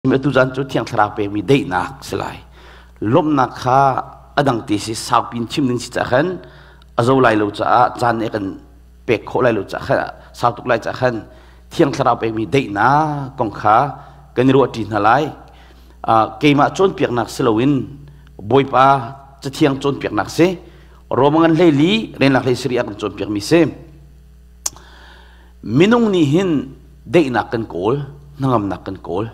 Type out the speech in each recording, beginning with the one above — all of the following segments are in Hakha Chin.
Atu zan cu Thiang Thlarau pekmi daihnak si lai. Lawmhnak kha a dang ti si saupin chim ding si cah khan a zo lai lo caah caan nih kan pek khawh lai lo caah khan sau tuk lai caah khan Thiang Thlarau pekmi daihnak kong kha kan i ruahṭi hna lai. Keimah cawnpiaknak si loin Bawipa Cathiang cawnpiaknak si. Roma ngan 14 renlak 17 ah kan cawnpiakmi si. Minung nih hin daihnak kan kawl, hnangamnak kan kawl.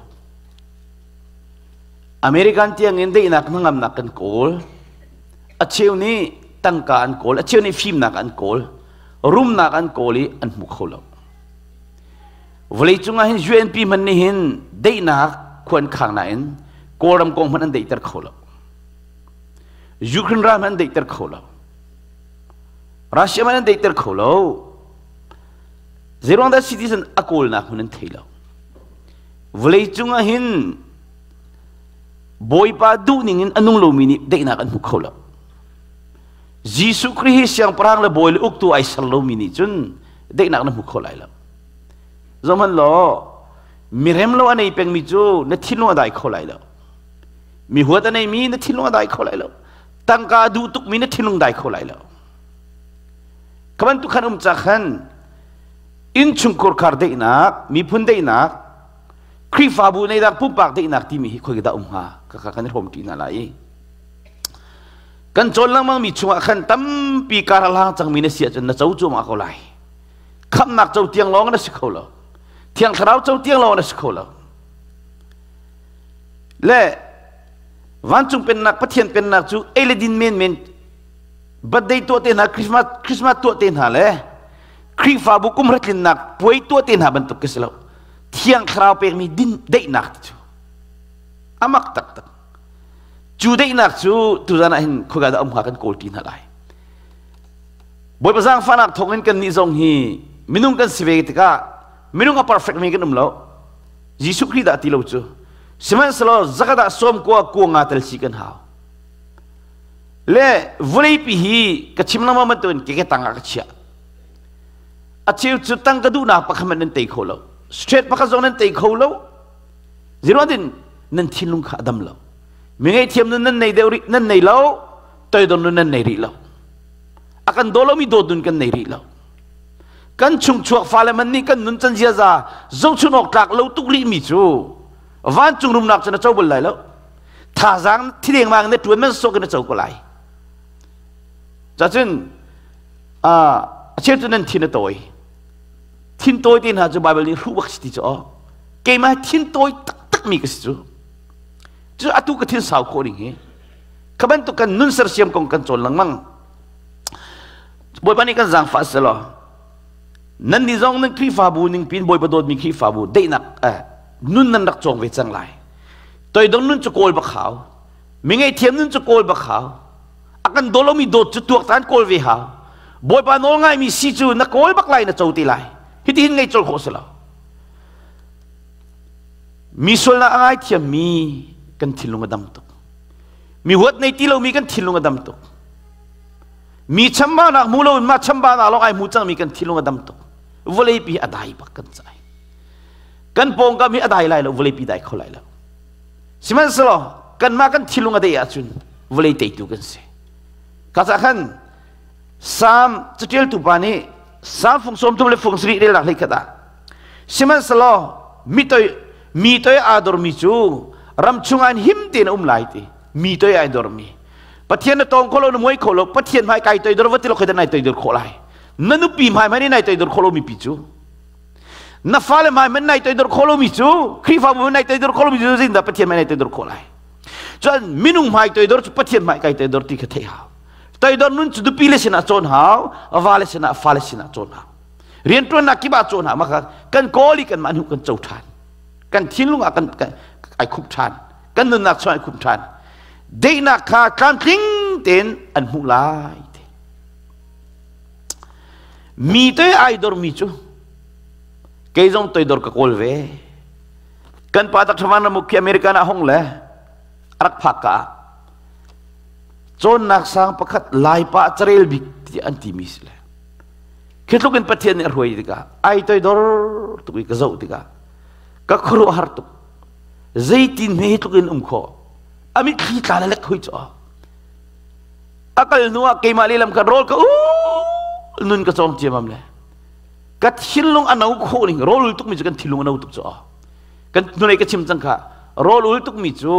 American tiangin daihnak hnangamnak kan kawl. A cheu nih tangka an kawl, a cheu nih fimnak an kawl, rumnak an kawl i an hmu kho lo. Vawleicung ah hin UNP hmanh nih hin daihnak khuan khang nain Kawlram kong hmanh an daihter kho lo. Ukraine ram hmanh an daihter kho lo. Russia man an deihter kho lo. Zeiruang dah citizen a kawlnak hmun an thei lo. Vawleicung ah hin Bawipa duhning in a nung lomi nih daihnak an hmu kho lo. Jesuh Khrih hi siangpahrang le bawi le uktu ai ser lomi nih cun daihnak na hmu kho lai lo. Zohhmanh law, mirem lo a nei pengmi cu na thinlung a dai kho lai lo. Mi huat a neimi na thinlung a dai kho lai lo. Tangka duh tukmi na thinlung dai kho lai lo. Ka bantuk khan um ca khan innchungkhur khar daihnak, miphun daihnak, Khrihfabu neihnak, pumpak daihnak timi hi khoi dah um hnga? Ka kan i hrawm ṭi hna lai. Kan cawn lengmang mi chungah khan tampi kar a hlang cangmi na si ahcun na co cuahmah ko lai. Khamhnak co tiang lawng na si kho lo. Thiang Thlarau co tiang lawng na si kho lo. Le vancung pennak Pathian pennak cu ei le din menmen birthday tuah te hna Christmas Christmas tuah te hna le Khrihfabu kum hratlinnak puai tuah te hna bantuk ka si lo. Thiang Thlarau pekmi din daihnak ti cu amak taktak. Cu daihnak cu tuzan ah hin khoika dah um hnga kan kawl ti hna lai. Bawipa zaangfahnak thawngin kan nih zong hi minung kan si ve tikah minung a perfect mi kan um lo. Jesuh Khrih dah ti lo cu. Sihmanhsehlaw zakat ah sawm kua kua nga tel si kan hau. Le vawleipi hi ka chim lengmang bantukin ke tang ah ka chiah. A cheu cu tang ka duhnak pakhat hmanh nan tei kho lo. Straight pakhat zong nan tei kho lo. Zeruang nan thinlung kha a dam lo. Mi ngaihthiam nun nan nei deuh rih nan nei lo, toidor nun nan nei rih lo. A kan daw lomi dawt nun kan nei rih lo. Kan chungchuak fale man nih kan nun can ziaza zohchun awk tlak lo tuk rih mi cu vancung rumnak cu na co bal lai lo. Thazaang thideng mang na tuan man sawk in na co ko lai. Cacun a cheu cu nan thin a tawi. Thin tawi te hna cu Bible nih hruh bak si ti cu aw. Keimah thin tawi taktak mi ka si cu. Cu atu ka thin sau khawh ding hi. Kha bantuk kan nun sersiam kong kan cawn lengmang. Bawipa nih kan zaangfah selaw nan nih zong nan Khrihfabu ning pin Bawipa dawtmi Khrihfabu daihnak nun nan rak cawng ve cang lai. Toidor nun cu kawl bak hau. Mi ngaihthiam nun cu kawl bak hau. A kan daw lomi dawt cu tuaktan kawl ve hau. Bawipa nawl ngaimi si cu na kawl bak lai na co te lai. Hitihin ngei col khawh si lo. Mi sualnak a ngaithiammi kan thinlung a dam tuk. Mi huat nei ti lomi kan thinlung a dam tuk. Mi chambaunak hmu loin mah chambaunak lawng ai hmu cangmi kan thinlung a dam tuk. Vawleipi hi a dai bak kan cai. Kan pawngkam hi a dai lai lo, vawleipi dai kho lai lo. Sihmanhsehlaw kanmah kan thinlung a dai ahcun vawlei teitu kan si. Ka cah khan Salm catialtu pa nih Salm fung 30 le fung 7 relnak hlei khat ah sihmanhsehlaw mi toi mi toi aa dormi cu ram chungah in him tein a um lai ti mi toi ai dormi Pathian na tawng kho lo na muai kho lo Pathian hmai kai toidor va ti lo khoi nai toidor khawh lai na nupi hmai hmai nai toidor khawh lo mi pi cu na fale hmai hmai nai toidor khawh lo mi cu Khrihfabu nai toidor khawh lo mi cu zeitindah Pathian hmai nai toidor khawh lai cun minung hmai toidor cu Pathian hmai kai toidor ti kha theih hau toidor nun cu nupi le sinah cawn hau va le sinah fale sinah cawn hau rianṭuannak kip ah cawn hau maka kan kawl i kan mah hnu kan co ṭhan kan thinlung ah kan ai khup ṭhan kan nunnak chung ai khup ṭhan Daihnak kha tlamtling tein an hmuh lai ti. Mi te ai dormi cu kei zong toidor ka kawl ve. Kan pa tak thavan ramuk khi American ah hong le rak phak ka ah cawnnak sang pakhat laipa carel bik ti an timi si le khi tluk in Pathian nih a hruai tikah ai toidor tuk i ka zoh tikah ka khuaruahhar tuk. Zeitin hme hi tluk in um khawh? A mitthli tla le lek hoi cu. A kal hnu ah keimah lehlam kha rawl ka u nun ka cawng ciamam le ka thinlung a no khawh ning rawl ul tukmi cu kan thinlung a no tuk cu. Kan hnulei ka chim cang kha rawl ul tukmi cu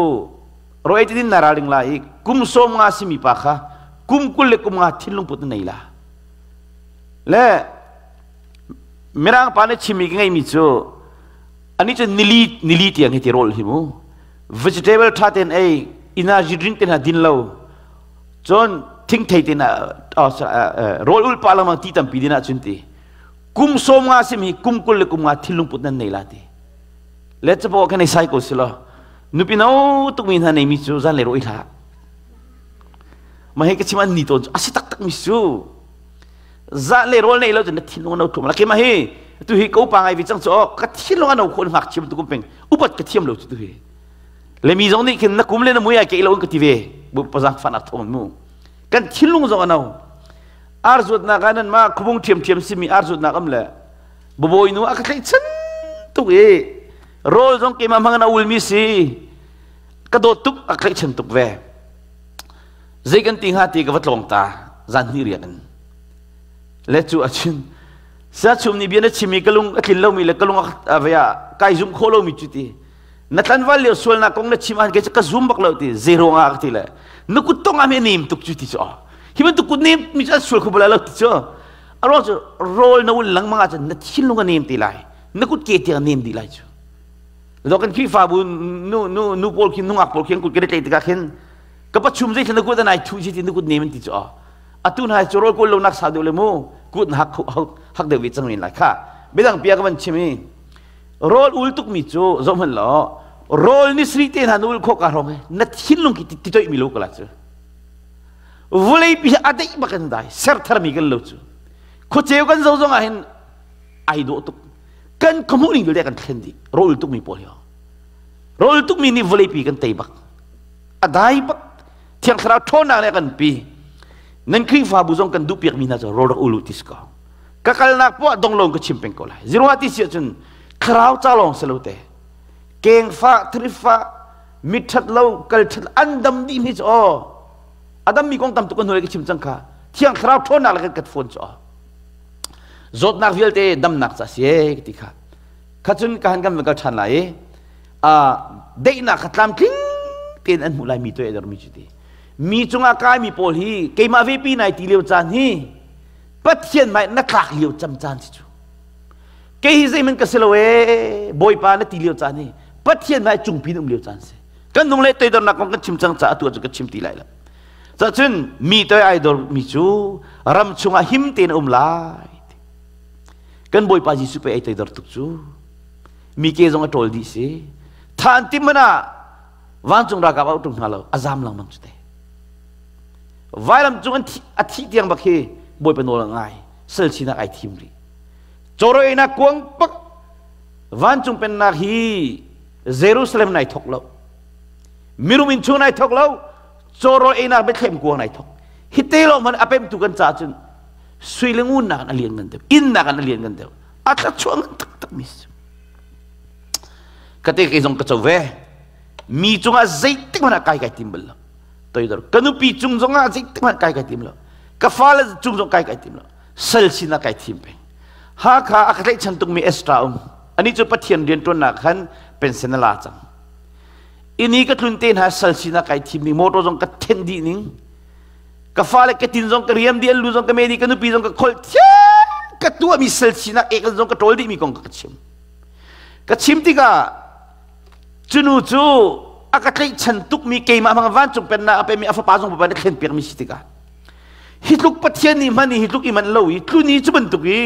rawl ei tin na ralring la i kum 50 simi pa kha kum 20 le kum 5 thinlung put na nei la. Le Mirang pa nih chimmi ka ngeimi cu ani cu nili nili tiang hi ti rawl hi mu vegetable tha ten ei energy drink te hna din lo cun thingthei te na rawl ul pa lengmang ti tampi din ahcun ti kum 50 simi kum 20 le kum 5 thinlung put nan nei la ti le capo kan ei sai ko si lo nupi no tukmi hna nei mi cu zan le ro i hlah ma he ka chim an ni tawn cu asi taktak mi cu za le rawl nei lo cun na thinlung no thum la ke ma hi tu hi ko pa ngai vi cang chu ka thinlung ano khon ngak chim tu kum peng upat ka thiam lo chu tu hi le mi zong nih khin na kum le na mui ai ke lo ka ti ve bu pazang fan ak thong mu kan thinlung zong ano ar zuat na ka nan ma khubung thiam thiam simi ar zuat na kam le boboi nu a ka thlei chan tuk e rol zong ke ma hmang na ul mi si ka dawt tuk a thlei chan tuk ve Zei kan ti hnga ti ka va tlawng ta zan hnih riak in. Le cu a chin sa chum nih bia na chim i ka lung a tlin lomi le ka lung a vea kai zum khawh lomi cu ti na tlanval lio sualnak kong na chim an ke ka zum bak lo ti zero nga ka ti le na kut tong am nem tuk cu ti cu hi bantuk kut nem mi cu an sual kho bala lo ti cu a ro cu rawl na un lengmang ahcun na thinlung a nem ti lai na kut ke tiang nem dih lai cu do kan Khrihfabu nu nu nu pawl khi nungak pawl khi an kut ke tlei tikah khin ka pachum zei thlan kut anai thu si ti kut nem ti chu atu na chu rol kul lo nak sa deuh le mu kut na hak hak deuh vi chang min lai kha bidang pia ka van chim i rol ul tuk mi chu zom han lo rol ni sri te na nul kho ka rong na thinlung ki ti toi mi lo kala chu vulei pi adei bakan dai ser thar mi kan lo chu kho cheu kan zo zong ah hin ai do tuk kan khamu ning le kan thlen di rol tuk mi pawl hi rol tuk mi nih vulei pi kan tei bak a dai bak thiang thlarau ṭhawnnak le kan pi nan Khrihfabu zong kan duhpiak mi hna cu rawl rak ulu ti si ko ka kalnak poah dong lawng ka chim peng ko lai zero ti si ahcun thlarau ca lawng si lo te kengfa thrifa mitṭhat lo kal ṭhat an dam dih mi cu aw a dam mi kong tam tuk kan hnuai ka chim cang kha thiang thlarau ṭhawnnak le kan kat fawn cu aw zawtnak vialte damnak ca si e ti kha kha cun ka han kan van kal ṭhan lai i daihnak kha tlamtling tein an hmuh lai mi tuah mi cu ti mi cungah kai mi pawl hi keimah ve pi nai ti lio caan hi Pathian mai na tlak lio cam caan si cu kei hi zeihmanh ka si lo ee Bawipa na ti lio caan hi Pathian mai cungpi na um lio caan si kan nung le toidornak kong kan chim cang caah atu cu ka chim ti lai lo cun mi toi ai dor mi cu ram chungah him tein um lai kan Bawipa Jesuh pe ai toidor tuk cu mi ke zong a ṭawl dih si than tim man ah vancung ralkap a tung hna lo a zam lengmang cu te vailam cung an a thih tiang bak hi bawipa nawl a ngai sal sinak ai thim rih cawrawinak kuang pak vancung pennak hi Jerusalem nai thok lo mirum in chung nai thok lo cawrawi einak Bethlehem kuang nai thok hi te lo man a pemtu kan ca cun sui le ngun nak an a lian ngan deuh inn nak an a lian ngan deuh a thlachuah ngan taktak mi si ka te kei zong ka co ve mi cungah zeitik hmanh ah kai kai tim bal lo toidor ka nupi cung zongah zeitik hmanh kai kai tim lo ka fale cung zong kai kai tim lo sal sinah kai thim peng Hakha a ka tlaihchan tukmi extra um ani cu Pathian rianṭuannak khan pension a la cang ini ka tlun te hna sal sinah kai thim ning motor zong ka then dih ning ka fale ka tin zong ka riam dih an lu zong ka me dih ka nupi zong ka kholh thiam ka tuahmi sal sinak ek zong ka ṭawl dihmi kong ka chim ka chim tikah cunu cu a ka tlaihchan tukmi keimah hmang vancung pennak a pemi a fapa zong papa nih thlen piakmi si tikah hi tluk Pathian nih hman i hi tluk i man lo i tluni cu bantuk i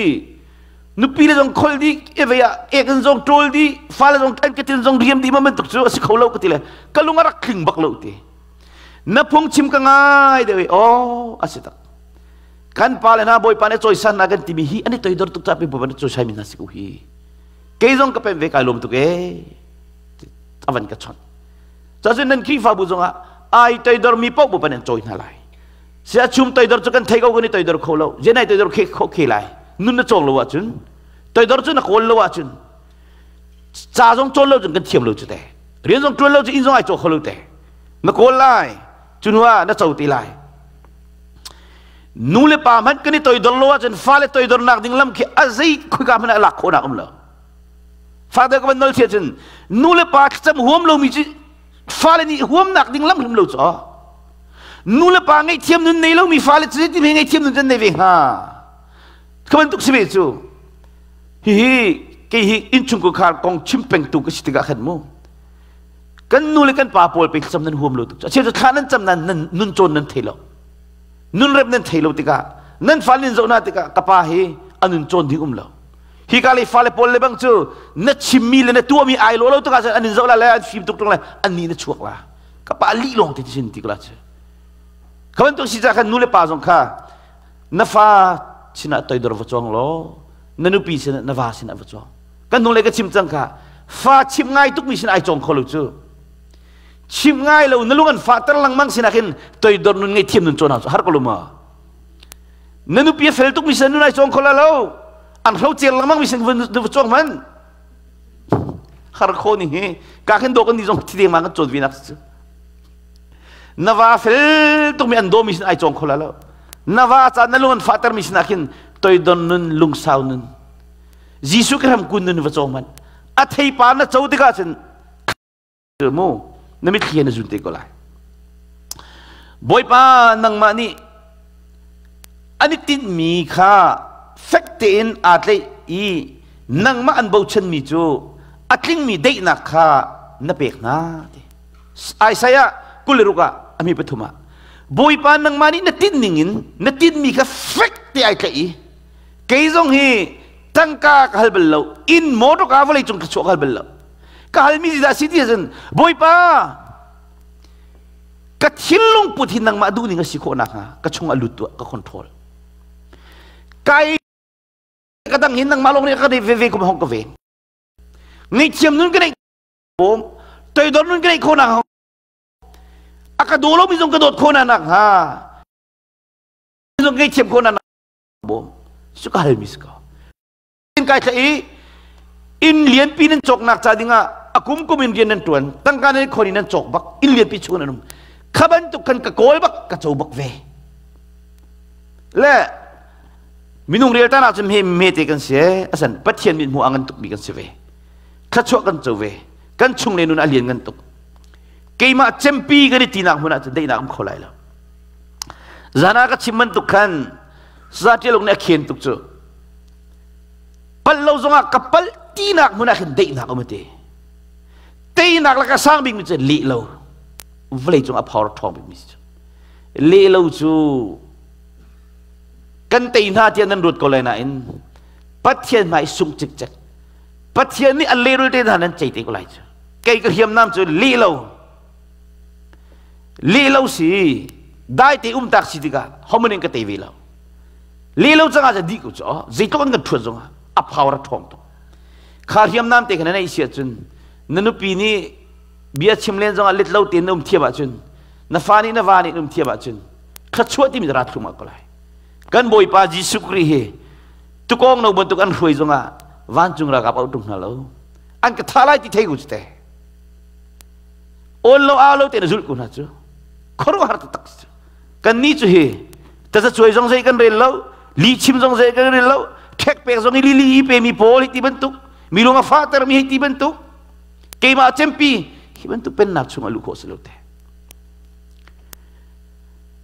nupi le zong khol dih evei ah ek in zong ṭawl dih fale zong an ka tin zong riam dih ma bantuk cu a si kho lo ka ti le ka lung a rak tling bak lo ti na phungchim ka ngai deuh i aw a si tak kan pa le hna bawipa nih cawisan na kan timi hi an i toidor tuk caah bawipa nih cawisai mi hna si ko hi kei zong ka pem ve kai lawm tuk ee avan ka chawnh cacun nan Khrihfabu zongah ai toidor mi paoh bawipa nih an cawi hna lai sia chum toidor cu kan thei ko kan i toidor kho lo je nai toidor khe kho khe lai nun na cawng lo ahcun toidor cu na kawl lo ahcun ca zong cawn lo cun kan thiam lo cu te. Rian zong ṭuan lo cu inn zong ai caw kho lo te. Na kawl lai, cu hnu ah na co te lai. Nu le pa hmanh kan i toidor lo ahcun fale toidornak ding lam khi a zei khoika hmanh ah lak khawhnak um lo. Father ka van nol sia cun nu le pa thlacam huam lomi cu fale nih huamnak ding lam hrim lo cu. Nu le pa ngaihthiam nun nei lomi fale cu zeitin he ngaihthiam nun can nei ve hnga? Ka bantuk si ve cu. Hihi kei hi innchungkhar kong chim pengtu ka si tikah khan mu. Kan nu le kan pa pawl pe thlacam nan huam lo tuk. Acheu cu thla nan cam nan nun cawn nan thei lo. Nun rep nan thei lo tikah nan fa nin zoh na tikah ka pa hi a nun cawn ding um lo. Hi ka le fale pawl le bang cu na chimmi le na tuahmi ai lo lo tikah cun an in zoh la le an fim tuk tung le an ni na chuak la. Ka pa lih lawng te sin ti ko la cu. Ka bantuk si ca khan nu le pa zong kha na fa sinah toidor va cawng law na nupi sinah na va sinah va cawng. Kan hnulei ka chim cang kha fa chim ngai tukmi sin ai cawng kho lo cu. Chim ngai lo na lung an fahter lengmang sinah khin toidor nun ngei thiam nun cawn hau har ko lo ma. Na nupi a fel tukmi sin nun ai cawng kho la lo. An hro cer lengmang mi sin va cawng man. Har kho ni hi ka khin do kan ni zong thi deng ma kan cawn ve nak cu. Na va fel tukmi an do mi sin ai cawng kho la lo. Na va ca na lung an fahter mi sinah khin toidor nun lungsau nun Jesuh ka ram kun nun va cawng hmanh a theipar na co tikah cun mu na mitthli na zun te ko lai. Bawipa nangmah nih an i tinhmi kha fek tein aa tlaih i nangmah an bochanmi cu a tlingmi daihnak kha na pek hna ti. Isaiah 26 ah a mi pathum ah Bawipa nangmah nih na tinh ning in na tinhmi kha fek te ai tlaih i kei zong hi tangka ka hal bal lo inn motor ka vawlei cung ka chuah ka hal bal lo ka halmi dah si ti ahcun Bawipa ka thinlung put hi nangmah duh ning a si khawh nakhnga ka chung a lut tuah ka control kai ka dang hin nangmah lawng nih ka ve ve kum hong ka ve ngaihthiam nun ka neih bawm toidor nun ka neih khawh nakhnga a ka daw lomi zong ka dawt khawh nakhnga zong ngaihthiam khawh nakhnga bawm cu ka halmi si ko kai thla i inn lianpi nan cawknak ca dingah a kum kum in rian nan tuan tangka nan khon in nan cawk bak inn lianpi chung nan um kha bantuk khan ka kawl bak ka co bak ve le minung real tan ah cun me me te kan si asan pathian mit hmu angan tuk mi kan si ve thlachuah kan co ve kan chung le nun a lian ngan tuk keimah cempi kan i tinak hmun ah cun daihnak um kho lai lo zana ka chim bantuk khan Zatialung nih a khen tuk cu. Palh lo zongah ka palh tinak hmun ah khin daihnak um te. Teinak le ka sang bikmi cu leh lo. Vawlei cung a power ṭhawng bikmi cu. Leh lo cu kan tei hna tiah nan ruat ko lai nain Pathian hmai sung cikcek. Pathian nih an lehrul te hna nan cei te ko lai cu. Kei ka hriamnam cu leh lo. Leh lo si dai te um tak si tikah homan in ka tei ve lo. Leh lo cangah ca dih ko cu zeitluk an kan ṭhuat zongah a power a ṭhawng tuk. Kha hriamnam te kha na neih si ahcun na nupi nih bia chim len zongah let lo tein na um thiam ahcun na fa nih na va nih na um thiam ahcun thluachuah timi ra thlum ko lai. Kan Bawipa Jesuh Khrih hi tukawng no bantuk an hruai zongah vancung ralkap auh ṭung hna lo. An ka tha lai ti thei ko cu te. Awn lo au lo tein a zulh ko hna cu khuaruahhar taktak si cu. Kannih cu hi tazacuai zong zei kan rel lo, lihchim zong zei kan rel lo, ṭhek pek zong i lili i pemi pawl hi ti bantuk, mi lung a fahtermi hi ti bantuk, keimah cempi hi bantuk pennak chung a luh khawh si lo te.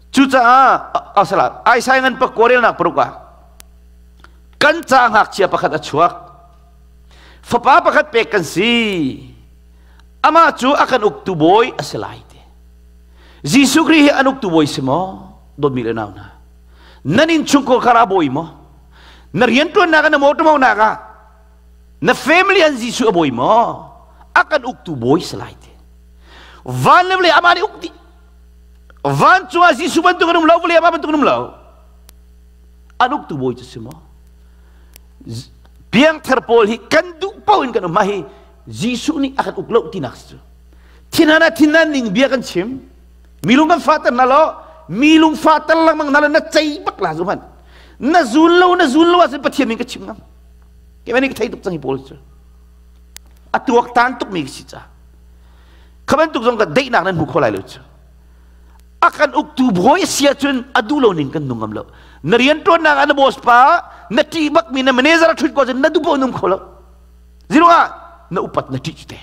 Cucaah asala Isaiah ngan pakua relnak paruk ah kan ca ngakchia pakhat a chuak. Fapa pakhat pek kan si. Amah cu a kan uktu bawi a si lai ti. Jesuh Khrih hi an uktu bawi si maw? Dawtmi le nau hna. Nan innchungkhar khar a bawi maw? Na rianṭuannak ah na mawṭaw ah na family an Jesuh a bawi maw? A kan uktu bawi si lai ti. Van le vawlei amah nih uk dih. Vancung ah Jesuh bantuk an um lo, vawlei amah bantuk an um lo. An uktu bawi cu si maw? Piangthar pawl hi kan duh paoh in kan um. Mah hi Jesuh nih a kan uk lo tinak si cu. Thinhan ah thinhan ning bia kan chim. Mi lung kan fahter hna lo. Mi lung fahter lengmang hna lo na cei bak la zu hmanh. Na zul lo na zul lo ahcun Pathian min ka chim ngam. Keimah nih ka thei tuk cang hi pawl cu. A tuaktan tuk mi ka si ca. Kha bantuk zong kan daihnak nan hmu kho lai lo cu. A kan uktu bawi a si ahcun a duh lo ning kan nung ngam lo. Na rianṭuannak ah na boss pa na ṭih bakmi na manager a ṭhut ko cun na duh paoh nung kho lo. Ziruangah na upat na ṭih cu te.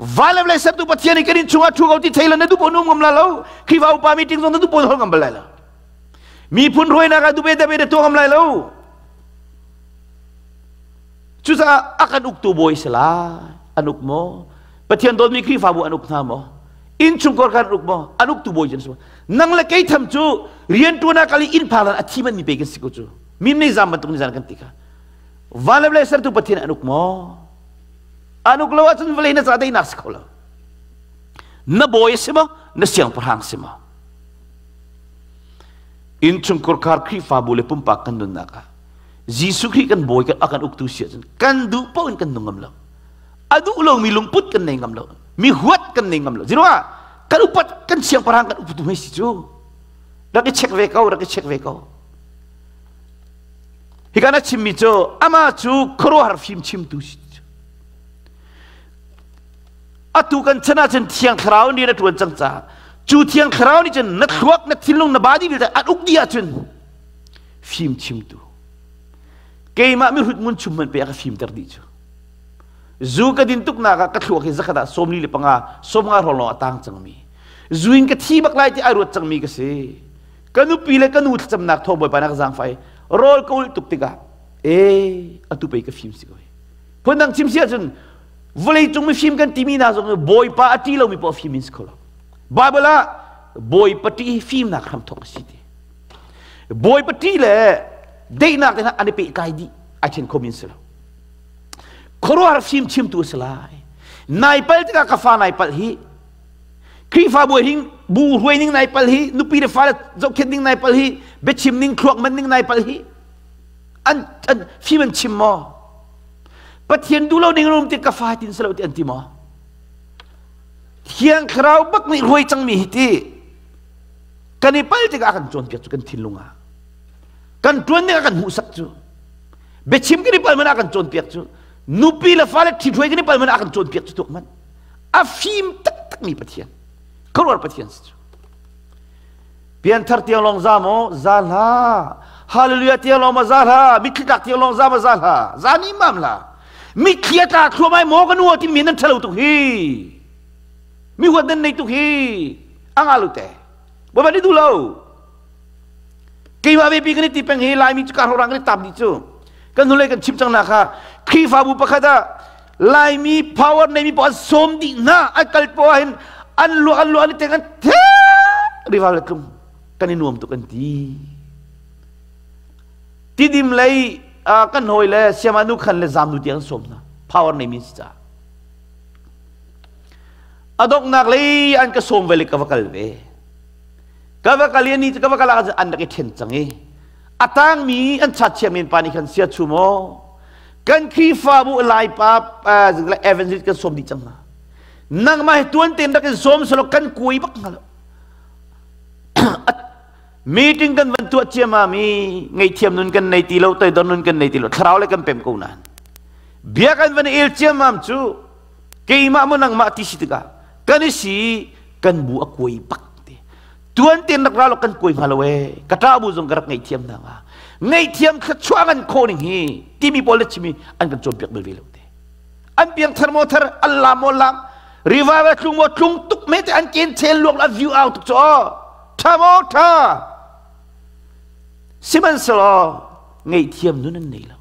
Vailam le sertu Pathian i kan inn chungah ṭhu ko ti thei lo na duh paoh nung ngam la lo. Khrihfa upa meeting zong na duh paoh hol ngam bal lai lo. Miphun hruainak ah duh be be na tuah ngam lai lo. Cucaah a kan uktu bawi si lai. An uk maw? Pathian dawtmi Khrihfabu an uk hna maw? Innchungkhar kha an uk maw? An uktu bawi cu an si maw? Nang le kei tham cu rianṭuan ah kal i inn phak a thi man mi pe kan si ko cu. Mim nei zam bantuk ni zan kan ti kha. Van le vawlei sertu Pathian an uk maw? An uk lo ahcun vawlei na ca daihnak si kho lo. Na bawi a si maw? Na siangpahrang si maw? Innchungkhar khar Khrihfabu le pumpak kan nunnak ah Jesuh Khrih kan bawi kan a kan uktu si ahcun kan duh paoh in kan nung ngam lo. A duh lomi lungput kan nei ngam lo. Mi huat kan nei ngam lo. Ziruangah kan upat kan siangpahrang kan upatu hei si cu. Rak i check ve ko, rak i check ve ko. Hika na chimmi cu amah cu khuaruahhar fim chimtu si cu. Atu kan chan ahcun Thiang Thlarau nih na ṭuan cang caah cu Thiang Thlarau nih cun na thluak, na thinlung, na body vialte an uk dih ahcun fim chimtu keimah mihrut ngun chum hmanh pe a ka fimter dih cu zu ka din tuknak ah ka thluak hi zakhat ah 45 sawmnga hrawng lawng a tang cangmi zu in ka thi bak lai ti ai ruat cangmi ka si ka nupi le ka nu thlacamnak thawng bawipa na ka zaangfai rawl ka ulh tuk tikah e atu pei ka fim si ko phundang chim si ahcun vawlei cung mifim kan timi hna zong bawipa a ṭi lomi poah fim in si kho lo Bible ah bawipa ṭih hi fimnak hramthawk a si ti Bawipa ṭih le daihnak te hna an i pehtlai dih ai ṭhen khomi an si lo. Khuaruahhar fim chimtu a si lai. Nai pal tikah ka fa nai palh hi Khrihfabu hing bu hruai ning nai pal hi nupi le fale zohkhenh ning nai pal hi biachim ning thluak man ning nai pal hi an an fim an chim maw Pathian duh lo ning rum ti ka fa tin selo ti an ti maw Thiang Thlarau bak nih hruai cangmi hi ti kan i pal tikah a kan cawnpiak cu kan thinlung ah kan ṭuan ding a kan hmuhsak cu biachim kan i pal man a kan cawnpiak cu nupi le fale ṭhithruai kan i pal man a kan cawnpiak cu tuk man a fim taktakmi Pathian khuaruahhar Pathian si cu pianthar tiang lawng za maw za hlah hallelujah tiang lawng ma za hlah mitthli tlak tiang lawng za ma za hlah za ni mam hlah mitthli a tla thluamai maw ka nu ti mi nan ṭhalo tuk hi mi huat nan nei tuk hi a nga lu te bawipa nih duh lo keimah ve pi kan i ti peng hi laimi cu kar horang kan i tap dih cu kan hnulei kan chim cang na kha Khrihfabu pakhat ah laimi power neimi paoh an sawm dih hna an kal poah hin an luak an luak an i teng an the rival le tlung kan i nuam tuk an ti tidim lei kan hawi le siama nu khan le zamnu tiang an sawm hna power neimi si caah A donghnak lei an ka sawm ve le ka va kal ve. Ka va kal i ani cu ka va kal ah an rak i ṭhen cang i a tangmi an chatchia men pa nih khan sia chum aw kan Khrihfabu Laipa evangelist kan sawm dih cang hna. Nangmah hi tuan tein rak in sawm selaw kan kuai bak hnga lo. Meeting kan van tuah ciamam i ngaihthiam nun kan nei ti lo, toidor nun kan nei ti lo, thlarau le kan pem ko nain. Bia kan van el ciamam cu keimah maw nangmah ti si tikah kan i si kan bu a kuai bak ti tuan tein rak ra lo kan kuai hnga lo e ka ṭa bu zong ka rak ngaihthiam hna hnga ngaihthiam thluachuah ngan khawh ning hi timi pawl le chimi an kan cawnpiak bal ve lo te an piang thar maw thar an lam maw lam revival tlung maw tlung tuk me te an ken chel luak a view out tuk cho tha maw tha sihmanhsehlaw ngaihthiam nun an nei lo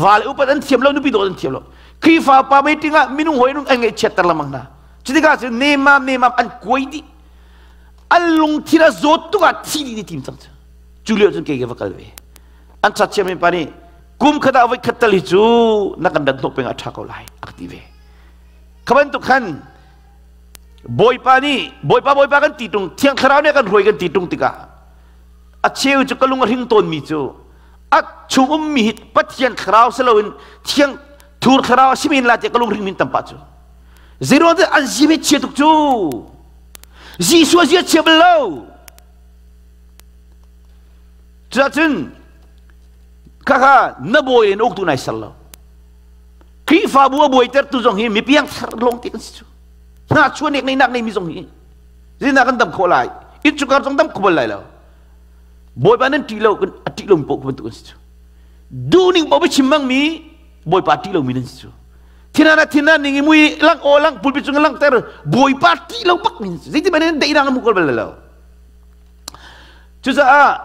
va le upat an thiam lo nupi dawt an thiam lo Khrihfa pa meeting ah minung hawi nung an ngaihchiatter lengmang hna cutikah cun nemam nemam an kuai dih an lungthin a zawt tuk ah thi dih ni tim cang cu cu lio cun kei ke va kal ve an chat mi pa nih kum khat ah voi khat tal hi cu na kan dat hnawh peng ah ṭha ko lai a ka ti ve kha bantuk khan bawipa nih bawipa bawipa kan ti tung thiang thlarau nih kan hruai kan ti tung tikah a cheu cu ka lung a hring tawnmi cu a chung ummi hi Pathian thlarau si loin thiang thur thlarau a simi in la tiah ka lung hring min tampa cu zeiruang dah an zim chia tuk cu Jesuh a zia chia bal lo cuahcun khakha na bawi in uktu nai ser lo Khrihfabu a buaitertu zong hi mi piangthar lawng te kan si cu. Hna chuanek nei nak nei mi zong hi zeidah kan dam khawh lai? Innchungkhar zong dam kho bal lai lo. Bawipa nan ṭih lo kan a ṭih lomi paoh bantuk an si cu. Duhning paoh biachim hmangmi Bawipa ṭih lomi nan si cu. Thinan ah thinan ning i mui lang aw lang pulpit cung langhter Bawipa ṭih lo bak mi zeitin man in deihnak an hmu bal lo. Cucaah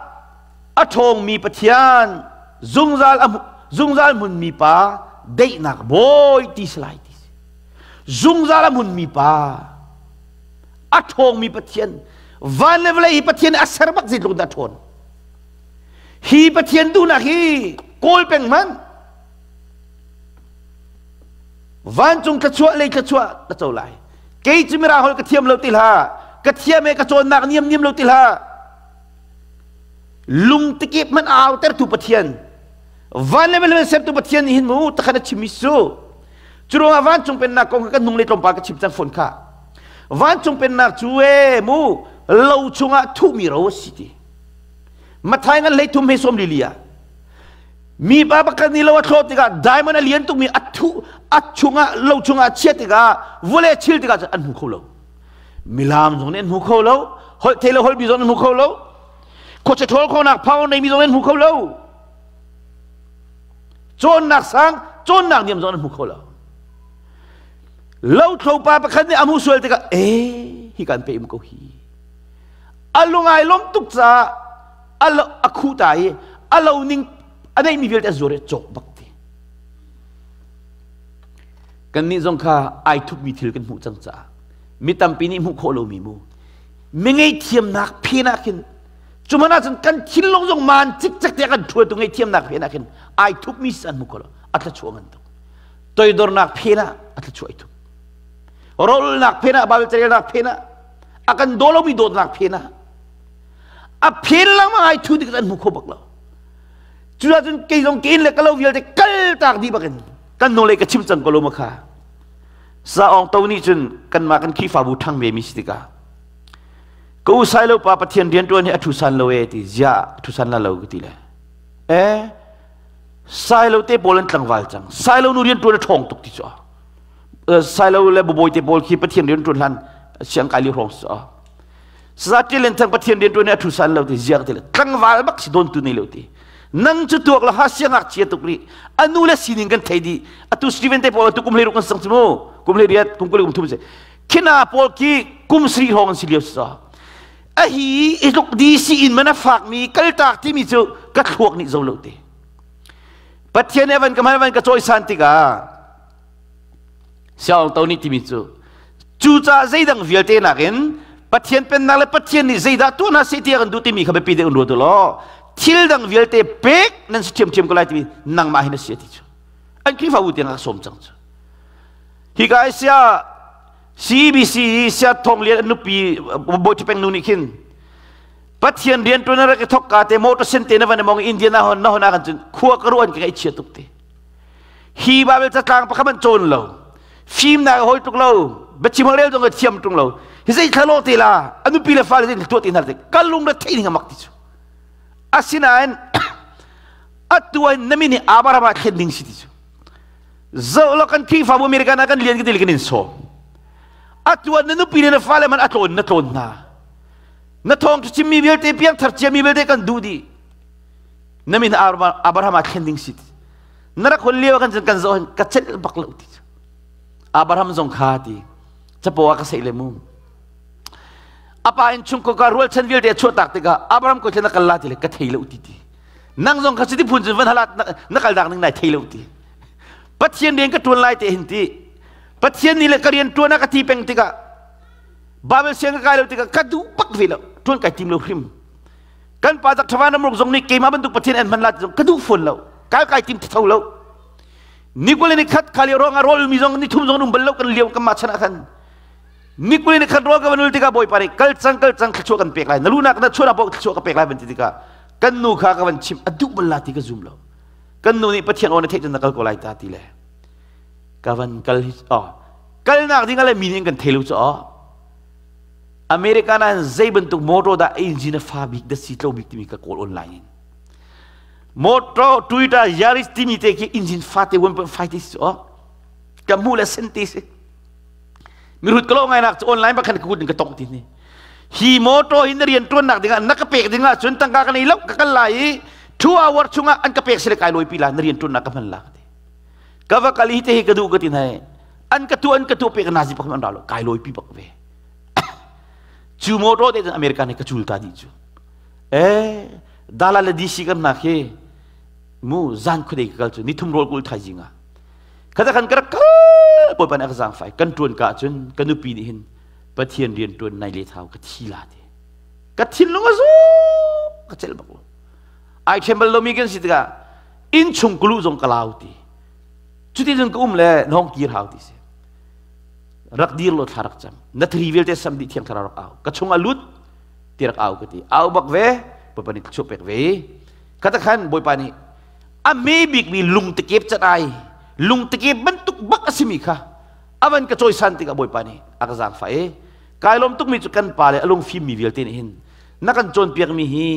a ṭhawngmi Pathian zungzal a zungzal hmunmi pa deihnak bawi ti si lai ti si. Zungzal a hmunmi pa a ṭhawngmi Pathian van le vawlei hi Pathian a ser bak zeitluk dah ṭhawn. Hi Pathian duhnak hi kawl peng hmanh. Vancung thluachuah lei thluachuah ka co lai. Kei cu mirang holh ka thiam lo ti hlah. Ka thiam e ka cawnnak niam niam lo ti hlah. Lung tikip hmanh a autertu Pathian. Van le vawlei sertu Pathian nih hin mu takhan a chim mi su. Cu ruangah vancung pennak kong kan nung le tlawmpal ka chim cang fawn kha. Vancung pennak cu e mu lo chungah thuhmi ro a si ti. Mathai ngan hlei thum he som li ah mi pa pakhat nih lo a thlawh tikah diamond a lian tukmi a thuh a chungah lo chungah a chiah tikah vawlei a chil tikah cun an hmu kho lo. Milam zong nih an hmu kho lo, holh thei lo holh mi zong an hmu kho lo, khuacha ṭhawl khawhnak power nei mi zong an hmu kho lo. Cawnnak sang, cawnnak niam zong an hmu kho lo. Lothlo pa pakhat nih a hmuh sual tikah ee hi kan pe im ko hi. A lungai lawm tuk caah a khuh ta i a lo ning a neihmi vialte a zuar i cawk bak ti. Kannih zong kha ai thupmi thil kan hmuh cang caah mi tampi nih hmuh khawh lomi mu mi ngeihthiamnak phen ah khin cu hmanh ahcun kan thinlung zong maan cikcek te kan ṭhuatu ngeihthiamnak phen ah khin ai thupmi si an hmu kho lo a thluachuah ngan tuk toidornak phen ah a thluachuah ai thup rolnak phen ah Bible carelnak phen ah a kan daw lomi dawtnak phen ah a phen lengmang ai thu tik an hmu kho bak lo cucun kei zong ke in le ka lo vialte kal tak dih bakin kan nawl ka chim cang ko lo ma kha sa ong to nih cun kanmah kan Khrihfabu ṭhang ve mi si tikah ka u sai lo pa Pathian rian ṭuan hi a ṭhu san lo e ti ziah ṭhu san la lo ka ti le e sai lo te pawl an tlangval cang sai lo nu rian ṭuan a ṭhawng tuk ti cu sai lo le bubawi te pawl khi Pathian rian ṭuan hlan siang kai li hrawng si sa ṭilen thang Pathian rian ṭuan hi a ṭhu san lo ti ziah ti le tlangval bak si don tu nei lo ti nang cu tuak la ha siangak chia tuk rih anu le sining kan thei dih atu Steven te pawl atu kum hlei ruk kan sang cu mu kum hlei riat kum kul kum thum si khina pawl ki kum sri hrawng an si lio si a hi itluk di si in mana fak mi kaltak timi cu ka thluak nih zo lo te Pathian evan ka man ka cawisan tikah siang to nih timi cu cucaah zeidang vialte nakin Pathian pennak le Pathian nih zeidah tuah hna seh tiah kan duh timi kha biapi deuh in ruat u law thil dang vialte pek nan si ṭhiamṭhiam ko lai timi nangmah hin a si a ti cu an Khrihfabu tiang a sawm cang cu hika sia CBC sia thong lian an nupi bawi peng nu nih khin Pathian rian ṭuan rak i thok ka te motor sen te na van mong Indiana hon na hon kan cun khua ka ruan ka ngaih chia tuk te hi Bible catlang pakhat man cawn lo fimnak a hoi tuk lo biachim rel zong a thiam tung lo hi zei thla lo te la a nupi le fale zei tuah ti hna te ka lung ra thei ning amak ti cu asinain atu in na min hi Abraham ah thlen ding si ti cu zoh lo kan Khrihfabu American ah kan lian kan kan in sawm atu na nupi le na fale man a tlawn na tlawn hna na thawng cu chimmi vialte piangthar ciami vialte kan duh dih na min Abraham ah thlen ding si na rak hon lio kan kan zoh ka celh bak lo ti Abraham zong kha ti capo ah ka seih le mu apa in chung ko ka rualchan vialte a chuah tak tikah Abraham ko thlen na kal la ti le ka thei lo ti ti nang zong kha cuti phun cun van halat na kal dak ning nai thei lo ti Pathian rian ka tuan lai te hin ti Pathian nih le ka rian tuan ah ka ti peng tikah Bible siang ka kai lo tikah ka duh bak ve lo tuan kai tim lo hrim kan pa tak thawan amruk zong nih keimah bantuk Pathian en hman la ti zong ka duh fawn lo kai kai tim tho lo nikul ni khat khali rong a rol mi zong ni thum zong um bal lo kan liam kan ma chan ah khan nikul ni khat rol ka vanul tikah bawipa nih kal cang kal cang thluachuah kan pek lai na lunak na chuan ah thluachuah ka pek lai van ti tikah kan nu kha ka van chim a duh bal la ti ka zum lo kan nu nih Pathian aw na theih cun na kal ko lai ta ti le ka van kal hi oh kalnak ding le mi nih kan thei lo cu oh American ah zei bantuk motor dah engine a fa bik da si tlo bik timi ka kawl online in motor Toyota Yaris timi te khi engine fa te 1.5 te si oh ka mu le sen te si. Mirut ka lo ngai nak cu online bakhan ka kut in ka tong ti ni. Hi motor hi na rian tuan nak dingah na ka pek dingah cun tangka ka nei lo ka kal lai i 2 hour chungah an ka pek sile kai loi pi la na rian tuan nak ka hman la ka ti. Ka va kal hi te hi ka duh ka ti nai. An ka tu pek na zi pak an ra lo kai loi pi bak ve. Cu motor te America ne ka cul ta di cu. Eh dala le DC kan nak hi mu zan khudei ka kal cu ni thum rol kul thai zinga. Khata kan ka rak kal bawipa nih a ka zaangfai kan ṭuan ka ahcun ka nupi nih hin Pathian rian ṭuan nai le thau ka thi la ti ka thinlung a zaw ka celh bak lo ai ṭhen bal lomi kan si tikah inn chung kulu zong ka lau ti cuti cun ka um le nong kir hau ti si rak dir lo thla rak cam na thri vialte sam dih thiang thlarau rak au ka chung a lut ti rak au ka ti au bak ve bawipa nih chuah pek ve kata khan bawipa nih a me bikmi lungtekep cat ai lungtekep bantuk bak a simi kha avan ka cawisan tikah bawipa nih a ka zaangfah i kai lawm tukmi cu kan pa le a lungfim mi vialte nih hin na kan cawnpiakmi hi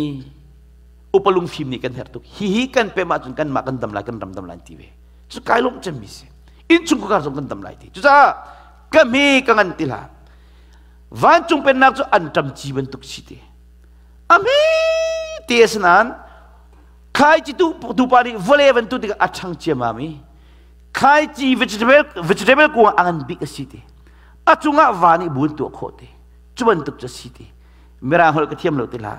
upa lungfim nih kan herh tuk hi hi kan pem ahcun kanmah kan dam lai kan ram dam lai ti ve cu kai lawm cemmi si innchungkhar zong kan dam lai ti cucaah ka hme ka ngan ti hlah vancung pennak cu an ṭam ci bantuk si te a hme te a si nain Khlaici tu tupa nih vawlei van tu tikah a ṭhang ciammam i khlaici vegetable kung a ngan bik a si ti. A cungah va nih bu an tuah khawh ti. Cu bantuk cu a si ti. Mirang holh ka thiam lo ti hlah.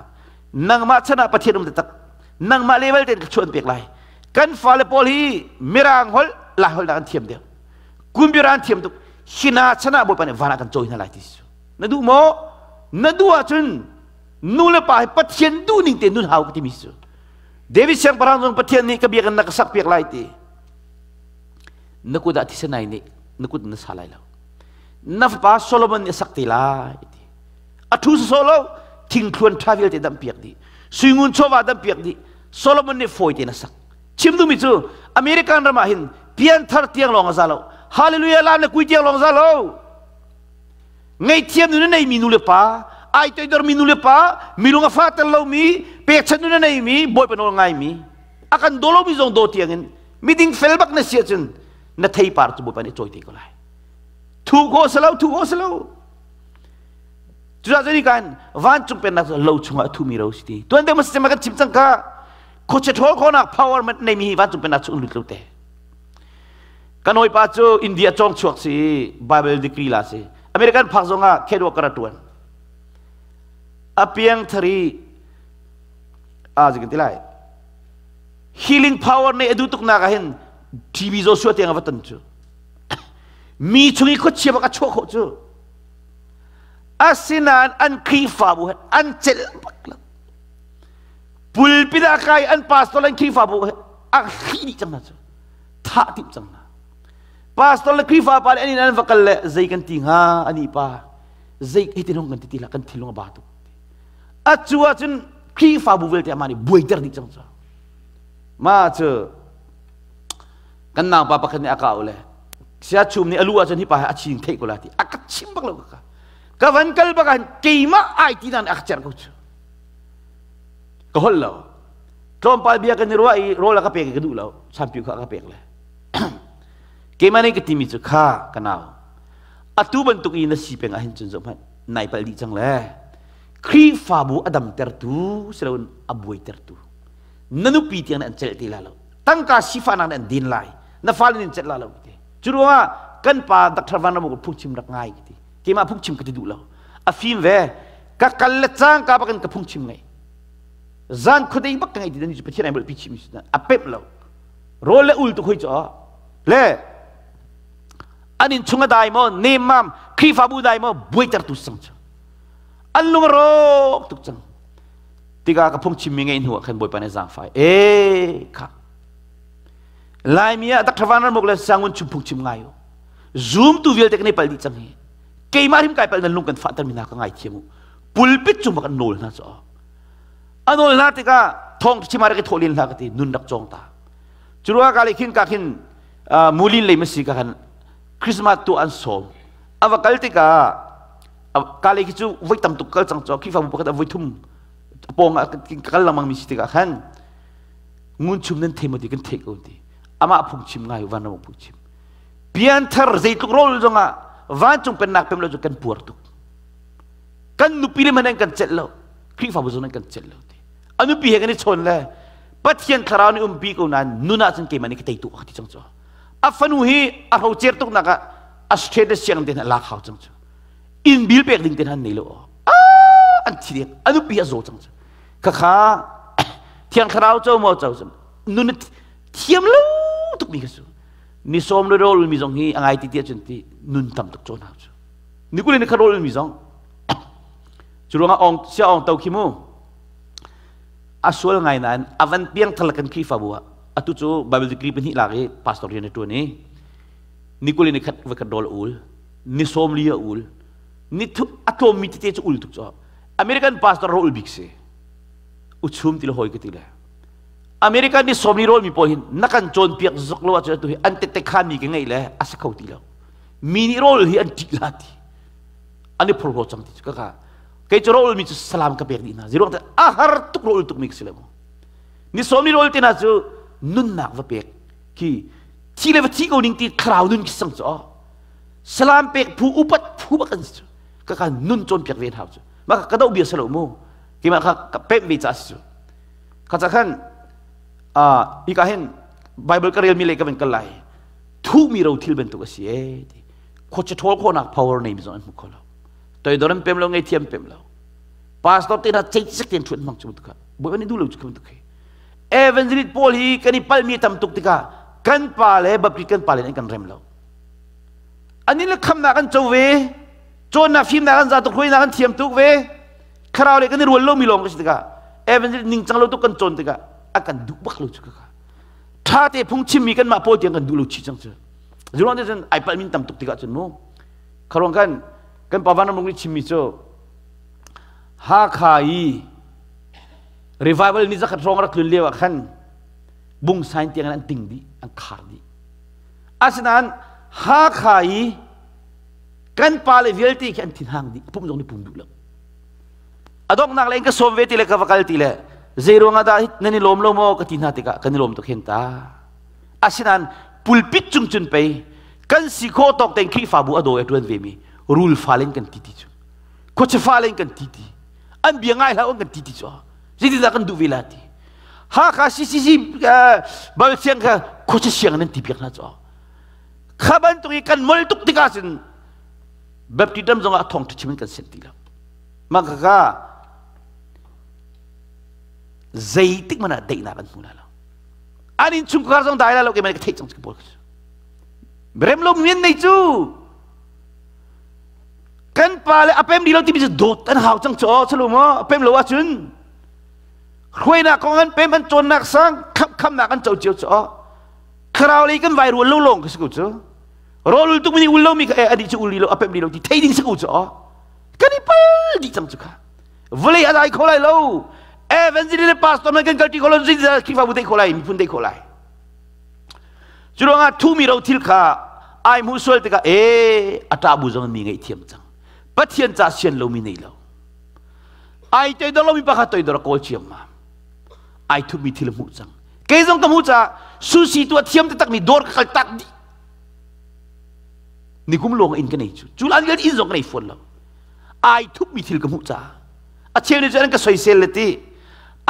Nangmah chan ah Pathian um taktak. Nangmah level tein ka chuan pek lai. Kan fale pawl hi Mirang holh Lai holh dah an thiam deuh. Kumbira an thiam tuk. Hina chan ah Bawipa nih van ah kan cawi hna lai ti si. Na duh maw? Na duh ahcun nu le pa hi Pathian duhning te nun hau ka timi cu David siangpahrang zong Pathian nih ka biakinn na ka sak piak lai ti na kut ah thisen ai nih na kut na sa lai lo na fapa Solomon nih a sak te lai ti a thu sawsawh lo thingthluan ṭha vialte damh piak dih suingun chawva damh piak dih Solomon nih fawi tein a sak chim duhmi cu American ram ah hin pianthar tiang lawng a za lo hallelujah lam le kui tiang lawng za lo Ngaihthiam nun a neimi nu le pa, ai toidormi nu le pa, milung a fahter lomi, pekchanh nun a neimi, Bawipa nawl ngaimi, a kan daw lomi zong daw tiangin miding fel bak na si ahcun na theipar cu Bawipa nih a cawi te ko lai. Thu khawh si lo, thu khawh si lo. Cucaah cun kan vancung pennak cu lo chungah a thumi ro si ti. Tuan deuh mas kan chim cang ka khuachia ṭhawl khawhnak power neimi hi vancung pennak chung lut lo te. Kan hawipa cu India cawng chuak si Bible degree la si. American phak zong ah khed worker a tuan. A piang thari a zikin ti lai. Healing power nei adu tuk nak ah hin TB Joshua tiang a va ton cu. Mi chung i khuachia bak a chuah khawh cu. Asinain an Khrihfabu an celh bak lo. Pulpit ah kai an pastor le an Khrihfabu a hri dih cang hna cu. Thah timh cang hna. Pastor le Khrihfa pa le an inn an va kal le zei kan ti hnga ani pa zei hi tin hong kan ti ti lah kan thinlung a ba tuk. A cu ahcun Khrihfabu vialte amah nih buaiter dih cang cu. Ma cu kan nau pa pakhat nih a ka le sia chum nih a lu ahcun hi pa hi a chin theih ko la ti a ka chim bak lo ka ka van kal bak ah keimah ai ti nan a ka cer ko cu ka holh lo tlawmpal bia kan i ruah i rawl a ka pek i ka duh lo sampiu kha a ka pek le keimah nih ka timi cu kha ka nau atu bantuk i na si peng ah hin cun zoh hmanh nai palh dih cang le Khrihfabu a damtertu siloin a buaitertu na nupi tiang nih an celh ti la lo tangka sifahnak nih an din lai na fale nih an celh la lo ti cu ruangah kan pa Dr. Van Ramuk phungchim rak ngai ka ti keimah phungchim ka ti duh lo a fim ve ka kal le cangka bakin ka phungchim ngai zan khuadei bak ka ngei ti dan Pathian ai molh pi chim a pemh lo rawl le ul tu khoi cho le an in chung a dai maw nemmam Khrihfabu dai maw buaiter tu sang chu an lung a rawk tuk cang tikah ka phungchim mi ngei hnu ah khan Bawipa nih zaangfai e kha Laimi ah Dr. Van Ramuk le Sangun chum phungchim ngai u zoom tu vialte kan i pal dih cang hi keimah hrim kai pal nan lung kan fahter mi hna ka ngai thiam u pulpit cung bak an nawl hna cu a nawl hna tikah thawng chim ah rak i thawh len hlah ka ti nun rak cawng ta cu ruangah ka le khin ka khin mulin lei ma si ka khan Christmas tu an sawm a va kal tikah ka le khi cu voi tam tuk kal cang cu Khrihfabu pakhat a voi thum pawng ah kal lengmang mi si tikah khan ngun chum nan thei maw ti kan theih ko ti amah phungchim ngai van ram phungchim pianthar zeitluk rol zongah Vancung pennak pem lo cu kan puar tuk. Kan nupi le hmanh kan celh lo. Khrihfabu zong kan celh lo ti. A nupi he kan i chawn le Pathian thlarau nih umpi ko nain nun ah cun keimah nih ka tei tuk ti cang cu. A fanu hi a hrocer tuk nak ah a straight le siang te hna lak hau cang cu. Inn bil pek ding te hna nei lo. An thi dek. A nupi a zaw cang cu. Khakha Thiang thlarau co maw co nun thiam lo tuk mi kha su. Ni sawm le rawl mi zong hi a ngai ti ti ahcun ti nun tam tuk cawn hau cu. Ni kul in kha rawl mi zong cu ruangah ong sia ong to khi mu a sual ngai nain a van piang thal kan Khrihfabu ah atu cu Bible degree pahnih lak i pastor rian a tuan i ni kul in khat va khat rawl a ul ni sawm li a ul ni thu a tlawm mi tete cu ul tuk cu American pastor ro ul bik si uchum ti le hoi ka ti le American nih sawmli rawl mi pawl hin na kan cawnpiak zok lo ahcun atu hi an tette khan mi ka ngeih le a si kho ti lo. Mi nih rawl hi an ṭih la ti. An i phorhlaw cang ti cu ka ka. Kei cu rawl mi cu salam ka pek dih hna. Ziruang te a har tuk rawl tuk mi ka si le mu. Ni sawmli rawl te hna cu nunnak va pek khi thi le va thi ko ning ti thlarau nun khi sang cu salam pek phu upat phu bak an si cu ka ka nun cawnpiak ve hna cu mah ka do bia si lo mu keimah kha ka pemh ve ca si cu Kha khan hika hin Bible ka relmi lei ka van kal lai. Thuhmi ro thil bantuk a si ee ti. Khuacha ṭhawl khawhnak power nei mi zong an hmu kho lo. Toidor an pem lo, ngei pem lo. Pastor te hna ceicek tein ṭhuat hmang cu bantuk kha. Bawipa nih duh lo cu bantuk khi. Evangelist pawl hi kan i palmi tam tuk tikah kan pa le Baptist kan pa le an kan rem lo. An in le khamnak an co ve, cawnnak fimnak an za tuk, hruainak an thiam tuk ve. Thlarau le kan i rual lomi lawng ka si tikah evangelist ningcang lo tuk kan cawn tikah a kan duh bak lo cu ka tha te phung chimmi kan mah pawl tiang kan duh lo chi cang cu zuruang te cun ai palh min tam tuk tikah cun mu kharuang kan kan pa van nih chimmi cu Hakha i revival ni zakhat hrawng rak tlun lio ah khan bung sain tiang an ting dih an khar dih asinain Hakha i kan pa le vialte khi an thinhang dih pum zong nih pum duh lo a donghnak le in ka sawm ve ti le ka va kal ti le zei ruangah dah nan i lawm lo maw ka ti hna tikah kan i lawm tuk hen ta asinain pulpit cung cun pei kan si khawh tawk tein Khrihfabu a daw e ṭuan ve mi rul fa len kan ti ti cu khuacha fa len kan ti ti an bia ngai hlah kan ti ti cu zeitindah kan duh ve la ti Hakha CCC bal siang kha khuacha siang nan ti piak hna cu kha bantuk i kan mol tuk tikah cun Baptism zong ah thawngṭha chim in kan sian ti lo. Mah kha zeitik hmanh ah daihnak an hmu lai lo. An innchungkhar zong dai lai lo keimah ka theih cang pawl cu. Rem lo mian nei cu kan pa le a pem di lo timi cu dawt an hau cang cu chalu maw a pem lo ahcun hruainak kong an pem an cawnnak sang khamnak an co cio cu thlarau lei kan vai rual lo lawng ka si ko cu rawl ul tuk mi nih ul lomi kha e anih cu ul li lo a pemh li lo ti thei ding si ko cu kan i pal dih cang cu kha vawlei a dai kho lai lo evangelist le pastor man kan kalti kho lo zeizah Khrihfabu dei kho lai miphun dei kho lai cu ruangah thumi ro thil kha ai hmuh sual tikah e a ṭah bu zong mi ngaih thiam cang Pathian ca sian lomi nei lo ai toidor lomi pakhat toidor kawl ciam ma ai thupmi thil hmuh cang kei zong ka hmuh caah sushi tu a thiam taktak mi dawr ka kal tak dih nikum lawng in ka nei cu cu lan inn zong ka nei fawn lo ai thupmi thil ka hmuh caah a cheu nih cun an ka soisel le ti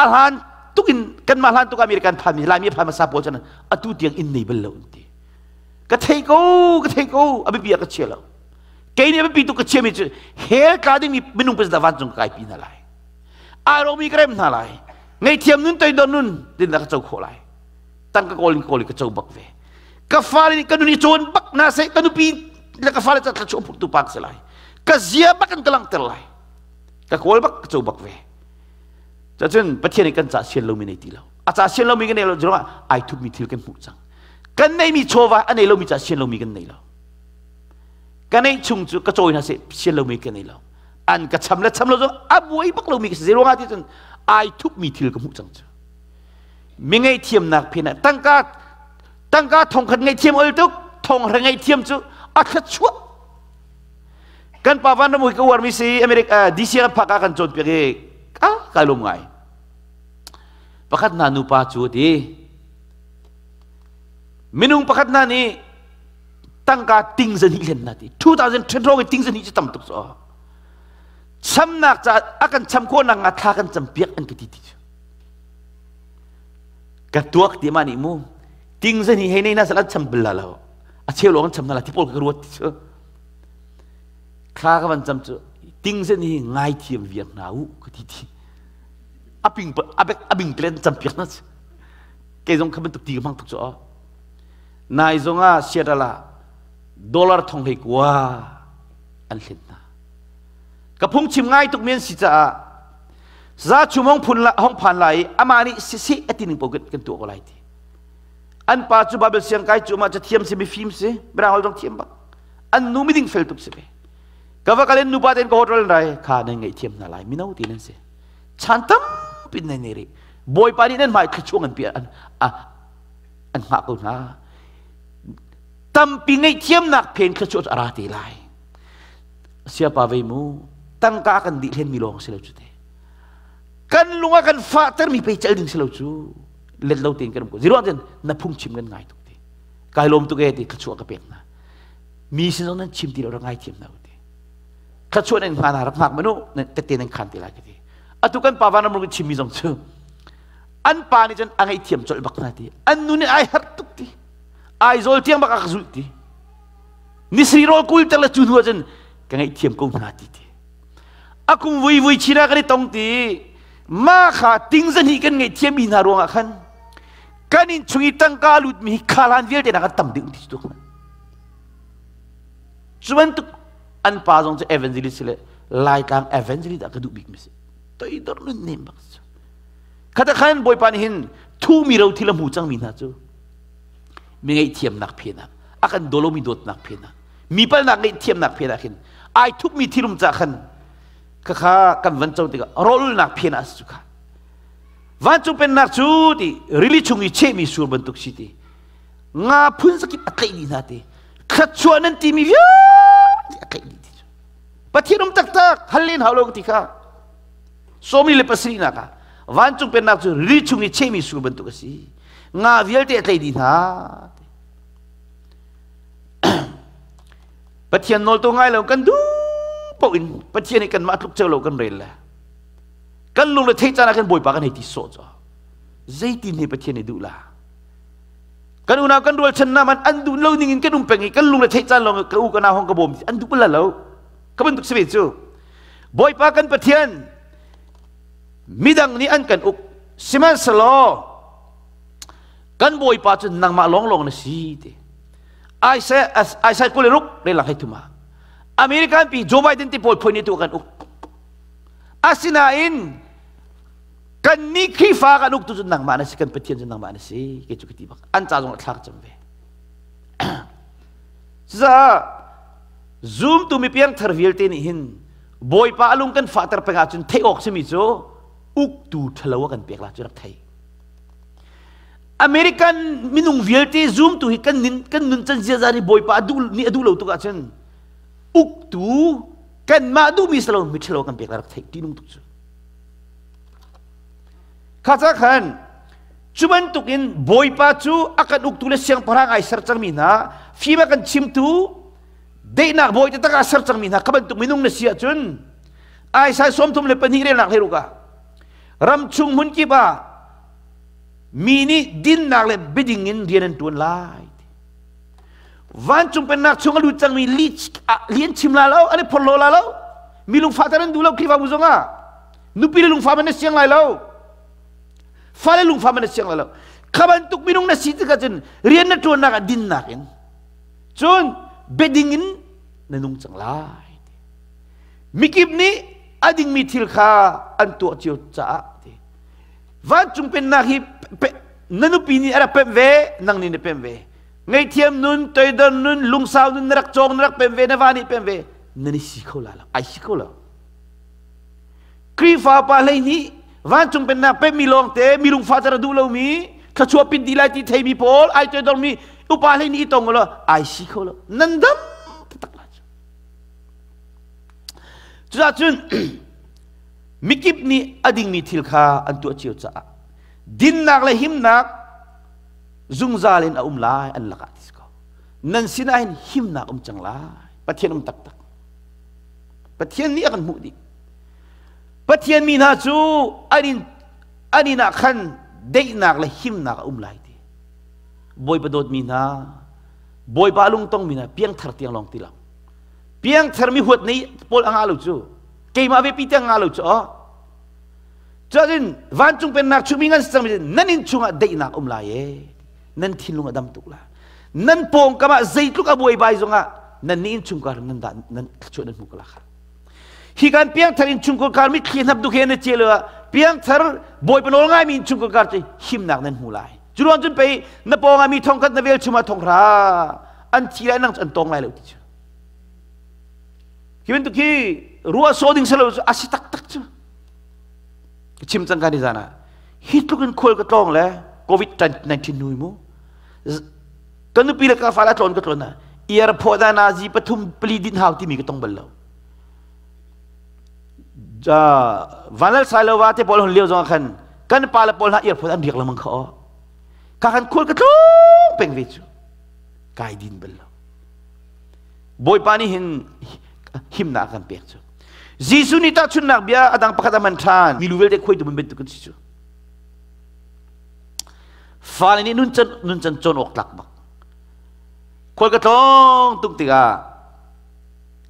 a hlan tukin kan mah hlan tuk American phan mi Laimi phan hmasa pawl cun atu tiang inn nei bal lo an ti ka thei ko ka thei ko a biapi ah ka chia lo kei nih a biapi tuk ka chia mi cu hell tla ding mi minung pa vancung ka kai pi hna lai ai romi ka rem hna lai ngaihthiam nun toidor nun tin ka co khawh lai tangka kawl in kawl ka co bak ve ka fale nih ka nun i cawn bak na seh ka nupi le ka fale ca thla tu pak se lai ka zia bak in ka langhter lai ka kawl bak ka co bak ve cacun pathian nih kan ca sian lomi nei ti lo a ca sian lomi kan nei lo zong ai thupmi thil kan hmuh cang kan neimi chawva a nei lomi ca sian lomi kan nei lo ka neih chung cu ka cawi hna seh sian lomi ka nei lo an ka cham le cham lo zong a buai bak lomi ka si zei ruangah ti cun ai thupmi thil ka hmuh cang cu mi ngaihthiamnak phen ah tangka tangka thongkhat ngaihthiam ol tuk thonghra ngaihthiam cu a thluachuah kan pa van ram ka uarmi si America DC kan phak ah kan cawnpiak i a kai lawm ngai pakhat hna nupa cu ti minung pakhat hna nih Tangka ting zan hi hlen na ti. 2010 rong i ting zan hi cu tam tuk cu. Chamnak ca a kan cham khawh nak nga thla kan cam piak an ka ti ti cu. Ka tuak ti ma nih mu. Ting zan hi hei nei na sal an cham bal la lo. A cheu lawng an cham na la ti pawl ka ruat ti cu. Thla ka van cam cu ting zan hi ngai thiam viar hna u ka ti ti. A ping a bing plen cam piak na cu. Kei zong kha bantuk ti ka hmang tuk cu. Nai zong ah Seattle ah dollar thong hlei kua an hlen hna. Ka phungchim ngai tuk mi an si caah za chum hong phun la hong phan lai i amah nih siseh a ti ning paoh kan tuah ko lai ti. An pa cu Bible siang kai cu mah cathiam si mifim si mirang holh zong thiam bak. An nu miding fel tuk si ve. Ka va kal in nupa ten ka hotel rai kha nan ngaih thiam hna lai mino ti nan si. Chan tampi nan nei rih. Bawipa nih nan hmai thluachuah nganpi an an hngah ko hna. Tampi ngaihthiamnak phen thluachuah cu a ra te lai. Siapa vei mu tangka kan dih hlen mi lawng si lo cu te. Kan lung a kan fahter mi pei cel ding si lo cu. Let lo tein kan um ko. Ziruang cun na phungchim kan ngai tuk ti. Kai lawm tuk e ti thluachuah ka pek hna. Mi sin zong nan chim ti lo rak ngai thiam hna u ti. Thluachuah nan hna rak hngak manu nan tette nan khan te lai ka ti. Atu kan pa van ram chim mi zong cu an pa nih cun a ngaihthiam colh bak hna ti. An nu nih ai harh tuk ti. Aizawl tiang bak a ka zulh ti. Nisri rawl kul ter le cu hnu ah cun ka ngaihthiam ko hna ti ti. A kum vui vui chin ah kan i tong ti. Ma kha ting zan hi kan ngaihthiam mi hna ruangah khan kan inn chung i tangka lut mi hi khalan vialte nak an tam deuh ti tu. Cu bantuk an pa zong cu evangelist le Laitlang evangelist ah ka duh bik mi si. Toidor nun nem bak cu. Khata khan Bawipa nih hin thu mi ro thil a hmu cang mi hna cu mi ngaihthiamnak phen ah a kan dawlomi dawtnak phen ah mi palnak ngaihthiamnak phen ah khin ai thupmi thilum ca khan khakha kan van co tikah rawlulnak phen ah cu kha vancung pennak cu ti rili chung i chehmi sur bantuk si ti nga phun zakip a tlaih dih hna ti thluachuah nan timi vialte a tlaih dih ti cu Pathian um taktak hal len hau lo ti kha sawmi le pasarih nak ah vancung pennak cu rili chung i chehmi sur bantuk a si nga vialte a tlei dih hna Pathian nawl to ngai lo kan duh paoh in Pathian nih kanmah tluk ceu lo kan rel le kan lung le theih caan ah kan Bawipa kan hei ti sawh caw zeitin he Pathian nih duh la kan unau kan rualchan na man an duh lo ning in kan um peng i kan lung le theih caan lawng ka u ka nau hong ka bawm an duh bal lo ka bantuk si ve cu Bawipa kan Pathian midang nih an kan uk sihmanhsehlaw kan Bawipa cu nangmah lawnglawng na si ti Isaiah 26 relang hei thuma American pi Joe Biden ti pawl phoi ni tu kan uk asinain kan nih Khrihfa kan uktu cu nangmah na si kan Pathian cu nangmah na si kei cu ka ti bak an ca zong a thlak cam ve cucaah zumtu mi piangthar vialte nih hin Bawipa a lung kan fahter peng ahcun theih awk simi cu uktu ṭhalo a kan pek la cu rak thei American minung vialte zumtu hi kan nin kan nun can ziaza nih Bawipa a duh nih a duh lo tuk ahcun uktu kanmah duhmi si lo mi ṭhalo kan pek la rak theih ṭihnung tuk cu Kha ca khan cu bantukin Bawipa cu a kan uktu le siangpahrang ai ser cangmi hna fim a kan chimtu daihnak bawi taktak a ser cangmi hna kha bantuk minung na si ahcun Isaiah 34 relnak hlei ruk ah ram chung hmun kip ah mi nih dinnak le biading in rian an ṭuan lai. Vancung pennak chung a lut cangmi li an chim la lo, an i phorhlaw la lo. Mi lungfahter an duh lo Khrihfabu zongah. Nupi le lungfah man na siang lai lo. Fale lungfah man na siang lai lo. Kha bantuk minung na si tikah cun rian na ṭuannak ah dinnak in cun biading in na nung cang lai. Mikip nih a dingmi thil kha an tuah cio caah ti. Vancung pennak hi na nupi nih a rak pemh ve, nang nih na pemh ve. Ngaihthiam nun, toidor nun, lungsau nun na rak cawng, na rak pemh ve, na va nih pemh ve. Nan i si kho la lo. Ai si kho lo. Khrihfa pa hlei nih vancung pennak pemmi lawngte mi lungfah cer a duh lomi thluachuah pin ti lai ti theimi pawl ai toidormi upa hlei nih i tong lo ai si kho lo nan dam taktak lai cu cucaah cun mikip nih a dingmi thil kha an tuah cio caah dinnak le himnak zungzal in a um lai an lakah ti si ko. Nan sinah hin himnak um cang lai. Pathian um taktak. Pathian nih a kan hmuh dih. Pathian mi hna cu an in an inn ah khan daihnak le himnak a um lai ti. Bawipa dawtmi hna, Bawipa lungtong mi hna piangthar tiang lawng ti lo. Piangthar mi huat nei pawl a ngah lo cu. Keimah ve pi tiang ngah lo cu aw. Cun vancung pennak chungmi ngan cang nan inn chungah daihnak um lai e. Nan thinlung a dam tuk la. Nan pawngkam ah zeitluk a buaibai zongah nan nih innchungkhar nan dah nan thluachuah nan hmu ko la kha. Hi kan piangthar innchungkhar mitthli hnap duk he na ce lo ah piangthar bawipa nawl ngaimi innchungkhar cu himnak nan hmu lai. Cu ruang cun pei na pawng ah mi thongkhat na vel chungah thonghra an thi lai nang cu an tong lai lo ti cu. Hi bantuk hi ruah sawh ding selo cu a si taktak cu. Ka chim cang ka ni zan ah hi tluk in khual ka tlawng le COVID-19 nu mu ka nupi le ka fale tlawn ka tlawn ah airport ah nazi pathum pali din hau timi ka tong bal lo. Vanlal Sailova te pawl hun lio zong khan kan pa le pawl hna airport an riak lengmang kha aw. Ka khan khual ka tlawng peng ve cu. Kai din bal lo. Bawipa nih hin himnak a kan pek cu. Jesuh nih tahchunhnak bia a dang pakhat a hman ṭhan. Milu vialte khuaitu bantuk kan si cu. Fale nih nuncan nuncan cawn awk tlak bak. Khual ka tlawng tuk tikah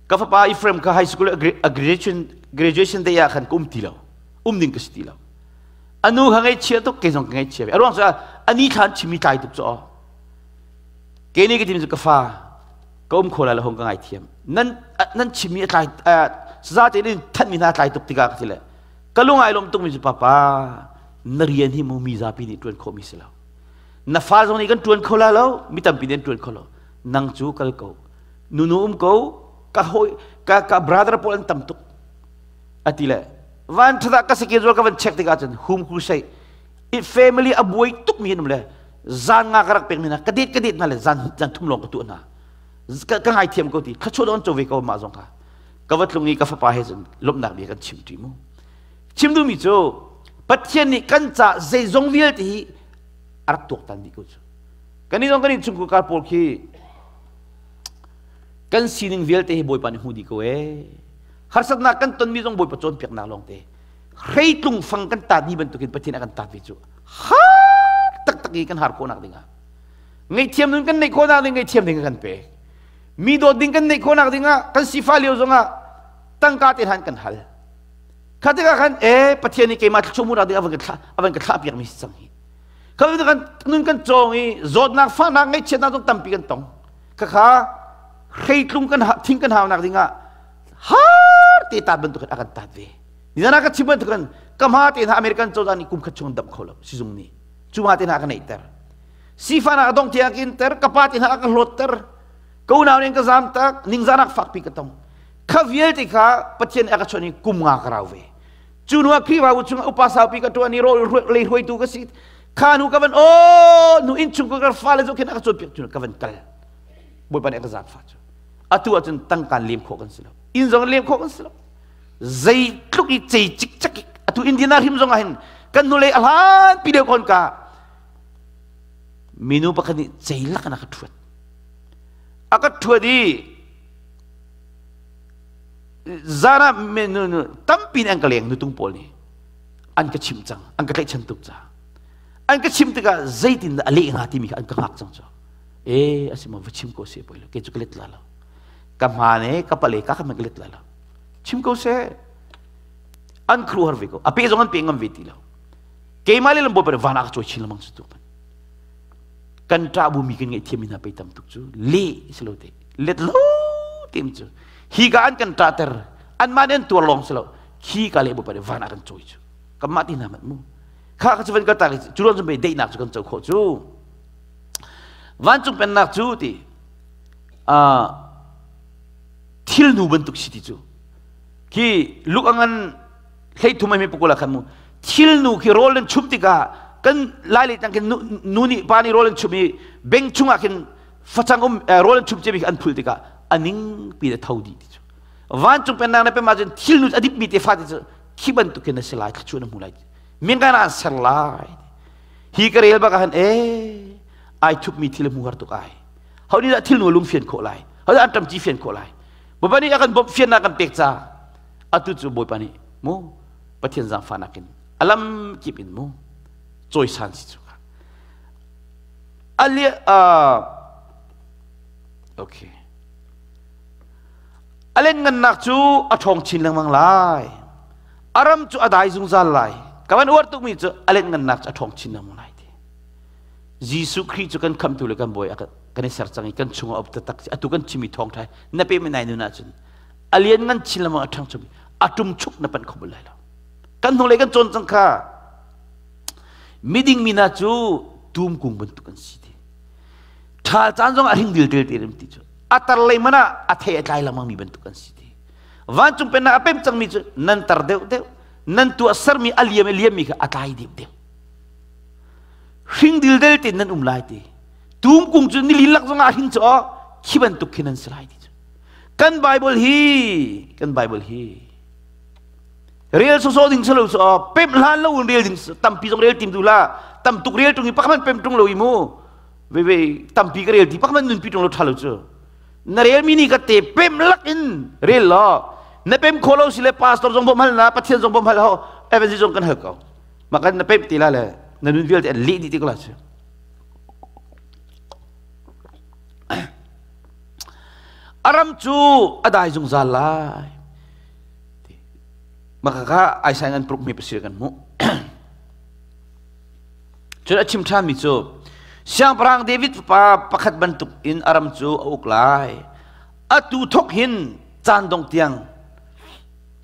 ka fapa Ephraim kha high school graduation graduation day ah khan ka um ti lo. Um ding ka si ti lo. Anu kha ngaihchia tuk kei zong ka ngaihchia ve. A ruang cu ani thla an chimmi tlai tuk cu aw. Kei nih ka timi cu ka fa ka um kho lai lo hong ka ngaithiam. Nan nan chimmi a tlai saza te in thanmi hna tlai tuk tikah ka ti le ka lung ai lawm tukmi cu papa na rian hi mu mi zapi nih ṭuan khawhmi si lo. Na fa zong nih kan ṭuan kho la lo, mi tampi nih an ṭuan kho lo. Nang cu kal ko. Nunu um ko, ka hawi ka ka brother pawl an tam tuk. Ati le van ṭhat ah ka schedule ka van check tikah cun hum crusade family a buai tuk mi an um le zan nga ka rak pek mi hna ka det ka det hna le zan zan thum lawng ka tuah hna ka ngaithiam ko ti thluachuah dong an co ve ko mah zong kha ka va tlung i ka fapa he cun lawmhnak bia kan chim ṭi mu chim duhmi cu Pathian nih kan ca zeizong vialte hi a rak tuaktan dih ko cu kan nih zong kan innchungkhar pawl khi kan sining vialte hi Bawipa nih hmu dih ko ee harsatnak kan tonmi zong Bawipa cawnpiaknak lawngte hreitlung fang kan taat ni bantukin Pathian a kan taat ve cu har taktak i kan har khawhnak dingah ngaihthiam nun kan neih khawhnak ding ngaihthiam ding kan pek mi dawt ding kan neih khawhnak dingah kan sifa lio zongah tangka te han kan hal kha tikah khan e Pathian nih keimah thluachuah hmuhnak ding avan ka thlah avan ka thlah piak mi si cang hi kha kan nun kan cawng i zawtnak fahnak ngaihchiatnak zong tampi kan tong khakha hreitlung kan thing kan haunak dingah har te taat bantukin a kan taat ve Nizan ah ka chim bantukin ka hma te hna American cozah nih kum khat chung damh kho lo sizung nih cu ma te hna ka neihter sifahnak a dong tiang ka inter ka pa te hna a ka hlawtter ka unau nih ka zam tak ningzahnak fakpi ka tong kha vialte kha Pathian a ka chawnh i kum nga ka rau ve cu hnu ah Khrihfabu chungah upa saupi ka ṭuan i rawl lei hruaitu ka si kha nu ka van o nu innchung ka fale zoh khin a ka cawnpiak cu ka van kal Bawipa nih a ka zaangfah cu atu ahcun tangkaan lem khawh kan si lo inn zong lem khawh kan si lo zeitluk i cei cikcek i atu Indiana hrim zong ah hin kan hnulei a hlan pi deuh kon ka minu pakhat nih cei lak in a ka ṭhuat a ka ṭhuat i zan ah tampi in an ka leng nutung pawl nih an ka chimh cang an ka tlaihchan tuk ca an ka chim tikah zeitin dah a leh hnga timi kha an ka hngak cang cu e a si maw va chim ko se poi lo ke cu ka let la lo ka hmaan e ka pale ka ka ka let la lo chim ko seh an khru har ve ko a pe zong an pe ngam ve ti lo keimah le lambawi van ah ka cawi chin lengmang su tuk kan ṭah bu mi kan ngaih thiam hna pei tam tuk cu le si lo te let lo tim cu hi ka an kan ṭah ter an mah an tuar lawng si lo khi ka le bawi van ah kan cawi cu kan mah ti hna mat mu kha ka cu van ka tak cu ruang cu mei deihnak cu kan co khawh cu vancung pennak cu ti thilnu bantuk si ti cu khi luk a ngan hleithum ai mi pakula khan mu thilnu khi rawl nan chum tikah kan lai le tang khin nu nih pa nih rawl an chum i beng chungah khin facang um rawl an chum cemi an phul tikah aning pi le tho dih ti cu vancung pennak na pem ahcun thilnu a dip mi te fa ti cu khi bantuk khin na si lai thluachuah na hmu lai mingan an ser lai hi ka rel bak ah han e ai thup mi thil hmu har tuk ai. Ho nih dah thil nu lung fian khawh lai? Ho dah an ṭam ci fian khawh lai? Bawipa nih a kan bawmh fiannak kan pek ca atu cu Bawipa nih mu Pathian zaangfahnak in alam kip in mu cawisan si cu ali okay alen ngannak cu a ṭhawng chin lengmang lai a ram cu a dai zungzal lai ka van uar tukmi cu alen ngannak cu a ṭhawng chin lengmang lai ti Jesuh Khrih cu kan khamtu le kan bawi kan i ser cang i kan chungah up taktak atu kan chimi thawng ṭhai na pe mi nai nun ahcun a lian ngan chin lengmang a ṭhang chumi a ṭum chuk na panh kho bal lai lo kan hnulei kan cawn cang kha miding mi hna cu tum kung bantuk an si ti ṭhal caan zong a hring dil tel te ti cu a tar lei man ah a thei a tlai lengmang mi bantuk an si ti vancung pennak a pem cangmi cu nan tar deuh deuh nan tuah sermi a liam a liammi kha a tlai deuh deuh hring dildel tein nan um lai ti tum kung cu nili lak zongah hring cu khi bantuk khi nan si lai ti cu kan bible hi kan bible hi rel sawsawh ding silo cu pem hlan lo in rel ding tampi zong rel tim du la tam tuk rel tung i pakhat pem tung lo i mu ve ve tampi ka rel ti pakhat nun pi tung lo tha lo cu na rel mi ni ka te pem lak in rel lo na pem kho lo si le pastor zong bom hal na pathian zong bom hal ho evangelist zong kan hal ko makan na pem ti la le na nun vialte an leh dih ti ko la cu aram cu a dai zungzal lai Maka kha Isaiah an pruk mi pasir kan hmuh. Cun a chim ṭhanmi cu Siangpahrang David fapa pakhat bantuk in a ram cu a uk lai. Atu thok hin caan dong tiang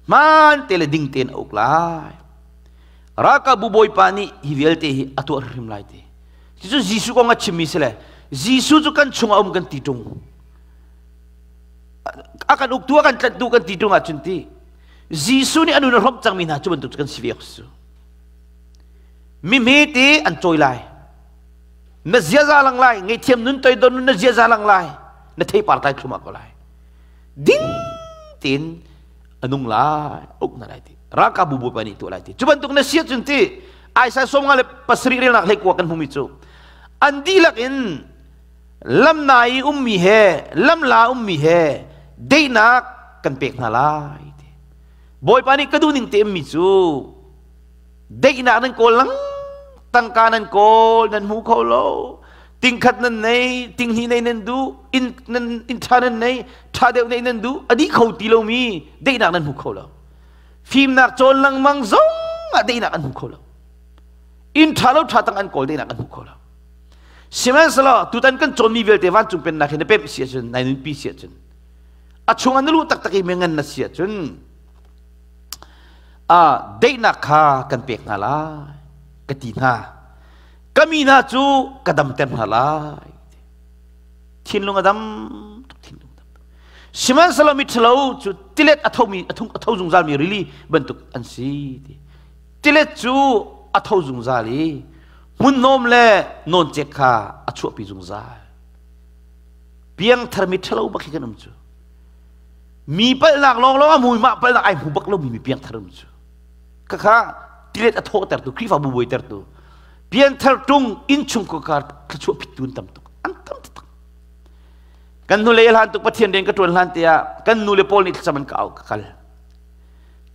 hmaan te le ding tein a uk lai. Ralkapbu bawipa nih hi vialte hi a tuah hrim lai ti. Cucu Jesuh kong a chimmi si le Jesuh cu kan chungah um kan ti ṭung. A kan uktu a kan tlanhtu kan ti ṭung ahcun ti Jesuh nih a nun a hrawmh cangmi hna cu bantuk cu kan si ve awk si. Mi hmete an cawi lai. Na ziaza lang lai, ngaihthiam nun toidor nun na ziaza lang lai, na theipar tlai thlum ko lai. Ding tein a nung lai, uk na lai ti. Ralkapbu bawipa nih tuah lai ti. Cu bantuk na si ahcun ti Isaiah 57 relnak hlei kua kan hmumi cu an dihlak in lamna i ummi he lamla ummi he daihnak kan pek hna lai ti bawipa nih ka duhning te ummi cu daihnak nan kawl lang tangka nan kawl nan hmu kho lo tingkhat nan nei tinghnih nei nan duh in nan in tha nan nei tha deuh nei nan duh a dih kho ti lomi daihnak nan hmu kho lo fimnak cawn lengmang zong ah daihnak an hmu kho lo inn tha lo tha tang an kawl daihnak an hmu kho lo Sihmanhsehlaw tutan kan cawnmi vialte vancung pennak hi na pemh si ahcun nai nunpi si ahcun a chung ah na luh taktak i mingan na si ahcun a daihnak kha kan pek hna lai ka ti hna ka mi hna cu ka damter hna lai thinlung a dam tuk thinlung dam sihmanhsehlaw miṭhalo cu tilet a thomi a thung a tho zungzalmi rili bantuk an si ti tilet cu a tho zungzal i hmunnawm le nawncek kha a chuahpi zungzal piangthar mi ṭhalo bak hi kan um cu mi palhnak lawnglawng a hmu mah palhnak ai hmu bak lomi mi piangthar um cu khakha tilet a thawhtertu Khrihfabu buaitertu piangthar ṭung innchung kar thluachuah phittu an tam tuk an tam taktak kan hnulei hlan tuk Pathian rian ka ṭuan hlan te ah kan nu le pawl nih thlacam an ka au ka kal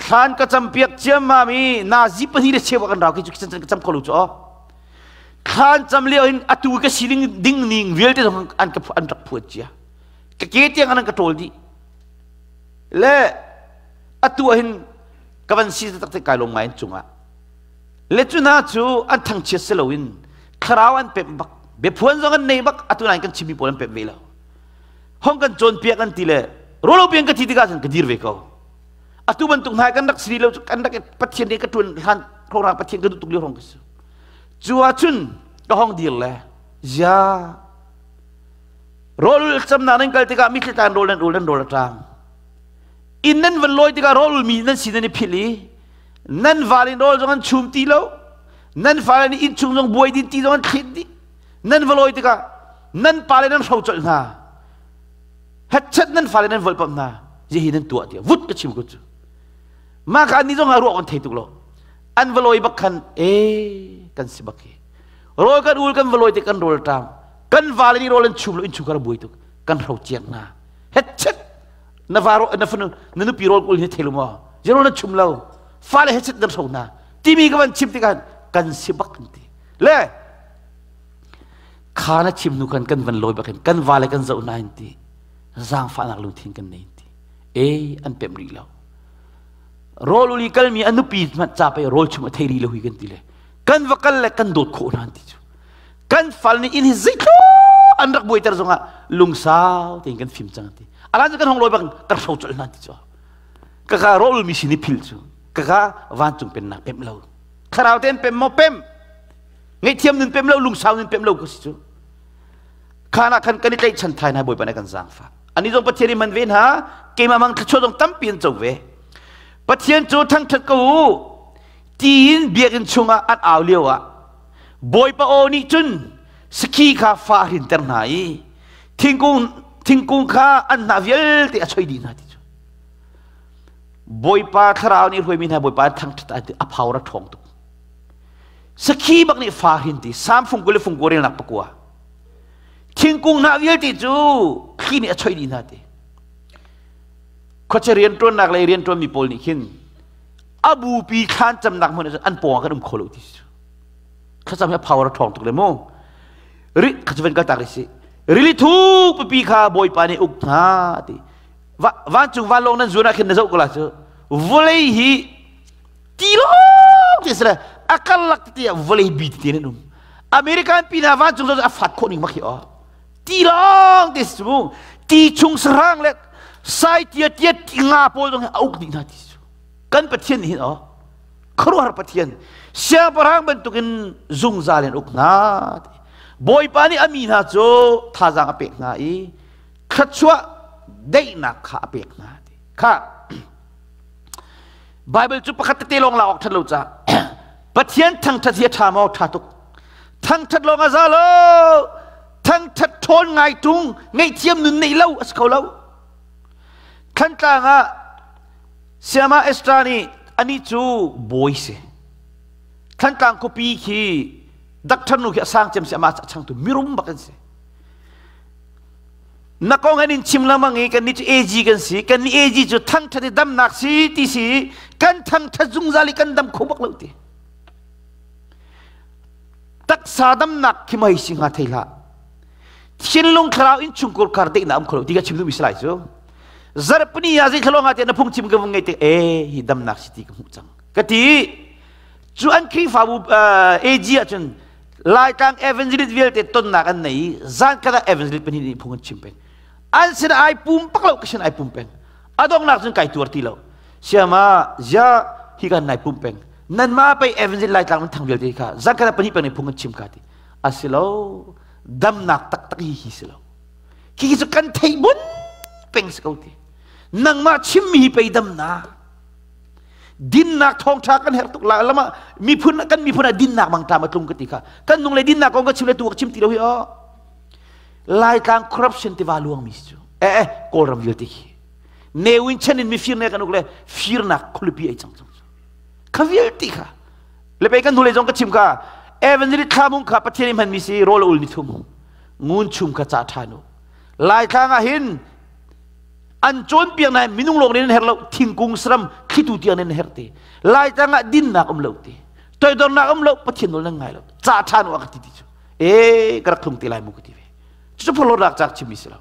thlan ka campiak ciammam i nazi pahnih le cheu kan rau khi cu ka cam kho lo cu aw thlan cam lio in atu ka siling ding ning vialte zong an ka an rak phuat cia ka ke tiang an ka ṭawl dih le atu ah hin ka van si tak te kai lawm ngai in cungah le cu hna cu an thangchiat si loin thlarau an pemh bak biaphuan zong an nei bak atu nain kan chimmi pawl an pemh ve lo hong kan cawnpiak an ti le rolo pian ka thi tikah cun ka dir ve ko atu bantuk hna kan rak si lo kan rak pathian nih ka tuan hlan rorang pathian ka duh tuk lio rong ka si cu ahcun ka hong dir le zia rawl camnak nan kal tikah mitthli tlan rawl nan ul nan rawl a tang inn nan van lawi tikah rawl mi nan si nan i philh i nan val in rawl zong an chum ti lo nan fale nih inn chung zong buai din ti zong an thlit dih nan va lawi tikah nan pale nan hro colh hna hetchet nan fale nan volpam hna hi nan tuah tiah vut ka chim ko cu mah ka annih zong ah ruah kan thei tuk lo an va lawi bak khan e kan si bak hi rawl kan ul kan va lawi te kan rawl ṭam Kan vale nih rawl an chum lo, innchungkhar a buai tuk. Kan hro ciak hna. Het chet na va na fanu na nupi rawl kul hi thei lo maw? Zero na chum lo. Fale het chet nan hro hna. Timi ka van chim tikah kan si bak kan ti. Le kha na chim hnu khan kan van lawi bak in kan vale kan zoh hna in ti. Zaangfahnak lungthin kan nei in ti. E an pemh rih lo. Rawl uli kalmi a nupi hmanh ca pei rawl chum a thei rih lo hi kan ti le. Kan va kal le kan dawt khawh hna an ti cu. Kan fal nih inn hi zeitluk an rak buaiter zongah lungsau tein kan fim cang ti. Alan cu kan hong lawi bak kan hro colh hna ti cu. Kaka rawl mi sin i phil cu. Kaka vancung pennak pemh lo. Thlarau tein pem maw pem. Ngaihthiam nun pem lo lungsau nun pem lo ka si cu. Khana khan kan i tlaihchan thai hna Bawipa nih kan zaangfah. Ani zong Pathian i man ve hna, keimah mang thluachuah zong tampi an co ve. Pathian cu thangṭhat ko u tiin biakinn chungah an au lio ah Bawipa aw nih cun sakhi kha fa a hrinter hna i thingkung thingkung kha an hnah vialte a choi dih hna ti cu. Bawipa thlarau nih hruaimi hna Bawipa thangṭhat a power a ṭhawng tuk. Sakhi bak nih fa hrin ti Sam fung 20 le fung kua relnak pakua. Thingkung hnah vialte cu thli nih a choih dih hna ti. Khuacha rianṭuannak lei rianṭuanmi pawl nih khin a bupi thlan camnak hmun ah an pawng ah kan um kho lo ti cu. Thlacam hi a power a ṭhawng tuk le mu. Ri kha cu van kal tak rih si. Rili thuk pipi kha Bawipa nih uk hna ti. Vancung vanlawng nan zuan ah khin na zoh ko la cu. Vawlei hi ti lawng ti sile a karlak ti ah vawlei bi ti an um American pi hna vancung cu a fat khawh ning mak hi aw ti lawng ti si mu ti chung sarang le sai tia tia ti nga pawl zong hi a uk dih hna ti cu kan Pathian nih hin aw khuaruahhar Pathian siangpahrang bantukin zungzal in uk hna Bawipa nih a mi hna cu thazaang a pek hna i thluachuah daihnak kha a pek hna kha Bible cu pakhat tete lawng lak awk ṭhat lo ca Pathian thangṭhat hi a ṭha maw ṭha tuk thangṭhat lawng a za lo thangṭhat ṭhawn ngai ṭung ngaihthiam nun neih lo a si kho lo Thlantlang ah Siama Estra nih anih cu bawi si Thlantlang khuapi khi Doctor nu khi a sang cem si amah a changtu mirum bak an si Na kong an in chim lengmang i kannih cu AG kan si. Kannih AG cu thangṭhat i damnak si ti si kan thangṭhat zungzal i kan dam kho bak lo ti. Taksa damnak khi mei si hnga thei hlah. Thinlung thlarau in chungkur kar deihnak um kho lo ti ka chim duhmi si lai cu. Zarhpini ah zei thlalawng ah tiah na phungchim ka vung ngei te e hi damnak si ti ka hmuh cang. Ka ti cu an Khrihfabu AG ahcun Laitlang evangelist vialte tonnak an nei i zan khat ah evangelist pahnih nih phung an chim peng. An sin ai pum pak lo ka sin ai pum peng. A donghnak cun kai tuar ti lo. Siama zia hi kan nai pum peng. Nan ma pei evangelist Laitlang nan thang vialte kha zan khat ah pahnih peng nih phung an chim ka ti. Asilo damnak taktak hi hi si lo. Khi cu kan theih bun peng si ko ti. Nangmah chimmi hi pei damnak. Dinnak thawngṭha kan herh tuk la lama miphun kan miphun ah dinnak mangṭam a tlung ka ti kha kan nung le dinnak kong ka chim le tu ka chim ti lo hi aw Laitlang corruption tiva luang mi si cu eh eh Kawlram vialte khi Ne Win chen in mifir ne kan uk le firnak khualipi ai cang cang kha vialte kha le pei kan hnulei zong ka chim kha Evangelist Thlamung kha Pathian i hmanmi si rawl ul ni thum ngun chum kha ca ṭhan u Laitlang ah hin An cawnpiak nain minung lawng nih nan herh lo, thingkung saram thlitu tiang nan herh te. Laitlang ah dinnak um lo te. Toidornak um lo, Pathian nawl nan ngai lo. Ca ṭha nu a ka ti ti cu. E ka rak thlung te lai mu ka ti ve. Cucu phorhlawtnak caak chimmi si lo.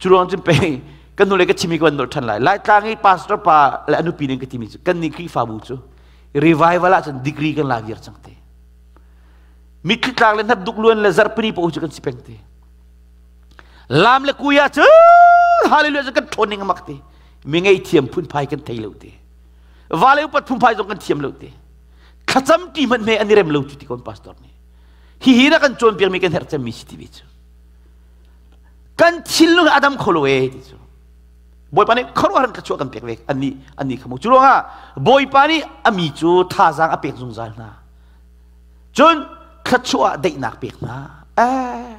Cu ruang cun pei kan nu le ka chimi ka van nolh ṭhan lai. Laitlang i pastor pa le a nupi ning ka timi cu kan nih Khrihfabu cu revival ah cun degree kan la viar cang te. Mitthli tlak le hnap duk luan le zarhpini paoh cu kan si peng te. Lam le kui ah cun hallelujah cu kan ṭhawn ning a mak ti. Mi ngei thiam phunphai kan thei lo ti. Vale upat phunphai zong kan thiam lo ti. Thlacam ti hmanh hme an i rem lo cu ti kon pastor nih. Hi hi na kan cawnpiak mi kan herh cemmi si ti ve cu. Kan thinlung a dam kho lo e ti cu. Bawipa nih khuaruahhar in thluachuah kan pek ve annih annih kha mu. Cu ruangah Bawipa nih a mi cu thazaang a pek zungzal hna. Cun thluachuah daihnak pek hna. Eh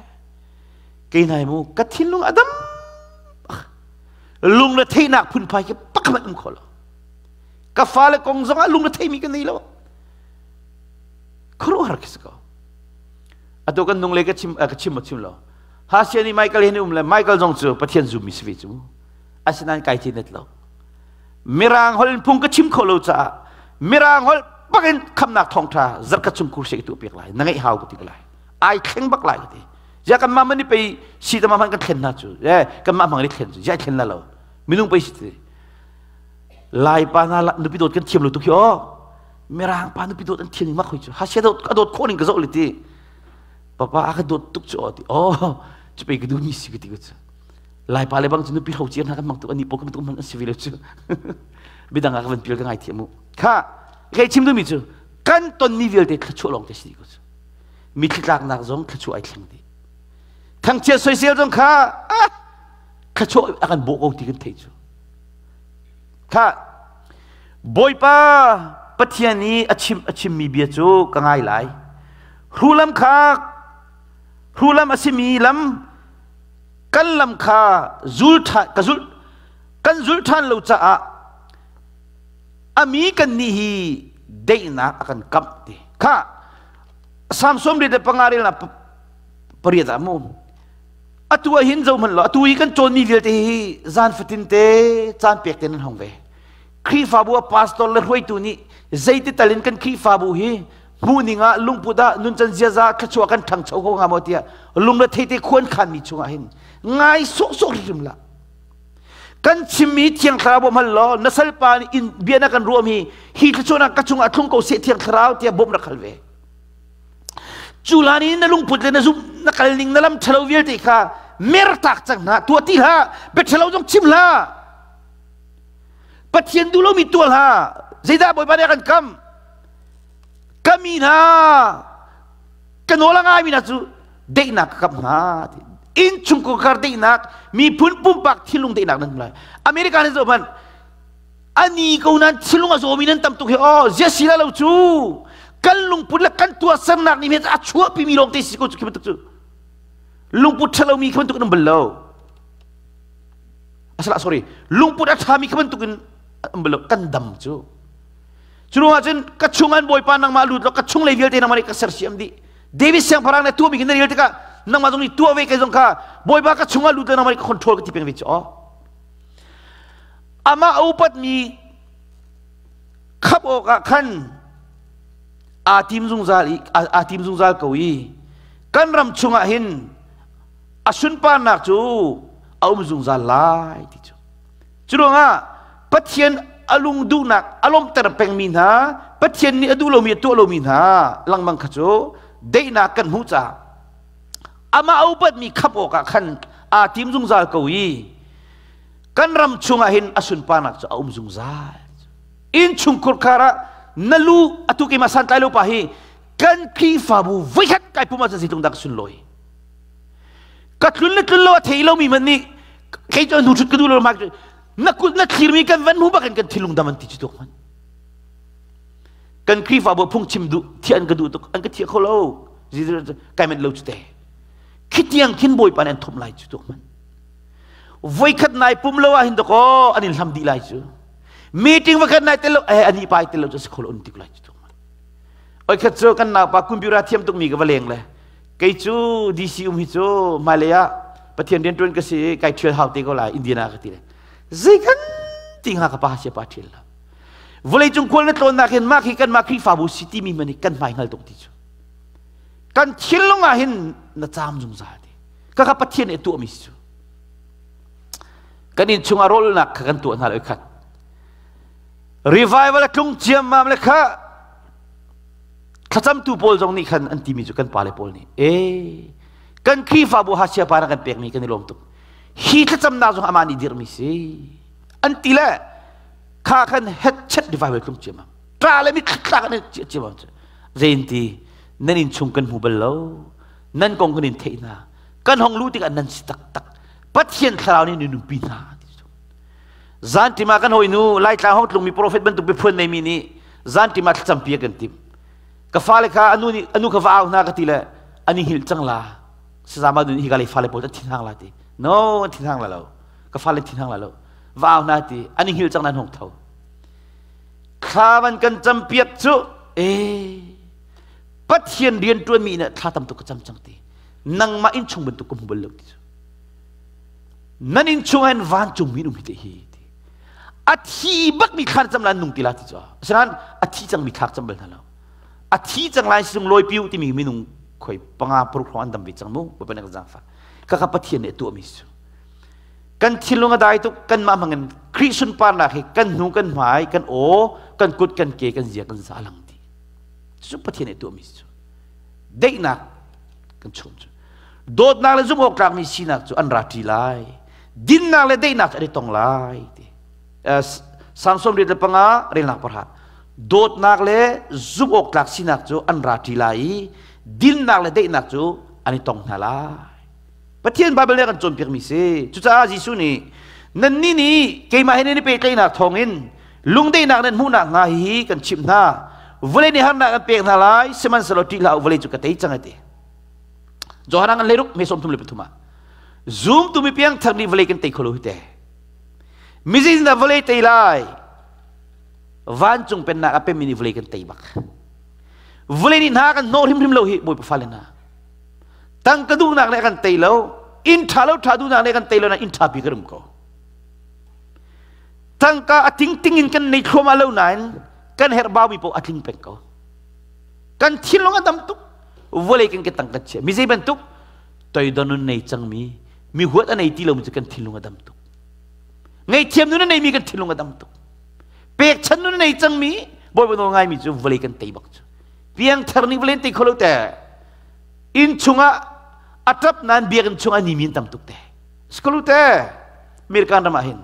Kei nai mu ka thinlung a dam lung le theihnak phunphai khi pakhat um kho lo ka fale kong zong ah lung le theimi ka nei lo khuaruahhar khi si ko. Atu kan nung le ka chim ka chim chim lo. Hasia ni Michael hin um le Michael zong cu Pathian zum mi si ve cu. Asinain kai ti net lo. Mirang hol in phung ka chim kho lo caah Mirang hol bakin khamnak thawngtha zarkhat chung kursi ka tu piak lai. Na ngeih hau ka ti ko lai. Ai thleng bak lai ka ti. Ya kan mah mani pei si ta ma man kan thlen na cu. Eh kan mah mang ni thlen cu. Ya thlen la lo. Minung pei si ti. Lai pa na nupi dawt kan thiam lo tuk hi aw. Mirang pa nupi dawt an thiam mak hoi cu. Ha sia dawt a dawt khawh ning ka zoh le ti. Papa a ka dawt tuk cu aw ti. Oh, cu pei ka duh mi si ka ti ko cu. Lai pa le bang cu nupi ho cian hna kan mang tuk ani po kan tuk man an si ve lo cu. Bidang ah ka van pil ka ngai thiam mu. Kha, kei chim duh mi cu kan ton mi vialte thluachuah lawng te si ko cu. Mitthli tlaknak zong thluachuah ai thleng dih. Thangchiat soisel zong kha ah thluachuah a kan bawh ko ti kan theih cu. Kha Bawipa Pathian i a chim a chimmi bia cu ka ngai lai. Hrulam kha hrulam a simi lam kan lam kha zul ṭhan ka zul kan zul ṭhan lo caah a mi kan nih hi daihnak a kan kamh ti kha Psalm 75 rel na pariat ah mu Atu ah hin zohhmanh law atu hi kan cawnmi vialte hi zan fatin te caan pek te nan hong ve. Khrihfabu ah pastor le hruaitu nih zeiti tal in kan Khrihfabu hi hmuhning ah lungput ah nuncan ziaza thluachuah kan ṭhangcho ko hnga maw tiah lungre theite khuan khanmi chungah hin ngai sawhsawh hrimhrim lah. Kan chimmi Thiang Thlarau bawm hal law na salpa nih in bia na kan ruam hi hi thluachuahnak ka chungah thlung ko seh Thiang Thlarau tiah bawmh rak hal ve. Cu hlan in na lungput le na zumh na kal ning na lam ṭhalo vialte kha mertak cang hna tuah ti hlah bia ṭhalo zong chim hlah Pathian duh lomi tuah hlah zeidah Bawipa nih a kan kam ka mi hna ka nawl a ngaimi hna cu daihnak ka kam hna innchungkhar daihnak miphun pumpak thinlung daihnak nan hmu lai America nih zoh hmanh ani ko nan thinlung a zawmi nan tam tuk hi aw zia si la lo cu kan lungput le kan tuahsernak nih a chuahpi mi lawng te si ko cu khi bantuk cu lungput ṭhalo mi khi bantuk in um bal lo asala sorry lungput a ṭhami khi bantuk in um bal lo kan dam cu cu ruangah cun ka chung an bawipa nangmah lut law ka chung lei vialte nangmah nih ka sersiam dih David siangpahrang nih tuahmi khi na rel tikah nangmah zong nih tuah ve kai zong kha bawipa ka chungah lut law nangmah nih ka control ka ti peng ve cu aw Amah a upatmi khap awkah khan aa tim zungzal i aa tim zungzal ko i kan ram chungah hin a sunparnak cu a um zungzal lai ti cu. Cu ruangah Pathian a lung duhnak a lawmhter pengmi hna Pathian nih a duh lomi a tuah lomi hna lengmang kha cu daihnak kan hmuh caah amah a upatmi khap awkah khan aa tim zungzal ko i Kan ram chungah hin a sunparnak cu a um zungzal. Innchungkhur khar ah na lu atu keimah santlai lo pa hi kan Khrihfabu voikhat kai pum ah zeitlung dah ka sunlawi. Ka tlun le tlun lo a thei lomi hmanh nih kei cu hnu thut ka duh lo ma na kut na thlirmi kan van hmu bakin kan thinlung dam an ti cu tuk hmanh. Kan Khrihfabu phungchim duh thiah an ka duh tuk an ka thiah kho lo kai manh lo cu te. Khitiang khin Bawipa nih an thomh lai cu tuk hmanh. Voikhat nai pum lo ah hin dakaw an in hlam dih lai cu. Meeting voikhat nai tel lo eh ani pai tel lo cu si kho lo un tik lai cu. Oi khat cu kan naupa computer thiam tuk mi ka va leng le kei cu DC um hi cu hmailei ah Pathian rian tuan ka si kai thial hau te ko lai Indiana ka ti le zei kan ti nga ka pa sia pa thial la vawlei cung khual na tlawn nak hin mah khi kan mah Khrihfabu si ti mi man kan hmai hngal tuk ti cu kan thinlung ah hin na caam zungzal ti Kaka Pathian nih a tuahmi si cu. Kan inn chungah rawlnak kha kan tuah hna lo khat. Revival a tlung ciammam le kha thlacamtu pawl zong nih khan an timi cu kan pale pawl nih ee kan Khrihfabu hasia pa na kan pekmi kan i lawm tuk. Hi thlacamnak zong amah nih dirhmi si. An ti le kha khan headchat revival tlung ciammam. Ṭa le mit thlak an ciammam cu. Zein ti nan inn chung kan hmu bal lo. Nan kong kan in theih hna. Kan hong luh tikah nan si taktak. Pathian thlarau nih nan nunpi hna. Zanṭim ah kan hawinu Laitlang hong tlungmi profet bantuk biaphuan neimi nih zanṭim ah thlacampi a kan timh. Ka fale kha anu nih anu kha va au hna ka ti le an i hngilh cang la. Sazama nu nih hika lei fale pawl an thinhang la ti. No, an thinhang la lo. Ka fale thinhang la lo. Va au hna ti. An i hngilh cang nan hong tho. Thla van kan campiak cu ee. Pathian rian ṭuanmi in thla tam tuk ka cam cang ti. Nangmah innchung bantuk ka hmu bal lo ti cu. Nan innchung ah hin vancungmi in um hi te hi ti. A thi bakmi thla na cam lai nung ti la ti cu. Asinain a thi cangmi thla ka cam bal hna lo. A thi cang lai sizung lawi piu timi minung khoi panga paruk hrawng an dam ve cang mu. Bawipa nih kan zaangfah. Kaka Pathian nih a tuahmi cu. Kan thinlung a dai tuk kanmah hmangin Khrih sunparnak hi kan hnu kan hmai kan aw kan kut kan ke kan zia kan za lang ti. Cu Pathian nih tuahmi cu. Daihnak kan chum cu. Dawtnak le zumh awk tlakmi sinak cu an ra ṭi lai. Dinnak le daihnak cu an i tong lai ti. Salm 45 relnak parha. Dawtnak le zumh awk tlak sinak cu an ra ṭi lai i dinnak le daihnak cu an i tong hna lai. Pathian Baibal nih a kan cawnpiakmi si. Cucaah Jesuh nih nannih nih keimah he nan i pehtlaihnak thawngin lungdaihnak nan hmuhnak hnga hihi kan chimh hna. Vawlei nih harnak an pek hna lai, sihmanhsehlaw ṭih hlah u, vawlei cu ka tei cang a ti. Johan ah kan leiruk me 33 ah zumtu mi piangthar nih vawlei kan tei kho lo hi te. Mizin dah vawlei tei lai? Vancung pennak a pemmi nih vawlei kan tei bak. Vawlei nih hna kan hnawh hrimhrim lo hi Bawipa fale hna. Tangka duhnak nih a kan tei lo, inn ṭha lo ṭha duhnak nih a kan tei lo na inn ṭha pi kan um ko. Tangka a tingting in kan nei thluahmah lo nain kan herh baumi paoh a tling peng ko. Kan thinlung a dam tuk, vawlei kan ke tang kan chia. Mi zei bantuk toidor nun nei cangmi, mi huat a nei ti lomi cu kan thinlung a dam tuk. Ngaihthiam nun a neimi kan thinlung a dam tuk. Pekchan nun a nei cangmi, Bawipa nawl ngaimi cu vawlei kan tei bak cu. Piangthar nih vawlei tei kho lo te. Inn chungah a ṭap nain biakinn chungah ni min tam tuk te. Skalu te. American ram ah hin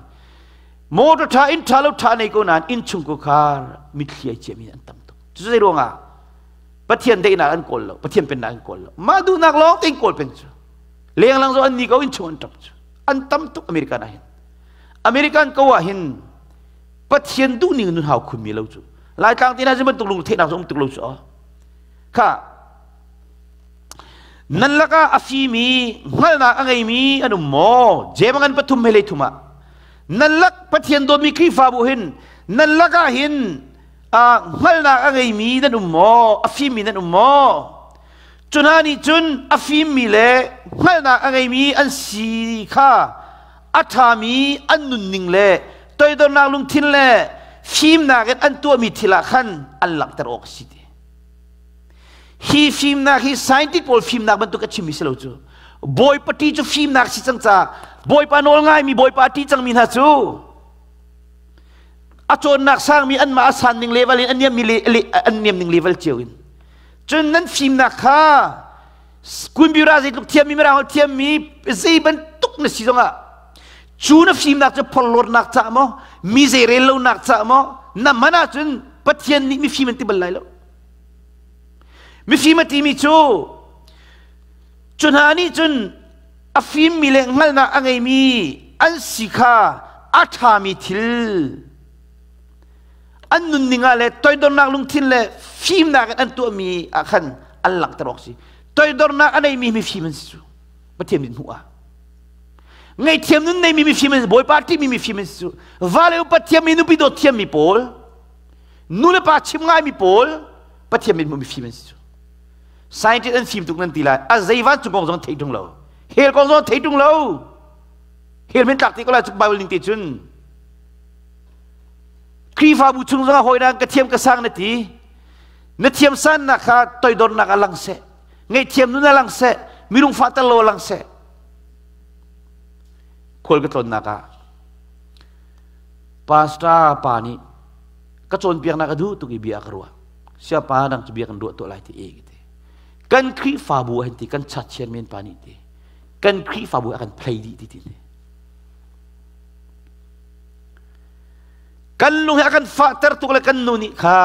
motor ṭha inn ṭha lo ṭha nei ko nain inn chung ko khar mitthli ai ciami an tam tuk. Cu zei ruangah Pathian daihnak an kawl lo, Pathian pennak an kawl lo. Mah duhnak lawng tein kawl peng cu. Lenglang zo an ni ko inn chung an ṭap cu. An tam tuk American ah hin. American ko ah hin Pathian duhning nun hau khunmi lo cu. Laitlang te hna cu bantuk lungtheihnak cu um tuk lo cu. Kha nan lakah a fimi hngalhnak a ngeimi an um maw? Jeim ngan pathum he leithum ah nan lak Pathian dawtmi Khrihfabu hin nan lakah hin hngalhnak a ngeimi nan um maw? A fimmi nan um maw? Cu hna nih cun a fimmi le hngalhnak a ngeimi an si kha a ṭhami an nunning le toidornak lungthin le fimnak in an tuahmi thil ah khan an langhter awk a si ti. Hi fimnak hi scientist pawl fimnak bantuk a chimmi si lo cu. Bawipa ṭih cu fimnak si cang ca Bawipa nawl ngaimi Bawipa a ṭih cangmi hna cu a cawnnak sangmi anmah a san ning level in a niammi an niam ning level cio in cun nan fimnak kha Kunbira zeitluk thiammi mirang holh thiammi zei bantuk na si zongah cu na fimnak cu phorhlawtnak cah maw mi zei rel lonak cah maw na man ahcun Pathian nih mifim an ti bal lai lo mifim a timi cu cu hna nih cun a fimmi le hngalhnak a ngeimi an si kha a ṭhami thil an nunning ah le toidornak lungthin le fimnak in an tuahmi ah khan an langhter awk si toidornak a neimi mifim an si cu Pathian mit hmuh ah ngaihthiam nun neimi mifim an si Bawipa ṭihmi mifim an si cu va le upat thiammi nupi dawt thiammi pawl nu le pa chim ngaimi pawl Pathian mit hmuh mifim an si cu scientist an fim tuk nan ti lai a zei vancung kong zong thei ṭung lo hell kong zong thei ṭung lo hell men tlak ti ko lai cu Bible ning te cun Khrihfabu chung zongah hawi ka thiam ka sang na ti. Na thiam sannak kha toidornak a lang seh. Ngaihthiam nun a lang seh. Minung fahter lo a lang seh. Khual ka tlawnnak ah pastor pa nih ka cawnpiaknak a duh tuk i bia ka ruah. Siapa dang cu bia kan ruah tuah lai ti e ti. Kan Khrihfabu ah hin ti kan chat chairman pa nih ti. Kan Khrihfabu a kan play dih ti ti. Kan lung hi a kan fahter tuk le kan nu nih kha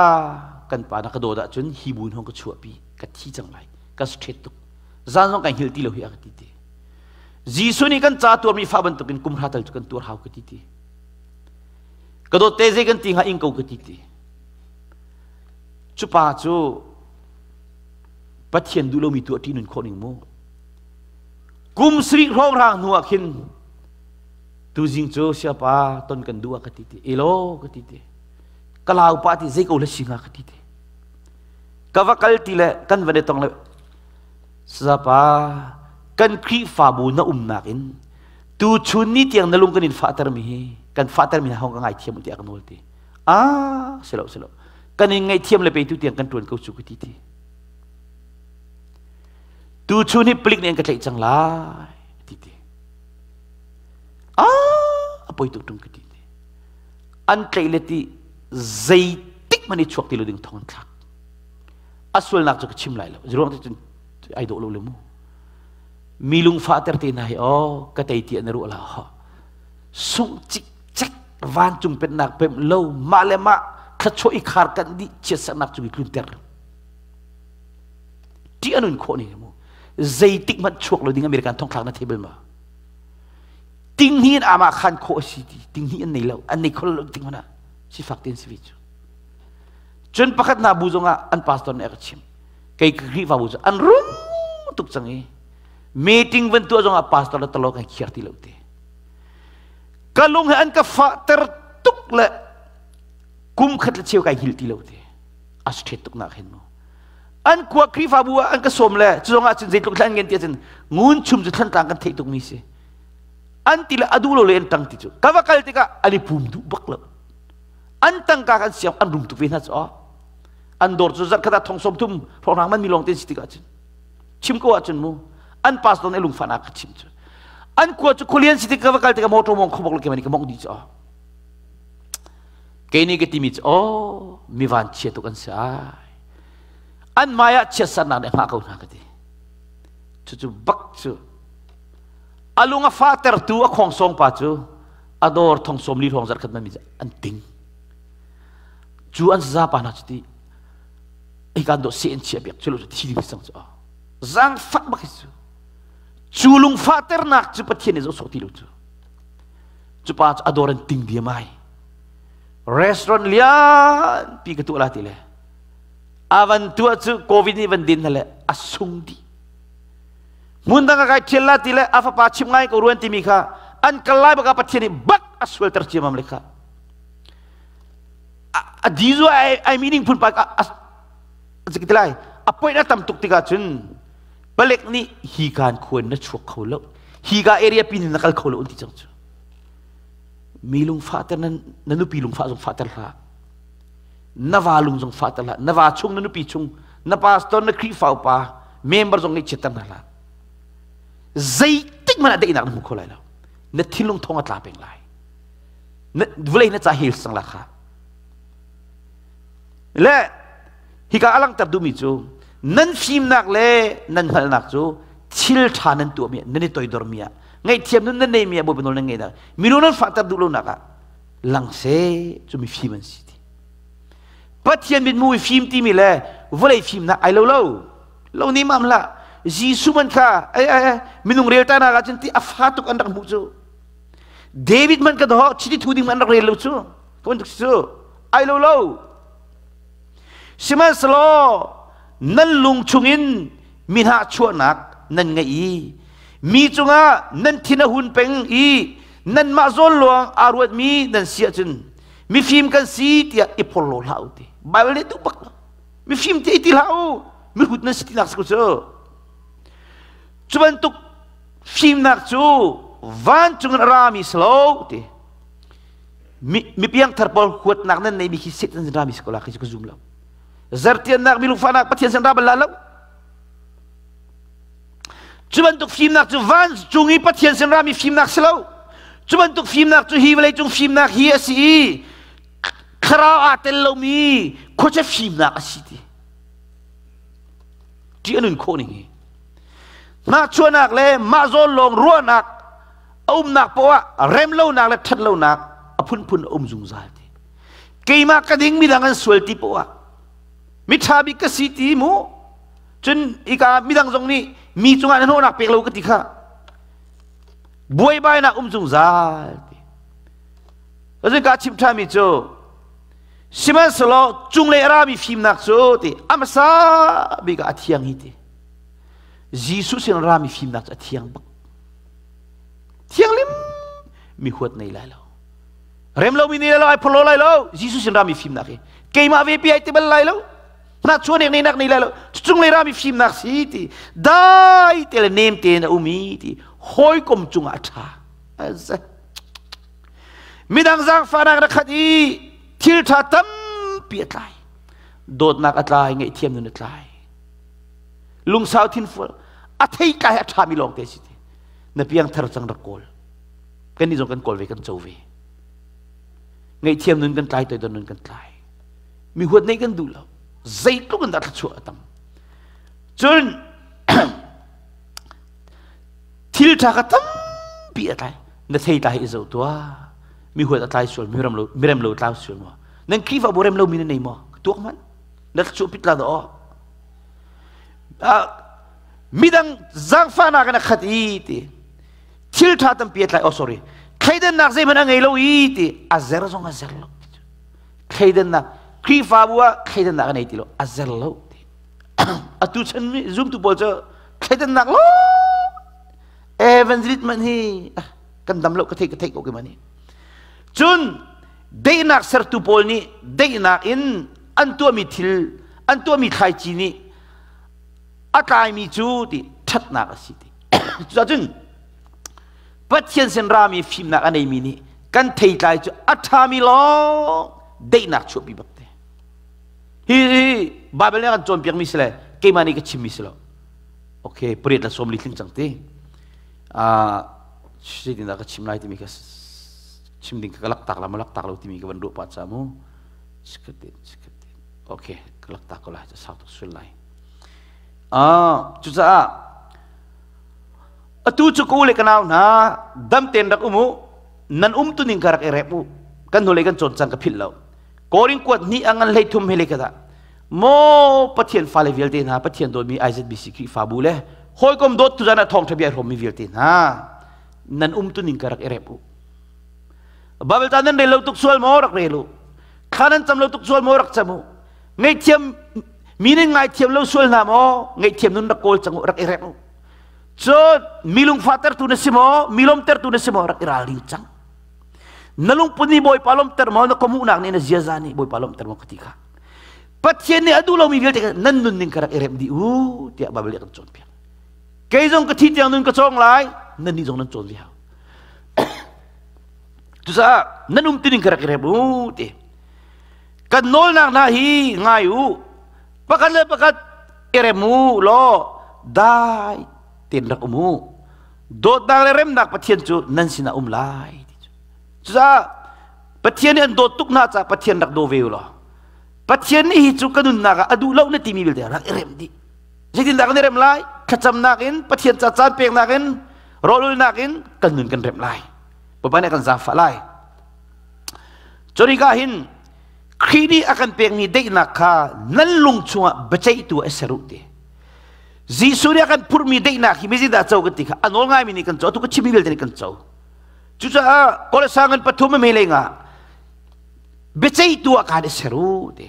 kan pa na ka dawt ahcun hi bu in hong ka chuahpi ka thi cang lai ka straight tuk zan zong kai hngilh ti lo hi a ka ti ti Jesuh nih kan ca tuarmi fa bantukin kum hra tal cu kan tuar hau ka ti ti ka dawt te zei kan ti hnga ing ko ka ti ti cu pa cu Pathian duh lomi tuah ṭih nun khawh ning mu kum sarih hrawng hrang hnu ah khin Tuzing cu siapa ton kan duh ah ka ti ti. Elo ka ti ti. Ka lau pa ti zei ko la si hnga ka ti ti. Ka va kal ti le kan van i tong le Sazapa kan Khrihfabu na umnak in tu chun ni tiang na lung kan in fahter mi hi kan fahter mi hong ka ngai thiam tiah ka nawl ti. Ah, silo silo. Kan in ngaihthiam le pe tu tiang kan tuan ko cu ka ti ti. Tu chun hi palik nih an ka tlaih cang lai ti ti. Ah, a poi tuk tung ka ti ti. An tlaih le ti zeitik hmanh i chuak ti lo ding thong an thlak. A sualnak cu ka chim lai lo. Ruang ti cun ai dawh lo le mu. Mi lungfah ter te hna hi oh ka tei ti an ruah la ha. Sungh cikcek vancung pennak pemh lo mah le mah thluachuah i khar kan dih chiatsernak cung i tlunter. Ṭih a nun khawh ning mu. Zeitik hmanh chuak lo ding American thongthlak na thei bal ma? Ting hnih in amah khan khawh a si ti. Ting hnih an nei lo. An nei kho lo ting hmanh ah sifak tein si ve cu. Cun pakhat hna bu zongah an pastor nih a ka chim. Kei Khrihfabu cu an rum tuk cang i meeting van tuah zongah pastor le talo kan khiar ti lo te. Ka lung he an ka fahter tuk le kum khat le cheu kai hil ti lo te. A straight tuk nak hin mu. An khua Khrihfabu ah an ka sawm le cu zongah cun zeitluk thlan ngen ti ahcun ngun chum cu thlantlang kan theih tuk mi si. An ti le a duh lo le an tang ti cu. Ka va kal tikah an i pum duh bak lo. An tangka kan siam an rum tuk ve hna cu an dawr cu zarh khat ah thong sawm thum hrawnghrang man mi lawng te si tikah cun chim ko ahcun mu an pastor nih lungfahnak ka chim cu an khua cu khualian si tik ka va kal tikah motor mong khobok le kemani ka mong di cu kei nih ka timi cu oh mi van chia tuk an si ai an mai ah chiatsernak nih hngah ko hna ka ti cucu bak cu a lung a fahtertu a khawngsawng pa cu a dawr thong sawm li hrawng zarh khat man mi an ting cu an zaza pa hna cu ti ei kan do se an chia biak cu lo thi ding sang cu zang fak bak cu cu lungfah ternak cu Pathian nih zoh ti lo cu cu pa cu a dawr an ting diam ai restaurant lian pi ka tuah la ti le avan tuah cu covid nih van din le a sung dih hmun dang a kai thial la ti le a fapa chim ngai ko ruan timi kha an kal lai baka Pathian nih bak a sualter ciamam le kha a dizu ai ai meaning phun pa a ti lai a point a tam tuk tikah cun palek nih hi kan khuan na chuak kho lo hi ka area pin na kal kho lo ti cang cu mi lung fahter na na nupi lung fah zong fahter hlah na va lung zong fahter hlah na va chung na nupi chung na pastor na Khrihfa upa member zong nih chiatter hna hlah zeitik hmanh ah daihnak na hmu kho lai lo na thinlung thong a tla peng lai na vawlei na ca hel sang la kha le hika a langhter duhmi cu nan fimnak le nan hngalhnak cu thil ṭha nan tuahmi nan i toidormi ah ngaihthiam nun nan neimi ah Bawipa nawl nan ngeihnak minung nan fahter duh lonak ah lang seh cu mifim an si ti Pathian mithmuh i fim timi le vawlei fimnak ai lo lo lo ni mam hlah Jesuh man kha ai ai minung rel ta nak ah cun ti a fa tuk an rak hmuh cu David man ka doh chiti thu ding man rak rel lo cu ka bantuk cu ai lo lo sihmanhsehlaw nan lung chungin mi hna chuahnak nan ngeih i mi cungah nan thin a hun peng i nanmah zawn luang aa ruatmi nan si ahcun mifim kan si tiah i phorhlaw hlah u ti Bible nih duh bak lo mifim ti ti hlah u mihrut nan si tinak si ko cu cu bantuk fimnak cu vancung in a rami si lo ti mi piangthar pawl huatnak nan neimi khi Satan sin rami si ko la khi cu ka zum lo zertiannak mi lungfahnak Pathian sin ra bal la lo Cu bantuk fimnak cu vancung i Pathian sin rami fimnak si lo. Cu bantuk fimnak cu hi vawleicung fimnak hi a si i thlarau aa tel lomi khuacha fimnak a si ti. Ṭih a nun khawh ning hi. Hnahchuahnak le mah zawn lawng ruahnak a umnak poah ah remlonak le ṭhatlonak a phunphun a um zungzal ti. Keimah ka ding midang an sual ti poah miṭha bik ka si ti mu Cun hika midang zong nih mi cungah na hnawhnak pek lo ka ti kha. Buaibainak um zungzal ti. Cun ka chim ṭhanmi cu sihmanhsehlaw cunglei a rami fimnak cu ti a hmasa bik ah a thiang hi ti. Jesuh sin rami fimnak cu a thiang bak. Thianglim mi huat nei lai lo. Rem lomi nei lai lo, ai phorhlaw lai lo. Jesuh sin rami fimnak hi keimah ve pi ai ti bal lai lo. Na chuanek nei nak nei lai lo. Cung lei rami fimnak si ti. Dai te le nem te na umi ti. Hawikom cungah a ṭha. Midang zaangfahnak na khat i thil ṭha tampi a tlai. Dawtnak a tlai, ngaihthiam nun a tlai. Lungsau thinfual a thei tlai a ṭhami lawng te si ti. Na piangthar cang rak kawl. Kan nih zong kan kawl ve, kan co ve. Ngaihthiam nun kan tlai, toidor nun kan tlai. Mi huat neih kan duh lo. Zeitluk in dah thluachuah a tam. Cun thil ṭha kha tampi a tlai na thei tlai i zoh tuah mi huat a tlai sual mi rem lo mi rem lo tlau sual maw nan Khrihfabu rem lo mi na nei maw tuak hmanh na chu pit la do midang zaangfahnak in a khat i ti thil ṭha tampi a tlai oh sorry thleidannak zeihmanh a ngei lo i ti a zer zong a zer lo thleidannak Khrihfabu ah thleidannak a nei ti lo a zer lo ti atu chan mi zumtu pawl cu thleidannak lo evangelist man hi kan dam lo ka thei ka thei ko ke mani cun deihnak sertu pawl nih deihnak in an tuahmi thil an tuahmi thlaici nih a tlaimi cu ti ṭhatnak a si ti cucun Pathian sin rami fimnak a neimi nih kan theitlai cu a ṭhami lawng deihnak chuahpi bak te Hi Bible nih a kan cawnpiakmi si le keimah nih ka chimmi si lo. Okay, pariat le 40 tling cang ti. Zeitindah ka chim lai timi ka chim ding ka lak tak la ma lak tak lo timi ka van ruah pah ca mu. Sikatin, sikatin. Okay, ka lak tak ko lai, sau tuk sul lai. Cucaah atu cu ka u le ka nau hna dam tein rak um u nan um tu ning ka rak i rep u kan hnulei kan cawn cang ka philh lo Korin kuat ni a ngan hlei thum he le ka dah maw Pathian fale vialte hna Pathian dawtmi IZBC Khrihfabu le hawikom dawt tuzan ah thawngṭha bia hrawmmi vialte hna nan um tu ning ka rak i rep u Bible ta nan rel lo tuk sual maw rak rel u thla nan cam lo tuk sual maw rak cam u ngaihthiam mi nih ngaithiam lo sual hna maw ngaihthiam nun rak kawl cang u rak i rep u cun mi lungfahtertu na si maw mi lawmtertu na si maw rak i ralring cang Na lungput nih Bawipa lawmhter maw, na khuamuhnak nih na ziaza nih Bawipa lawmhter maw ka ti kha. Pathian nih a duh lomi vialte nan nunning ka rak i remh dih u tiah Bible nih a kan cawnpiak. Kei zong ka thi tiang nun ka cawng lai, nan nih zong nan cawn ve hau. Cucaah nan um tining ka rak i rem u ti. Kan nawlnak hna hi ngai u. Pakhat le pakhat i rem u law dai tein rak um u. Dawtnak le remnak Pathian cu nan sinah um lai ti cu. Cucaah Pathian nih an dawt tuk hna caah Pathian rak daw ve u law Pathian nih hi cu ka nunnak ah a duh lo na timi vialte rak i rem dih. Zeitindah kan i rem lai? Thlacamnak in, Pathian ca caan peknak in, rawlulnak in kan nun kan rem lai. Bawipa nih a kan zaangfah lai. Cun hin Khrih nih a kan pekmi daihnak kha nan lung chungah biaceihtu a ser u ti. Jesuh nih a kan phurhmi daihnak hi mizeidah co kan ti kha a nawl ngaimi nih kan co, atu ka chimmi vialte nih kan co. Cucaah Kolosai ngan pathum a hme lengah biaceihtu ah kaan i ser u ti.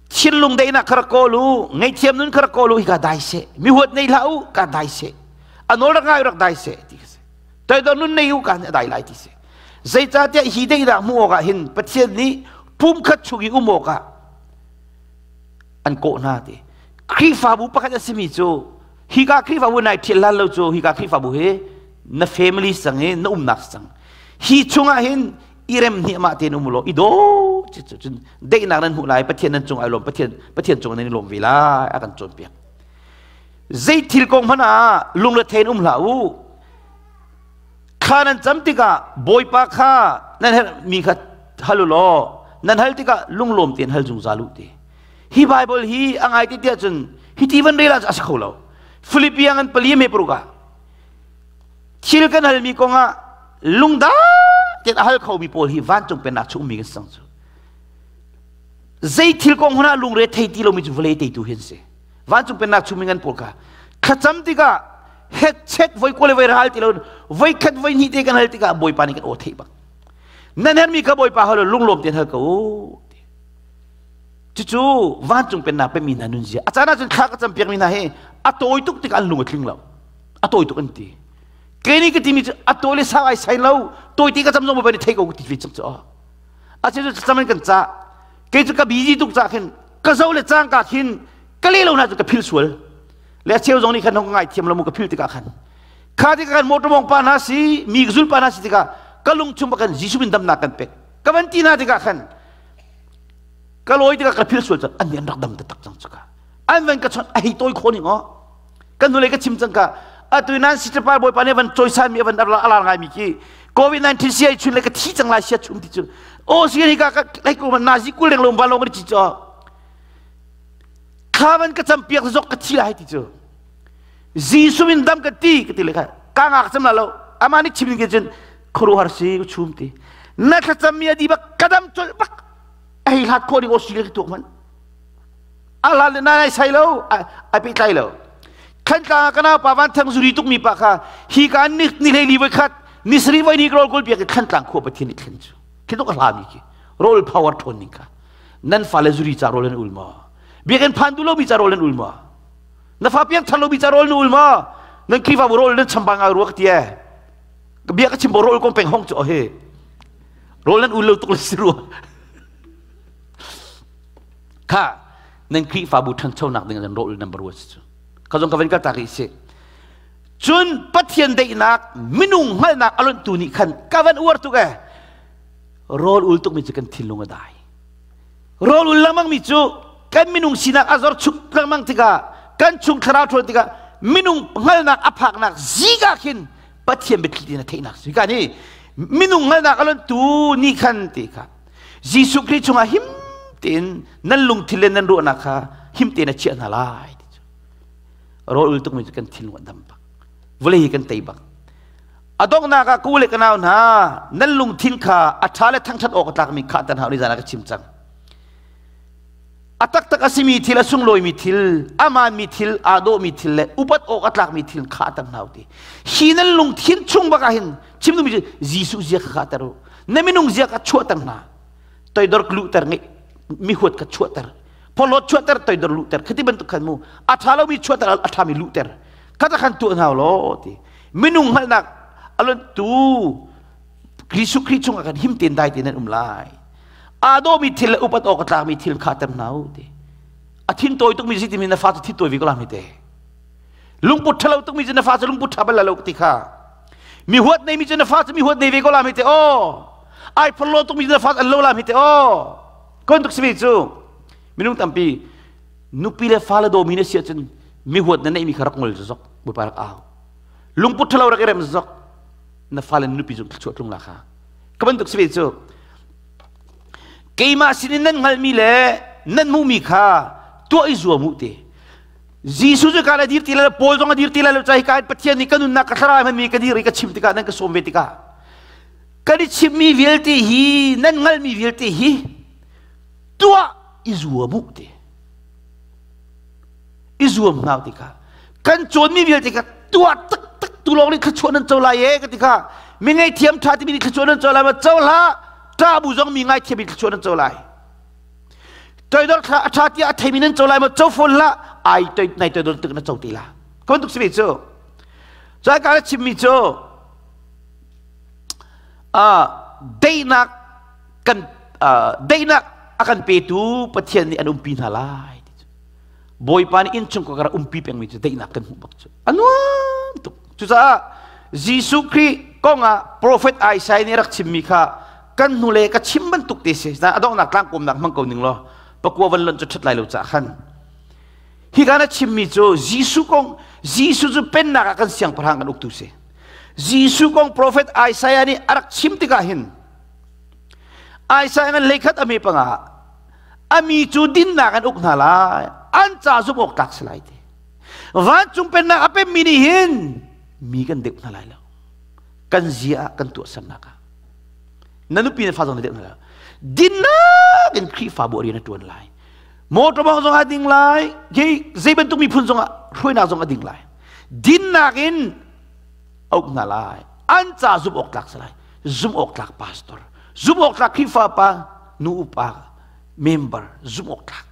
Thinlung daihnak kha rak kawl u, ngaihthiam nun kha rak kawl u, hi ka dai seh. Mi huat nei hlah u, ka dai seh. A nawl rak ngai rak dai seh ti ka si. Toidor nun nei u ka nih a dai lai ti si. Zeicahtiah hi daihnak hmuh awkah hin Pathian nih pumkhat chung i um awkah an kawh hna ti Khrihfabu pakhat a simi cu hika Khrihfabu nai ṭhial hlan lo cu hika Khrihfabu hi na family sang i na umnak sang hi chungah hin i rem hnih mah tein um law i daw cun daihnak nan hmuh lai Pathian nan cung ai lawm Pathian Pathian cung nan i lawm ve lai a kan cawnpiak zei thil kong hmanh ah lungre in um hlah u Thla nan cam tikah Bawipa kha nan herhmi kha hal u law nan hal tikah lunglawm tein hal zungzal u ti. Hi Bible hi a ngai ti tiah cun hi ti van rel ah a si kho lo. Philippi ngan pali me paruk ah thil kan halmi kongah lungdai tein a hal khomi pawl hi vancung pennak chung ummi kan si cang cu. Zei thil kong hmanh ah lungre thei ti lomi cu vawlei teitu hi an si. Vancung pennak chung mi ngan pawl kha thlacam tikah hetchet voi kua le voi ral ti lo voi khat voi hnih te kan hal tikah Bawipa nih kan aw theih bak. Nan hermi kha Bawipa hal lunglawm tein hal ko u. Cucu vancung pennak pemi hna nunzia. A caan ahcun thla ka cam piakmi hna hi a tawi tuk tikah an lung a tling lo. A tawi tuk an ti. Kei nih ka timi cu a tawi le sau ai sai lo. Tawi ti ka cam zong Bawipa nih thei ko ka ti ve cang cu. A cu cam in kan cah. Kei cu ka busy tuk cah khin Ka zo le cangka khin ka le lo na cu ka phil sual. Le cheu zong nih khan hong ngai thiam lo mu ka phil tikah khan. Kha tikah khan motor mong pa hna si, mi zul pa hna si tikah ka lung chung kan Jesuh min damnak kan pek. Ka van ti hna tikah khan ka lawi tikah ka phil sual cang an nih an rak dam taktak cang cuka. An van ka chawnh a hei tawi kho ning aw. Kan hnulei ka chim cang ka atu nan sister pa bawipa nih van cawisan mi van alar ngai mi khi COVID-19 si ai chun le ka thi cang lai sia chum ti cu o si hi ka ka lai ko na zi kul leng lom van long ri chi cho kha van ka cham piak zok ka thi lai ti cu Jesuh in dam ka ti ka ti le kha ka ngak cham la lo ama nih chim ke cun khuru har si chum ti na thlacam mi adi bak ka dam chol bak ai hlat kho ding o si le tuk man ala le nai sai lo ai pe tlai lo khan tla kana pa van thang zuri tuk mi pa kha hi ka ni ni hlei li voi khat ni sri voi ni rol kul piak khan tlang khuwa pathian i thlen chu khi tok hla mi ki rol power thon ning kha nan fa le zuri cha rol an ul ma biakin phan du lo mi cha rol an ul ma na fa piak than lo mi cha rol nu ul ma nan krifa bu rol nan chamba nga ruak tie bia ka chim bo rol kom peng hong chu he rol nan ul lo tuk le si ru Kha nan Khrihfabu ṭhanchonak ding nan rawh number one cu. Kha zong ka van kaltak rih sih. Cun Pathian daihnak minung hngalhnak a lonhtu nih khan ka van uar tuk eh. Rawl ul tukmi cu kan thinlung a dai. Rawl ul lengmang mi cu kan minung sinak a zor chuk lengmang tikah kan chung thlarau ṭhawn tikah minung hngalhnak a phaknak ziga khin Pathian biathli tin a theihnak si. Ka ni minung hngalhnak a lonhtu nih khan ti kha Jesuh Khrih chungah him tein nan lungthin le nan ruahnak kha him tein a chiah hna lai ti cu. Rawl ul tukmi cu kan thinlung a dam bak. Vawlei hi kan tei bak. A donghnak ah ku le ka nau hna nan lungthin kha a ṭha le thangṭhat awk a tlakmi kha tan hau ni zan ah ka chim cang. A taktak a simi thil, a sunglawimi thil, a maanmi thil, aa dawhmi thil le upat awk a tlakmi thil kha tan hau ti. Hi nan lungthin chung bak ah hin chim duhmi cu Jesuh zia kha kha ter u. Na minung zia kha chuahter hna. Toidor luhter ngeih mi huat kha chuahter. Phorhlawt chuahter, toidor luhter. Khati bantuk khan mu a ṭha lomi chuahter, a ṭhami luhter. Kha khan tuah hna law ti. Minung hngalhnak a lonhtu Jesuh Khrih chungah khan him tein dai tein nan um lai. Aa dawmi thil le upat awk a tlakmi thil kha tem hna u ti. A thin tawi tukmi si timi na fa cu thin tawi ve ko la mi te. Lungput ṭhalo tukmi cu na fa cu lungput ṭha bal lo ti kha. Mi huat neimi cu na fa cu mi huat nei ve ko la mi te aw. Ai phorlo tukmi cu na fa an lo la mi te aw. Kon tuk simi cu minung tampi nupi le fale dawmi na si ahcun mi huat na neihmi kha rak ngol zok Bawipa rak au. Lungput ṭhalo rak i rem zok na fale nupi zong thluachuah tlung la kha. Ka bantuk si ve cu keimah sinin nan hngalhmi le nan hmuhmi kha tuah i zuam u ti. Jesuh cu ka le dir ti lai lo, Paul zong a dir ti lai lo ca hika in Pathian nih ka nunnak ka thlarau hmanmi ka dir i ka chim tikah nan ka sawm ve tikah kan i chimmi vialte hi nan hngalhmi vialte hi tuah i zuam u ti i zuam hna ti kha kan cawnmi vialte kha tuah taktak tu lawng nih thluachuah nan co lai e ka ti kha mi ngaihthiam ṭha timi nih thluachuah nan co lai ma co hlah ṭah bu zong mi ngaithiam nih thluachuah nan co lai Toidor thla a ṭha tiah a theimi nan co lai maw co fawn hlah ai toi nai toidor tuk na co ti la ka bantuk si ve cu cun ka chimmi cu daihnak kan daihnak a kan petu Pathian nih an umpi hna lai ti cu Bawipa nih innchung ka rak umpi pengmi cu daihnak kan hmuh bak cu a nuam tuk cucaah Jesuh Khrih kong ah profet Isaiah nih rak chimmi kha kan hnule ka chim bantuk te si na a donghnak tlangkawmnak hmang ko ning law pakua van lonh cu ṭhat lai lo cah khan hi ka na chimmi cu Jesuh kong Jesuh cu pennak ah kan siangpahrang kan uktu si Jesuh kong profet Isaiah nih a rak chim tikah hin Isaiah ngan hleikhat a me panga a mi cu dinnak an uk hna lai an ca zumh awk tlak si lai ti vancung pennak a pemmi nih hin mi kan deuh hna lai lo kan zia ah kan tuahsernak ah na nupi na fa zong na deuh hna lai dinnak in Khrihfabu rian a ṭuan lai motor bang zong a ding lai hi zei bantuk miphun zong ah hruainak zong a ding lai dinnak in auk hna lai an ca zumh awk tlak si lai zumh awk tlak pastor zumh awk tlak Khrihfa pa nu upa member zumh awk tlak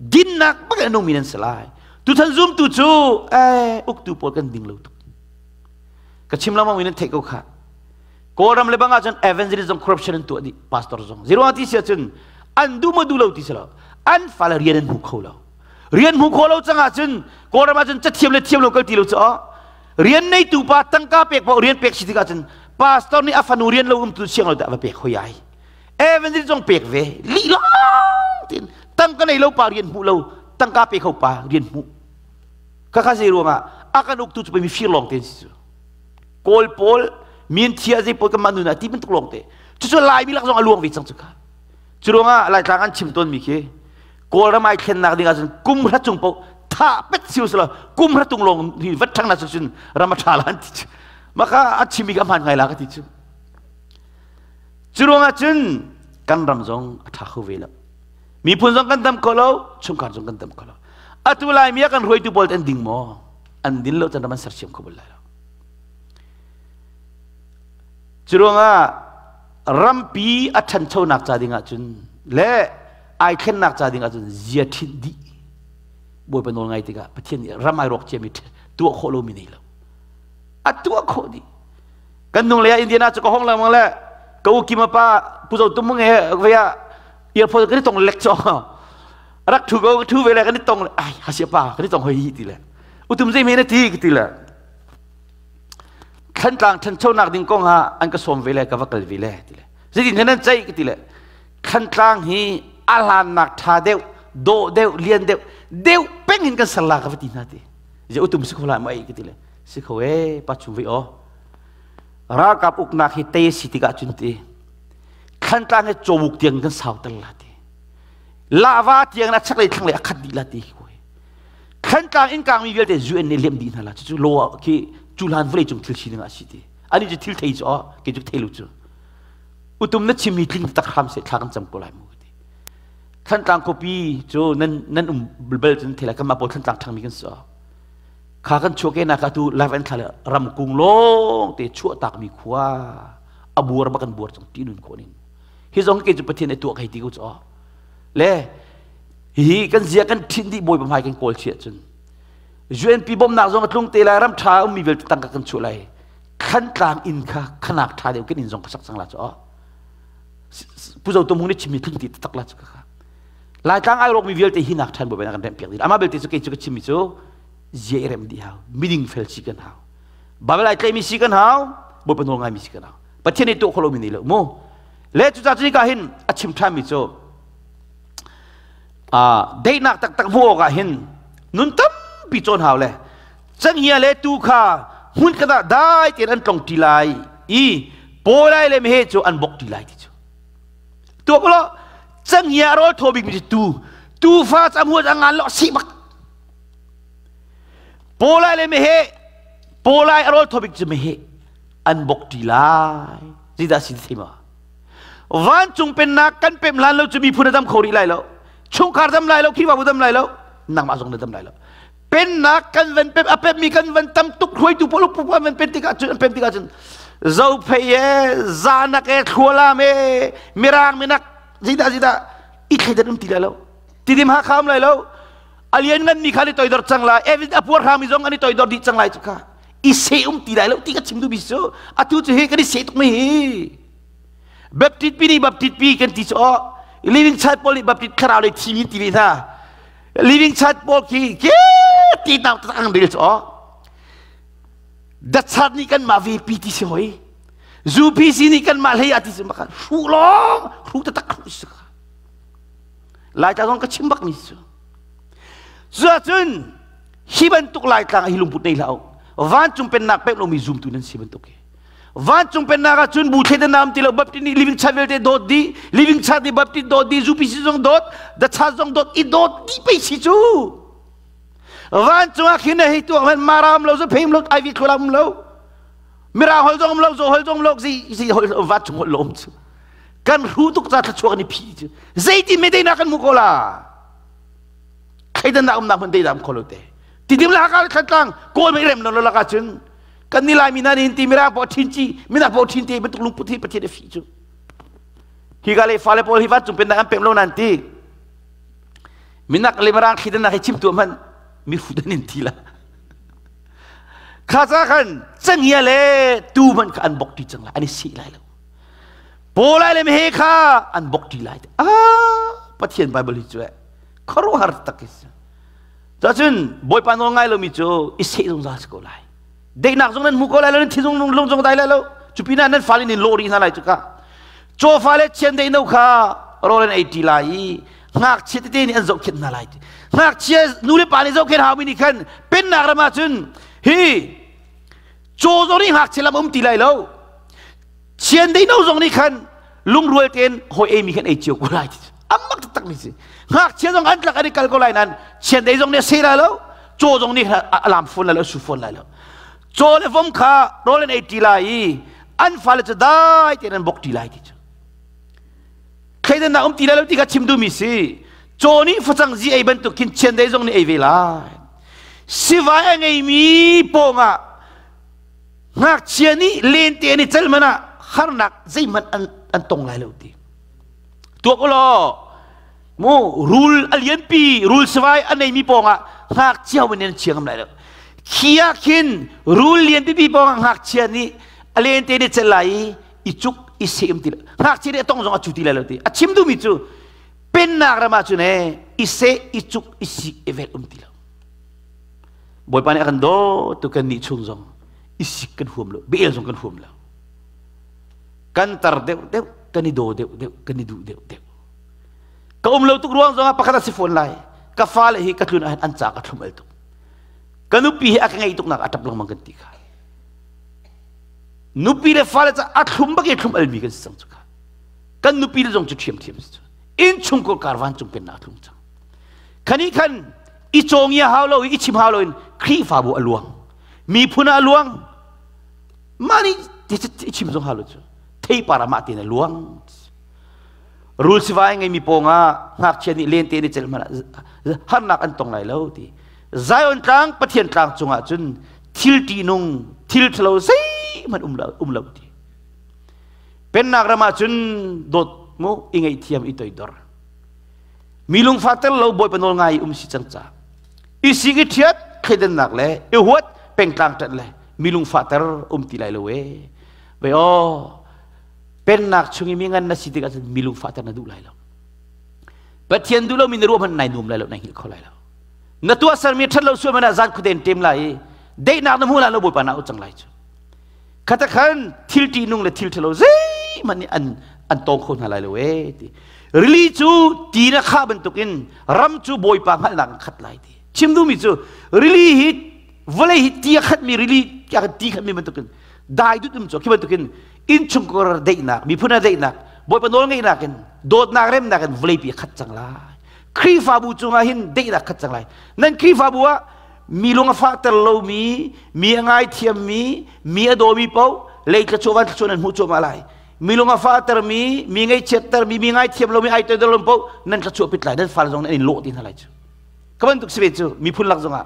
dinnak bak in a nungmi nan si lai tuchan zumtu cu eh uktu pawl kan ding lo tuk ka chim lengmang mi nan theih ko kha Kawlram le bang ahcun evangelism corruption an tuah dih pastor zong. Ziruang ti si ahcun an duh maw duh lo ti si lo. An fale rian an hmu kho lo. Rian hmu kho lo cang ahcun Kawlram ahcun cathiam le thiam lo kal ti lo cu rian neitu pa tangka pek paoh rian pek si tikah cun pastor nih a fanu rian lo um tu siang lo dah va pek hoi ai. Evangelist zong pek ve lih lawng tin tangka nei lo pa rian hmu lo tangka pe kho pa rian hmu. Khakha zei ruangah a kan uktu cu pei mi fir lawng te si cu. Kawl pawl min thia zei pawl kan mah nun ah ti bantuk lawng te. Cucu Laimi lak zong a luang ve cang cu kha. Cu ruangah Laitlang an chim tawnmi khi Kawlram ai thlennak ding ahcun kum hra cung paoh tha pet siu sila kum hra tung lawng hi vat ṭhang na cun ram a ṭha la an ti cu. Maka a chimmi ka hmaan ngai la ka ti cu. Cu ruangah cun kan ram zong a ṭha kho ve lo. Miphun zong kan dam kho lo, chungkhar zong kan dam kho lo. Atu Laimi a kan hruaitu pawl an ding maw? An din lo cun ram an sersiam kho bal lai lo. Cu ruangah rampi a ṭhanchonak ca ding ahcun le ai thlennak ca ding ahcun zia ṭhinh dih Bawipa nawl ngai tikah Pathian nih ram ai rawk ciami tuah khawh lomi nei lo. A tuah khawh dih. Kan nung lei ah Indiana cu ka hong lengmang le ka u Kim pa Pu Zo Tum nge ve ah earphone kan i tong lek cho rak thu ko thu ve le kan i tong ai hasia pa kan i tong hoi hi ti le utum zei me na ti ka ti le Thlantlang ṭhanchonak ding kong ah an ka sawm ve le ka va kal ve le ti le zeitin nan ceih ka ti le Thlantlang hi a hlannak ṭha deuh dawh deuh lian deuh deuh peng in kan ser la ka va ti hna ti je utum si kho lai ma ei ka ti le si kho e pa chung ve o ralkap uknak hi te si tikah cun ti Thlantlang hi cawuk tiang kan sau tel la ti lava tiang na chaklei thlanglei a khat dih la ti Thlantlang in kangmi vialte UN nih liam dih hna la cucu law khi cuhlan vawlei cung thil sining ah si ti ani cu thil thei cu oh kei cu thei lu cu utum na chimmi tling tak hram se thla kan cam ko lai mu ti Thlantlang khuapi cu nan nan um bel cun thela kan mah pawl Thlantlang thangmi kan si kha kan chuah ke na ka tu live an thla ram kung lawng te chuah tak mi khua a buar ba kan buar chung ti nun ko ning hi zong ke cu Pathian e tuah kai ti ko chu le Hihi kan zia kan ṭhinh dih Bawipa hmai kan kawl chih ahcun UNP bawmhnak zong a tlung te lai ram ṭha ummi vialte tangka kan chuah lai Thlantlang inn kha khanak ṭha deuh kan inn zong ka sak cang la cu Pu Zo Tum Hung nih chimmi tling ti tak la cu ka Laitlang ai rawkmi vialte hi nak ṭhan Bawipa kan remh piak dih amah belte cu kei cu ka chimmi cu zia i rem dih hau miding fel si kan hau Bible ai tlaimi si kan hau Bawipa nawl ngaimi si kan hau Pathian nih tuah kho lomi nei lo mu le cucaah cu ka hin a chim ṭhanmi cu Daihnak taktak hmuh awkah hin nun tampi cawn hau le canghngia le tuu kha hmunkhat ah dai tein an tlong ṭi lai i pawlai le meheh cu an bok ṭi lai ti cu. Tuak law canghngia a rawl thaw bikmi cu tuu tuufa cu a hmuat a ngan lo a sih bak. Pawlai le meheh pawlai a rawl thaw bik cu meheh an bok ṭi lai. Zeidah si ti thei maw? Vancung pennak kan pem hlan lo cu miphun a dam kho rih lai lo. Chungkhar dam lai lo, Khrihfabu dam lai lo, nangmah zong na dam lai lo. Pennak kan van pem, a pemmi kan van tam tuk hruaitu pawl upu kan van pen tikah cun an pem tikah cun zophei e zanak e thlualam e mirang minak zeidah zeidah i thleidan um ti lai lo tidim hakha um lai lo alian ngan mi kha ni toidor cang lai evin a puar hrami zong an i toidor dih cang lai cu kha i se um ti lai lo ti ka chim duhmi cu atu cu hi kan i se tuk mi hi Baptist pi nih Baptist pi kan ti cu aw Living Church pawl nih Baptist thlarau lei thimi ti ve hna Living Church pawl khi ke ti tau tak ang rel cu aw The Church nih kan mah ve pi ti si hoi UPC nih kan mah hlei ah ti si maka hru long hru taktak hru si ka Laitlang zong ka chim bak mi cu cuahcun hi bantuk Laitlang hi lungput nei hlah u vancung pennak pek lomi zumtu nan si bantuk hi Vancung pennak ah cun bu thleidan am ti lo Baptist nih living church vialte dawt dih living church nih Baptist dawt dih UPC zong dawt the church zong dawt i dawt dih pei si cu vancung ah khin hei tuak man maram lo zo pheim lo ai vi thlulam lo mirang hol zong lo zo hol zong lo zi zi hol vancung hol lom cu kan hru tuk ca thlachuak ni phi cu zeitin me dei na kan mu ko la thleidan na um nak hmun dei dam kho lo te tidim la ka thlatlang kawl mei rem lo lo laka cun Kan ni Laimi hna nih ti mirang pawl ṭhin ci minak pawl ṭhin te bantuk lungput hi Pathian a fih cu. Hi ka le fale pawl hi vancung pennak an pem lo nan ti. Minak le mirang thlidannak hi chim tuah hmanh mi hrut an in ti la. Kha ca khan canghngia le tu hmanh kha an bok ti cang lai an i seh lai lo. Pawl lai le mehe kha an bok ti lai. Ah Pathian Bible hi cu eh. Khuaruahhar tak si. Cacun Bawipa nawl ngai lomi cu i seh zungzal si ko lai. Daihnak zong nan hmu ko lai lo, nan thi zong lung zong dai lai lo. Cu pinah nan fale nin lawh rih hna lai cuka. Cawfa le chiandeih no kha rawl an ei ṭi lai i ngakchia tete nih an zohkhenh hna lai. Ngakchia nu le pa nih zohkhenh haumi nih khan pennak ram ah cun hi caw zong nih ngakchia lam um ti lai lo. Chiandeih no zong nih khan lungrual tein hawi eimi khan ei cio ko lai. Amak taktak mi si. Ngakchia zong an tlak an i kal ko lai nain chiandeih zong nih a seh lai lo, caw zong nih a lam fawn lai lo, a su fawn lai lo. Caw le vom kha rawl an ei ṭi lai i an fale cu dai tein an bok ṭi lai ti cu. Thleidannak um ti lai lo ti kha chim duhmi si. Caw nih facang zi ei bantuk khin chiandeih zong nih ei ve lai. Sivai a ngeimi pawngah ngakchia nih lente an i cel man ah harnak zeihmanh an tong lai lo ti. Tuak u law mu rul a lianpi rul sivai a neimi pawngah ngakchia man an chia ngam lai lo. Khi ah khin rul lianpipi pawngah ngakchia nih a lente an i cel lai i i cuk i sem ti ngakchia nih a tong zong a cu ti lai lo ti. A chim duhmi cu pennak ram ah cun e i seh i cuk i sik i velh um ti lo. Bawipa nih a kan dawt tu kan nih chung zong i sik kan huam lo bel zong kan huam lo. Kan tar deuh deuh kan i daw deuh deuh kan i duh deuh deuh. Ka um lo tuk ruang zongah pakhat a si fawn lai. Ka fale hi ka tlun ahhin an ca ka thlum al tuk. Ka nupi hi a ka ngeih tuk nak a ṭap lengmang kan ti kha. Nupi le fale ca a thlum bak i thlum almi kan si cang cu kha. Kan nupi le zong cu ṭhiamṭhiam si cu. Innchungkhar kar vancung pennak a tlung cang. Khani khan i cawngia hau lo i chim hau lo in Khrihfabu a luang. Miphun ah a luang. Mah nih i chim zong hau lo cu. Theipar ah mah tein a luang. Rul sivai ngeimi pawngah ngakchia nih lente nih celh hmanh ah harnak an tong lai lo ti. Zion tlang Pathian tlang cungah cun thil ṭihnung thil ṭhalo zeihmanh um lo, um lo ti. Pennak ram ah cun dawt mu i ngaihthiam i toidor. Mi lungfah tel lo Bawipa nawl ngai um si cang ca. I sik i ṭhiat thleidannak le i huat pengtlang ṭanh le mi lungfah ter um ti lai lo e. Ve aw pennak chung i mi ngan na si tikah cun mi lungfah ter na duh lai lo. Pathian duh lomi na ruah hmanh nai nuam lai lo, nai hngilh kho lai lo. Na tuahsermi ṭhat lo sual man ah zan khuaten ṭem lai i daihnak na hmu lai lo Bawipa na au cang lai cu. Khata khan thil ṭihnung le thil ṭhalo zeihmanh nih an an tawng kho hna lai lo ee ti. Rili cu ti na khah bantukin ram cu Bawipa hngalhnak in khat lai ti. Chim duhmi cu rili hi vawlei hi ti a khatmi rili ti khatmi bantukin dai dut um cu khi bantukin innchungkhar daihnak miphun a daihnak Bawipa nawl ngeihnak in dawtnak remnak in vawleipi a khat cang lai. Khrihfabu cungah hin daihnak khat cang lai. Nan Khrihfabu ah mi lung a fahter lomi, mi a ngaithiammi, mi a dawmi paoh lei thluachuah van thluachuah nan hmuh cuahmah lai. Mi lung a fahtermi, mi ngaihchiattermi, mi ngaithiam lomi, ai toidor lomi paoh nan thluachuah pit lai, nan fale zong nan in lawh ti hna lai cu. Ka bantuk si ve cu miphun lak zongah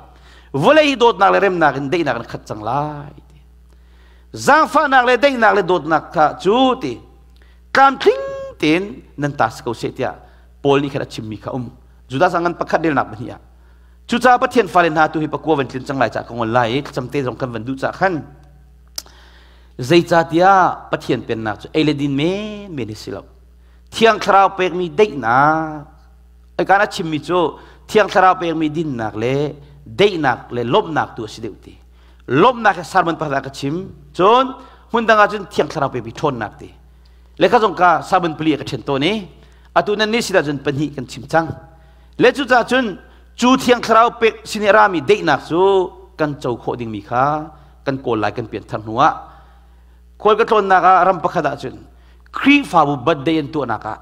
vawlei hi dawtnak le remnak in daihnak in khat cang lai ti. Zaangfahnak le daihnak le dawtnak kha cu ti tlamtling tein nan ta si ko seh tiah Paul nih khan a chimmi kha um. Judas ngan pakhat relnak pahnih ah. Cucaah Pathian fale hna tu hi pakua van tlin cang lai cah ka ngol lai i thlacam te zong kan van duh cah khan zeicahtiah Pathian pennak cu ei le din men men hi si lo. Thiang Thlarau pekmi daihnak ai kaan a chimmi cu Thiang Thlarau pekmi dinnak le daihnak le lawmhnak tu a si deuh ti. Lawmhnak hi sermon pakhat ah ka chim. Cun hmun dang ah cun Thiang Thlarau pekmi ṭhawnnak ti. Le ka zong ka sermon pali ah ka ṭhen tawn i atu nan nih si cun pahnih kan chim cang. Le cucaah cun cu Thiang Thlarau pek sin i a rami daihnak cu kan co khawh dingmi kha kan kawl lai kan pianthar hnu ah khual ka tlawnnak ah ram pakhat ah cun Khrihfabu birthday an tuahnak ah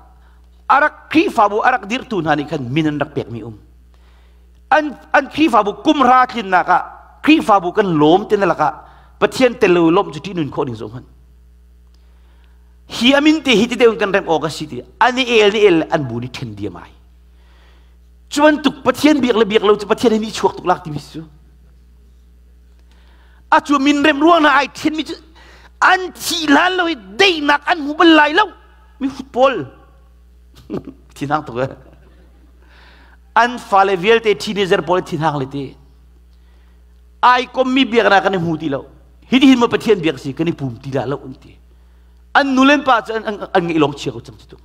arak Khrihfabu a rak dirhtu hna nih khan min an rak pekmi um an Khrihfabu kumhra tlinnak ah Khrihfabu kan lawm ti na lakah Pathian tel lo lawmh cu ṭih nun khawh ding zo hmanh hi amin te hi ti deuh kan rem awk a si ti an i el ni el an bu ni ṭhen diam ai cu bantuk Pathian biak le biak lo cu Pathian hi nih chuak tuk lak timi cu a cu min rem ruang na ai ṭhen mi cu an thi hlan lo i deihnak an hmu bal lai lo mi football thinhang tuk an fale vialte teenager pawl thinhang le ti ai kommi biaknak kan i hmu ti lo hi hin ma Pathian biak si kan i pum ti la lo an ti an nu le pa cu an ngeih lawng chia ko cang cu tuk.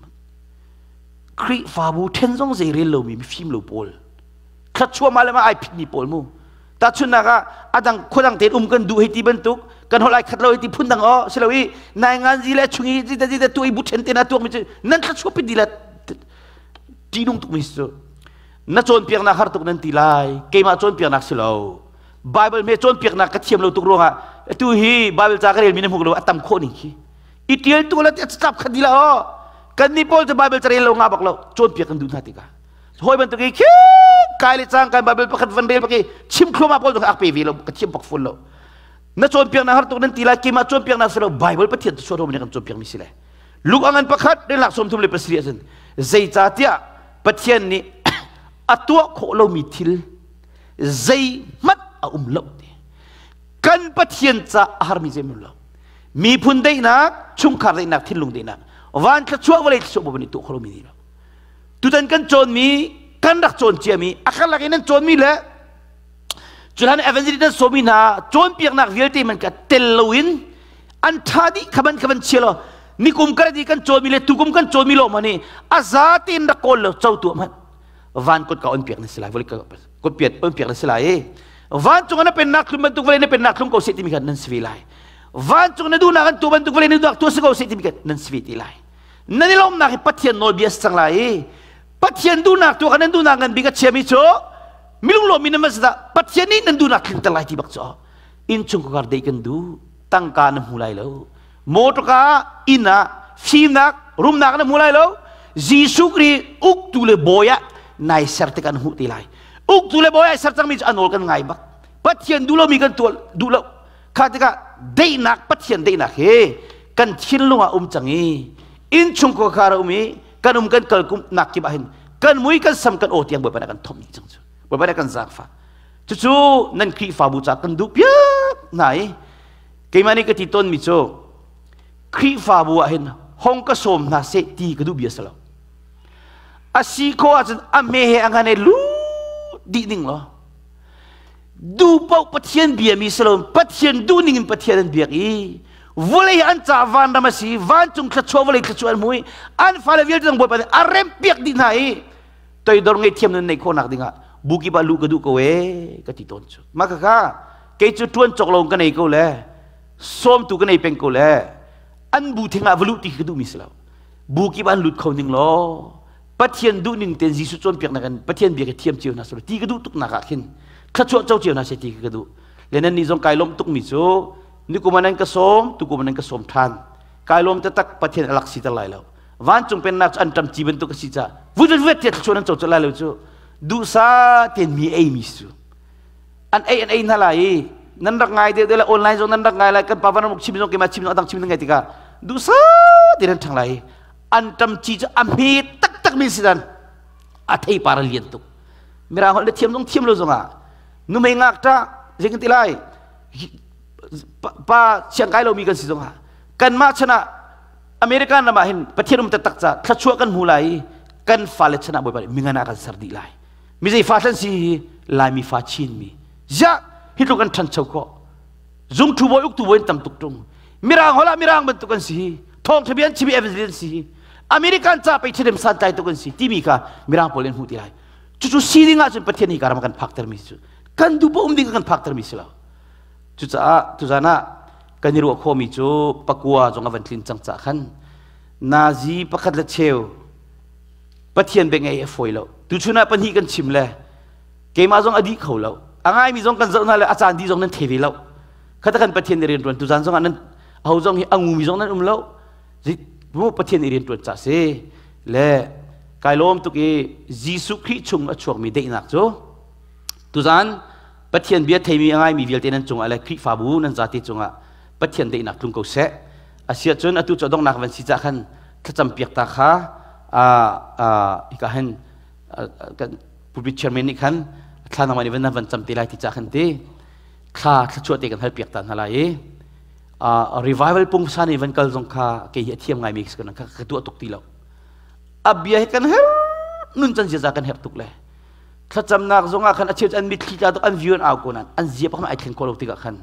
Khrihfabu ṭhen zong zei rel lomi mifim lo pawl thluachuah mah le mah ai phitmi pawl mu tahchunhnak ah adang khuadang tein um kan duh hei ti bantuk kan holh ai khat lo hei ti phun dang aw si lo i nai ngan zi le chung i zi zi tu i bu ṭhen te na tuak mi cu nan thluachuah pit di le ṭihnung tuk mi cu na cawnpiaknak har tuk nan ti lai keimah cawnpiaknak si lo Bible me cawnpiaknak ka thiam lo tuk ruangah atu hi Bible ca ka rel mi na hmu lo a tam khawh ning khi i tial tu la tlap khat di la aw kan ni pawl cu Bible ca rel lo nga bak lo cawnpiak kan duh hna tikah hawi bantuk i khi kai le cang kan Bible pakhat van rel bak i chim thluahmah pawl cu ak pe ve lo ka thiam bak fun lo na cawnpiaknak har tuk nan ti lai keimah cawnpiaknak si lo Bible Pathian tu suat rom kan cawnpiak mi si le Luke angan pakhat relak 37 ahcun zeicahtiah Pathian nih a tuah khawh lomi thil zeihmanh a um lo ti kan Pathian ca a harmi zeihmanh lo miphun daihnak chungkhar daihnak thinlung daihnak van thluachuah vawlei thluachuah bo nih tuah kho lomi ni lo tutan kan cawnmi kan rak cawn ciami a karlak in nan cawnmi le cuhlan evangelist nan sawmi hna cawnpiaknak vialte man ka tel loin an ṭha dih khaban khaban chia lo nikum kan di kan cawnmi le tukum kan cawnmi lo ma nih a za tein rak kawl lo co tu hmanh van kut ka on piak na si lai vawlei kut piat on piak na si lai i vancung na pennak thlum bantuk vawlei na pennak thlum ko seh timi khan nan si ve lai vancung na duhnak an tu bantuk vawlei na duhnak tu si ko seh timi khan nan si ve ti lai nan i lawmnak hi Pathian nawlbia si cang lai i Pathian duhnak tu kha nan duhnak ngan bik a chiami cu milunglawmmi nan va Pathian nih nan duhnak tlinter lai ti bak cu innchungkhar dei kan duh tangka na hmu lai lo motorka inn ah fimnak rumnak na hmu lai lo Jesuh Khrih uktu le bawi ah nai ser te kan hmuh ti lai uktu le bawi ah ser cangmi cu a nawl kan ngai bak Pathian duh lomi kan tuah duh lo kha tikah daihnak Pathian daihnak hi kan thinlung ah um cang i innchungkhar a um i kan um kan kal kum nak kip ah hin kan mui kan sam kan aw tiang Bawipa nih kan thomh dih cang cu Bawipa nih kan zaangfah cucu nan Khrihfabu ca kan duh piak hna i keimah nih ka ti tawnmi cu Khrihfabu ah hin hong ka sawm hna seh ti ka duh bia si lo a si khawh ahcun a hme he a ngan he lu dih ning law duh paoh Pathian biami si lo Pathian duh ning in Pathian an biak i vawlei an ca vanram a si vancung thluachuah vawlei thluachuah an hmu i an fale vialte zong Bawipa nih a rempiak dih hna i toidor ngei thiam nun neih khawhnak dingah bu kip ah luh ka duh ko ee ka ti tawn cu mah khakha kei cu ṭuan cawk lo ka nei ko le sawmtu ka nei peng ko le an bu thing ah va luh ti khi ka duhmi si lo bu kip an lut kho ning law Pathian duh ning tein Jesuh cawnpiaknak in Pathian bia ka thiam cio hna seh ti ka duh tuk nak ah khin thluachuah co cio hna seh ti ka duh le nan nih zong kai lawm tuk mi cu nikum ah nan ka sawm tukum ah nan ka sawm ṭhan kai lawm taktak Pathian a lak si ter lai lo vancung pennak cu an ṭam ci bantuk a si caah vut vut vut tiah thluachuah nan co colh lai lo cu duhsa tein mi ei mi su an ei an ei hna lai i nan rak ngai deuh deuh lai online zong nan rak ngai lai kan pa van rak chim zong keimah chim zong adang chim ngai tikah duhsa tein an ṭhang lai i an ṭam ci cu a hme taktak mi si dan a thei par a lian tuk mirang holh le thiam zong thiam lo zongah numei ngak ṭah zei kan ti lai pa siang kai lomi kan si zongah kanmah chan ah American ram ah hin Pathian um taktak ca thluachuah kan hmu lai i kan fale chan ah Bawipa nih mingan ah kan ser dih lai mi zei fa thlan si hi Laimi fa Chin mi ziah hi tluk an ṭhancho khawh zungṭhu bawi uktu bawi tam tuk ṭung mirang holh ah mirang bantuk an si hi thawngṭha bia an chim i evangelist an si hi American ca pei ṭhadem santlai tuk an si timi kha mirang pawl in hmuh ti lai cucu si ding ahcun Pathian hi karam kan phakter mi cu kan duh um ding kan phakter mi si lo cucaah tuzan ah kan i ruah khawhmi cu pakua zong a van tlin cang cah khan nazi pakhat le cheu Pathian bia ngei a fawi lo tuchun ah pahnih kan chim le keimah zong a dih kho lo a ngaimi zong kan zoh hna le a caan dih zong nan thei ve lo khata kan Pathian i rian ṭuan tuzan zong ah nan ho zong hi a ngumi zong nan um lo mu Pathian i rian ṭuan ca si le kai lawm tuk i Jesuh Khrih chung a chuakmi daihnak cu tuzan Pathian bia theimi a ngaimi vialte nan cungah le Khrihfabu nan zate cungah Pathian daihnak tlung ko seh. Asiah cun atu cu donghnak van si cah khan thlacam piak ta kha hika hin kan pulpit chairman nih khan thla nangmah nih van van cam te lai ti cah khan ti thla thluachuah te kan hal piak ta hna lai i revival pungsan i van kal zong kha kei hi a thiam ngaimi ka ka tuah tuk ti lo a bia hi kan her nun can ziaza kan herh tuk le thlacamnak zongah khan a cheu an mitthli tla tuk an view an au ko nan an zia pakhat ai thleng kho lo tikah khan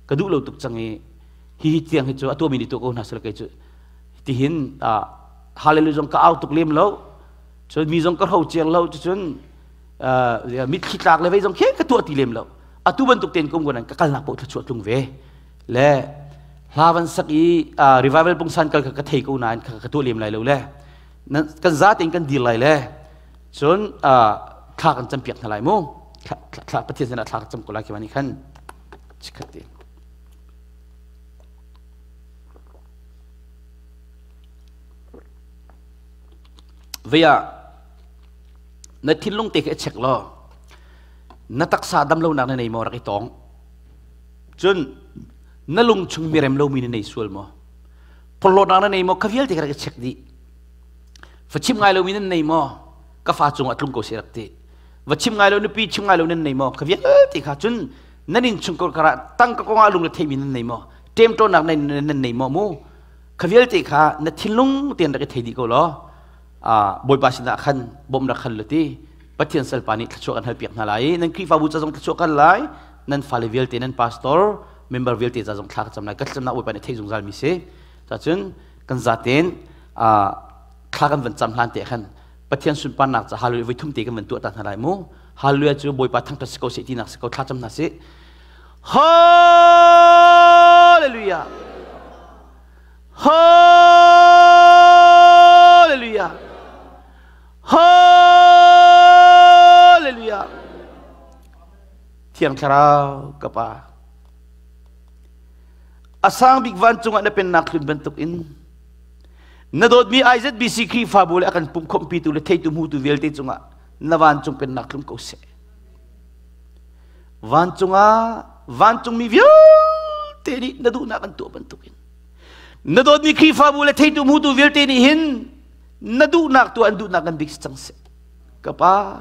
ka duh lo tuk cang i hi hi tiang hi cu a tuahmi nih tuah ko hna sel kei cu tihin hallelujah zong ka au tuk lem lo. Cun mi zong ka hro ciang lo cun mitthli tlak le vei zong khi ka tuah ti lem lo. Atu bantuk tein kum ka kalnak paoh thluachuah tlung ve. Le hla van sak i revival pungsan kal kha ka thei ko nain ka tuah lem lai lo le kan za tein kan dir lai le cun thla kan cam piak hna lai mu. Thla Pathian sinah thla ka cam ko lai khi mani khan chikhat te. Vei ah na thinlung te khi a check law na taksa dam lonak na nei maw rak i tawng. Cun na lung chung mirem lomi na nei sual maw? Porhlawtnak na nei maw? Kha vialte kha rak i check dih. Va chim ngai lomi nan nei maw? Ka fa cungah tlung ko seh rak ti. Va chim ngai lo nupi chim ngai lo nan nei maw? Kha vialte kha cun nan inn chung kar ah tangka kongah lung le theimi nan nei maw? Ṭemṭawnnak nan nei maw mu? Kha vialte kha na thinlung tein rak i thei dih ko law Bawipa sinah khan bawmh rak hal ti Pathian salpa nih thluachuah kan halpiak hna lai i nan Khrihfabu ca zong thluachuah kan lai nan fale vialte nan pastor member vialte ca zong thla ka cam lai ka thlacamnak Bawipa nih thei zungzal mi si cacun kan zaten thla kan van cam hlan te khan Pathian sunparnak ca hallelujah voi thum te kan van tuah ta hna lai mu hallelujah cu Bawipa thangṭhat si ko seh tinak si ko thla cam hna sih Hallelujah. Hallelujah. Hallelujah. Thiang Thlarau ka Pa. A sang bik vancung ah na pennak hlun bantuk in na dawtmi IZBC Khrihfabu le a kan pumkhawmhpitu le theitu hmutu vialte cungah na vancung pennak tlung ko seh. Vancung ah vancungmi vialte nih na duhnak an tuah bantukin na dawtmi Khrihfabu le theitu hmutu vialte nih hin na duhnak tuah an duhnak kan bik si cang seh. Ka pa,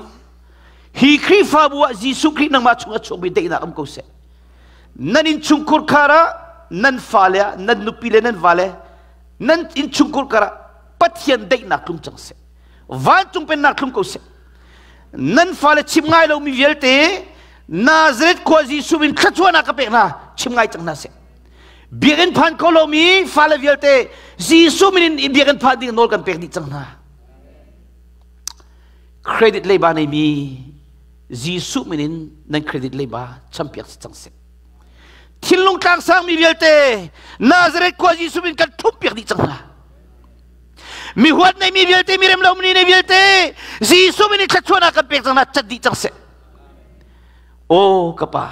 hi Khrihfabu ah Jesuh Khrih nangmah chung a chuakmi daihnak um ko seh. Nan innchungkhur khar ah nan fale ah nan nupi le nan vale nan innchungkhur kar ah Pathian daihnak tlung cang seh. Vancung pennak thlum ko seh. Nan fale chim ngai lomi vialte Nazareth khua Jesuh min thluachuahnak ka pek hna chim ngai cang hna seh. Biakinn phan kho lomi fale vialte Jesuh min in biakinn phan ding nawl kan pek dih cang hna. Credit leiba neimi Jesuh min in nan credit leiba champiak si cang seh. Thinlung tlangsangmi vialte Nazareth khua Jesuh min kan thumpiak dih cang hna. Mi huat neimi vialte, mi rem lomi nei vialte, Jesuh min in thluachuahnak kan pek cang hna, cat dih cang seh. Aw ka pa,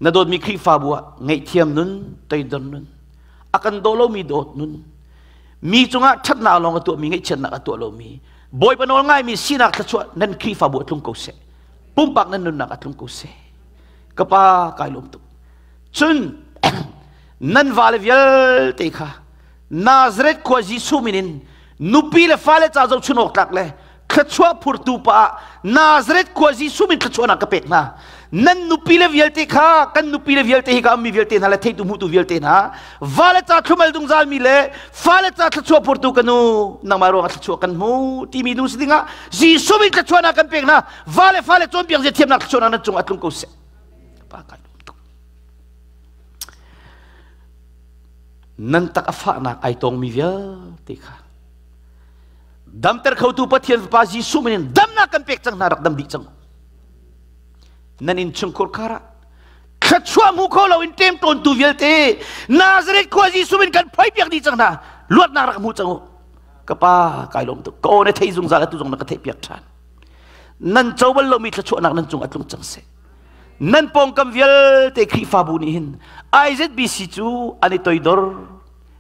na dawtmi Khrihfabu ah ngaihthiam nun, toidor nun, a kan daw lomi dawt nun, mi cungah ṭhatnak lawng a tuahmi, ngaihchiatnak a tuah lomi, Bawipa nawl ngaimi sinak thluachuah nan Khrihfabu a tlung ko seh. Pumpak nan nunnak a tlung ko seh. Ka pa, kai lawm tuk. Cun nan vale vialte kha Nazareth khua Jesuh min in nupi le fale ca zohchun awk tlak le thluachuah phurtu pa ah Nazareth khua Jesuh min thluachuahnak ka pek hna. Nan nupi le vialte kha kan nupi le vialte hi ka ammi vialte hna le theitu hmutu vialte hna vale ca thlumal dungzal mi le fale ca thluachuah phurtu ka nu nangmah ruangah thluachuah kan hmu timi nu si dingah Jesuh min thluachuahnak kan pek hna. Vale fale cawnpiak zia thiamnak thluachuahnak nan cung a tlung ko seh. Pa kai lawm tuk. Nan tak a fahnak ai tongmi vialte kha damter khotu Pathian Fapa Jesuh min in damnak kan pek cang hna rak dam dih cang. Nan innchungkhur khar ah thluachuah hmu kho lo in ṭemṭawntu vialte Nazareth khua Jesuh min kan phoipiak dih cang hna luatnak rak hmu cang u. Ka pa kai lawm tuk. Ka aw na thei zungzal atu zong na ka theihpiak ṭhan. Nan co bal lomi thluachuahnak nan cung a tlung cang seh. Nan pawngkam vialte Khrihfabu nih hin IZBC cu an i toidor.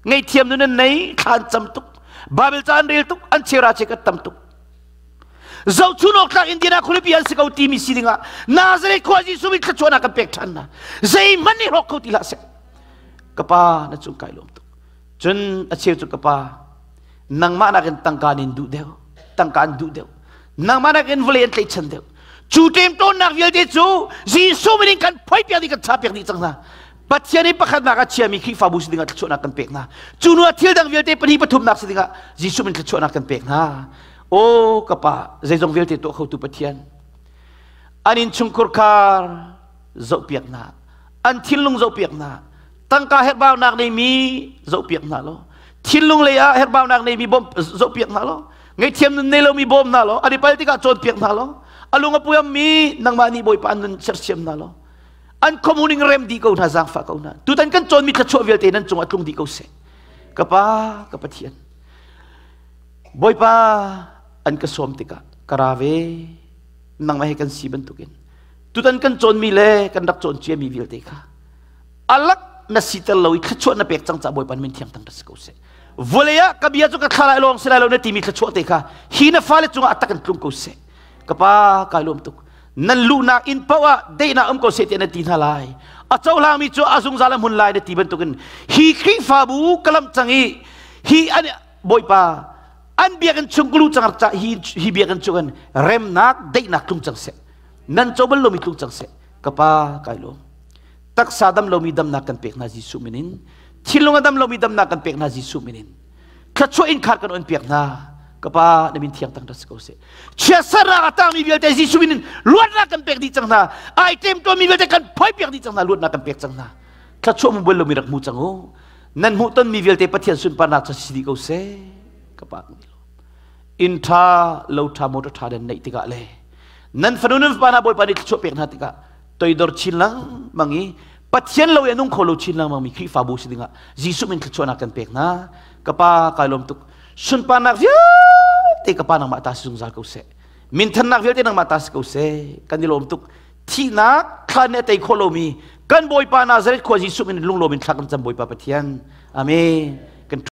Ngaihthiam nun an nei, thla an cam tuk. Bible ca an rel tuk, an chera che kan tam tuk. Zohchun awk tlak Indiana khualipi an si ko timi si dingah Nazareth khua Jesuh min thluachuahnak kan pek ṭhan hna. Zeihmanh nih hrawk kho ti hlah seh. Ka pa na cung kai lawm tuk. Cun a cheu cu ka pa nangmah nakin tangka nin duh deuh, tangka an duh deuh. Nangmah nakin vawlei an tlaihchan deuh. Cu ṭemṭawnnak vialte cu Jesuh min in kan phoipiak dih kan chapiak dih cang hna. Pathian i pakhatnak a chiami Khrihfabu si dingah thluachuahnak kan pek hna. Cu hnu ah thil dang vialte pahnih pathumnak si dingah Jesuh min thluachuahnak kan pek hna. Aw ka pa, zeizong vialte tuah khotu Pathian. An innchungkhur khar zohpiak hna. An thinlung zohpiak hna. Tangka herhbaunak neimi zohpiak hna law. Thinlung lei ah herhbaunak neimi bawm zohpiak hna law. Ngaihthiam nun nei lomi bawm hna law, an i pal tikah cawnpiak hna law, a lung a puam mi nangmah nih Bawipa an nun sersiam hna law, an khuamuning rem dih ko hna, zaangfah ko hna. Tutan kan cawnmi thluachuah vialte nan cungah tlung dih ko seh. Ka Pa, ka Pathian, Bawipa an ka sawm tikah ka ra ve, nangmah he kan si bantukin tutan kan cawnmi le kan rak cawn ciami vialte kha alak na siter lo i thluachuah na pek cang ca Bawipa min thiang tang si ko seh. Vawlei ah ka bia cu ka thla lai lawng si lai lo na timi thluachuah te kha hi na fale cungah a tak in tlung ko seh. Ka pa, kai lawm tuk. Nan luhnak inn paoh ah daihnak um ko seh tiah na ti hna lai. A cohlangmi cu a zungzal a hmun lai na ti bantukin hi Khrihfabu ka lamh cang i hi an Bawipa an biakinn chung ka lu cang ca hi hi biakinn chung in remnak daihnak tlung cang seh. Nan co bal lomi tlung cang seh. Ka pa, kai lawm. Taksa dam lomi damnak kan pek hna Jesuh min in. Thinlung a dam lomi damnak kan pek hna Jesuh min in. Thluachuah innkhar kan on piak hna. Ka pa, na min thiang tang rat si ko seh. Chiatsernak a tangmi vialte Jesuh min in luatnak kan pek dih cang hna. Ai tem mi vialte kan phoi piak dih cang hna, luatnak kan pek cang hna. Thluachuah mu bal lomi rak hmu cang u. Nan hmuh tonmi vialte Pathian sunparnak cu si dih ko seh. Ka pa, inn ṭha, lo ṭha, motor ṭha nan neih tikah le nan fanu nan fapa hna Bawipa nih thluachuah pek hna tikah toidor chin lengmang i Pathian lo i a nung kho lo chin lengmang mi Khrihfabu si dingah Jesuh min thluachuahnak kan pek hna. Ka pa, kai lawm tuk. Sunparnak vialte ka pa nangmah ta si zungzal ko seh. Minthannak vialte nangmah ta si ko seh. Kan i lawm tuk. Thihnak thla nih a tei khawh lomi kan Bawipa Nazareth khua Jesuh min lunglawm in thla kan cam, Bawipa Pathian. Amen.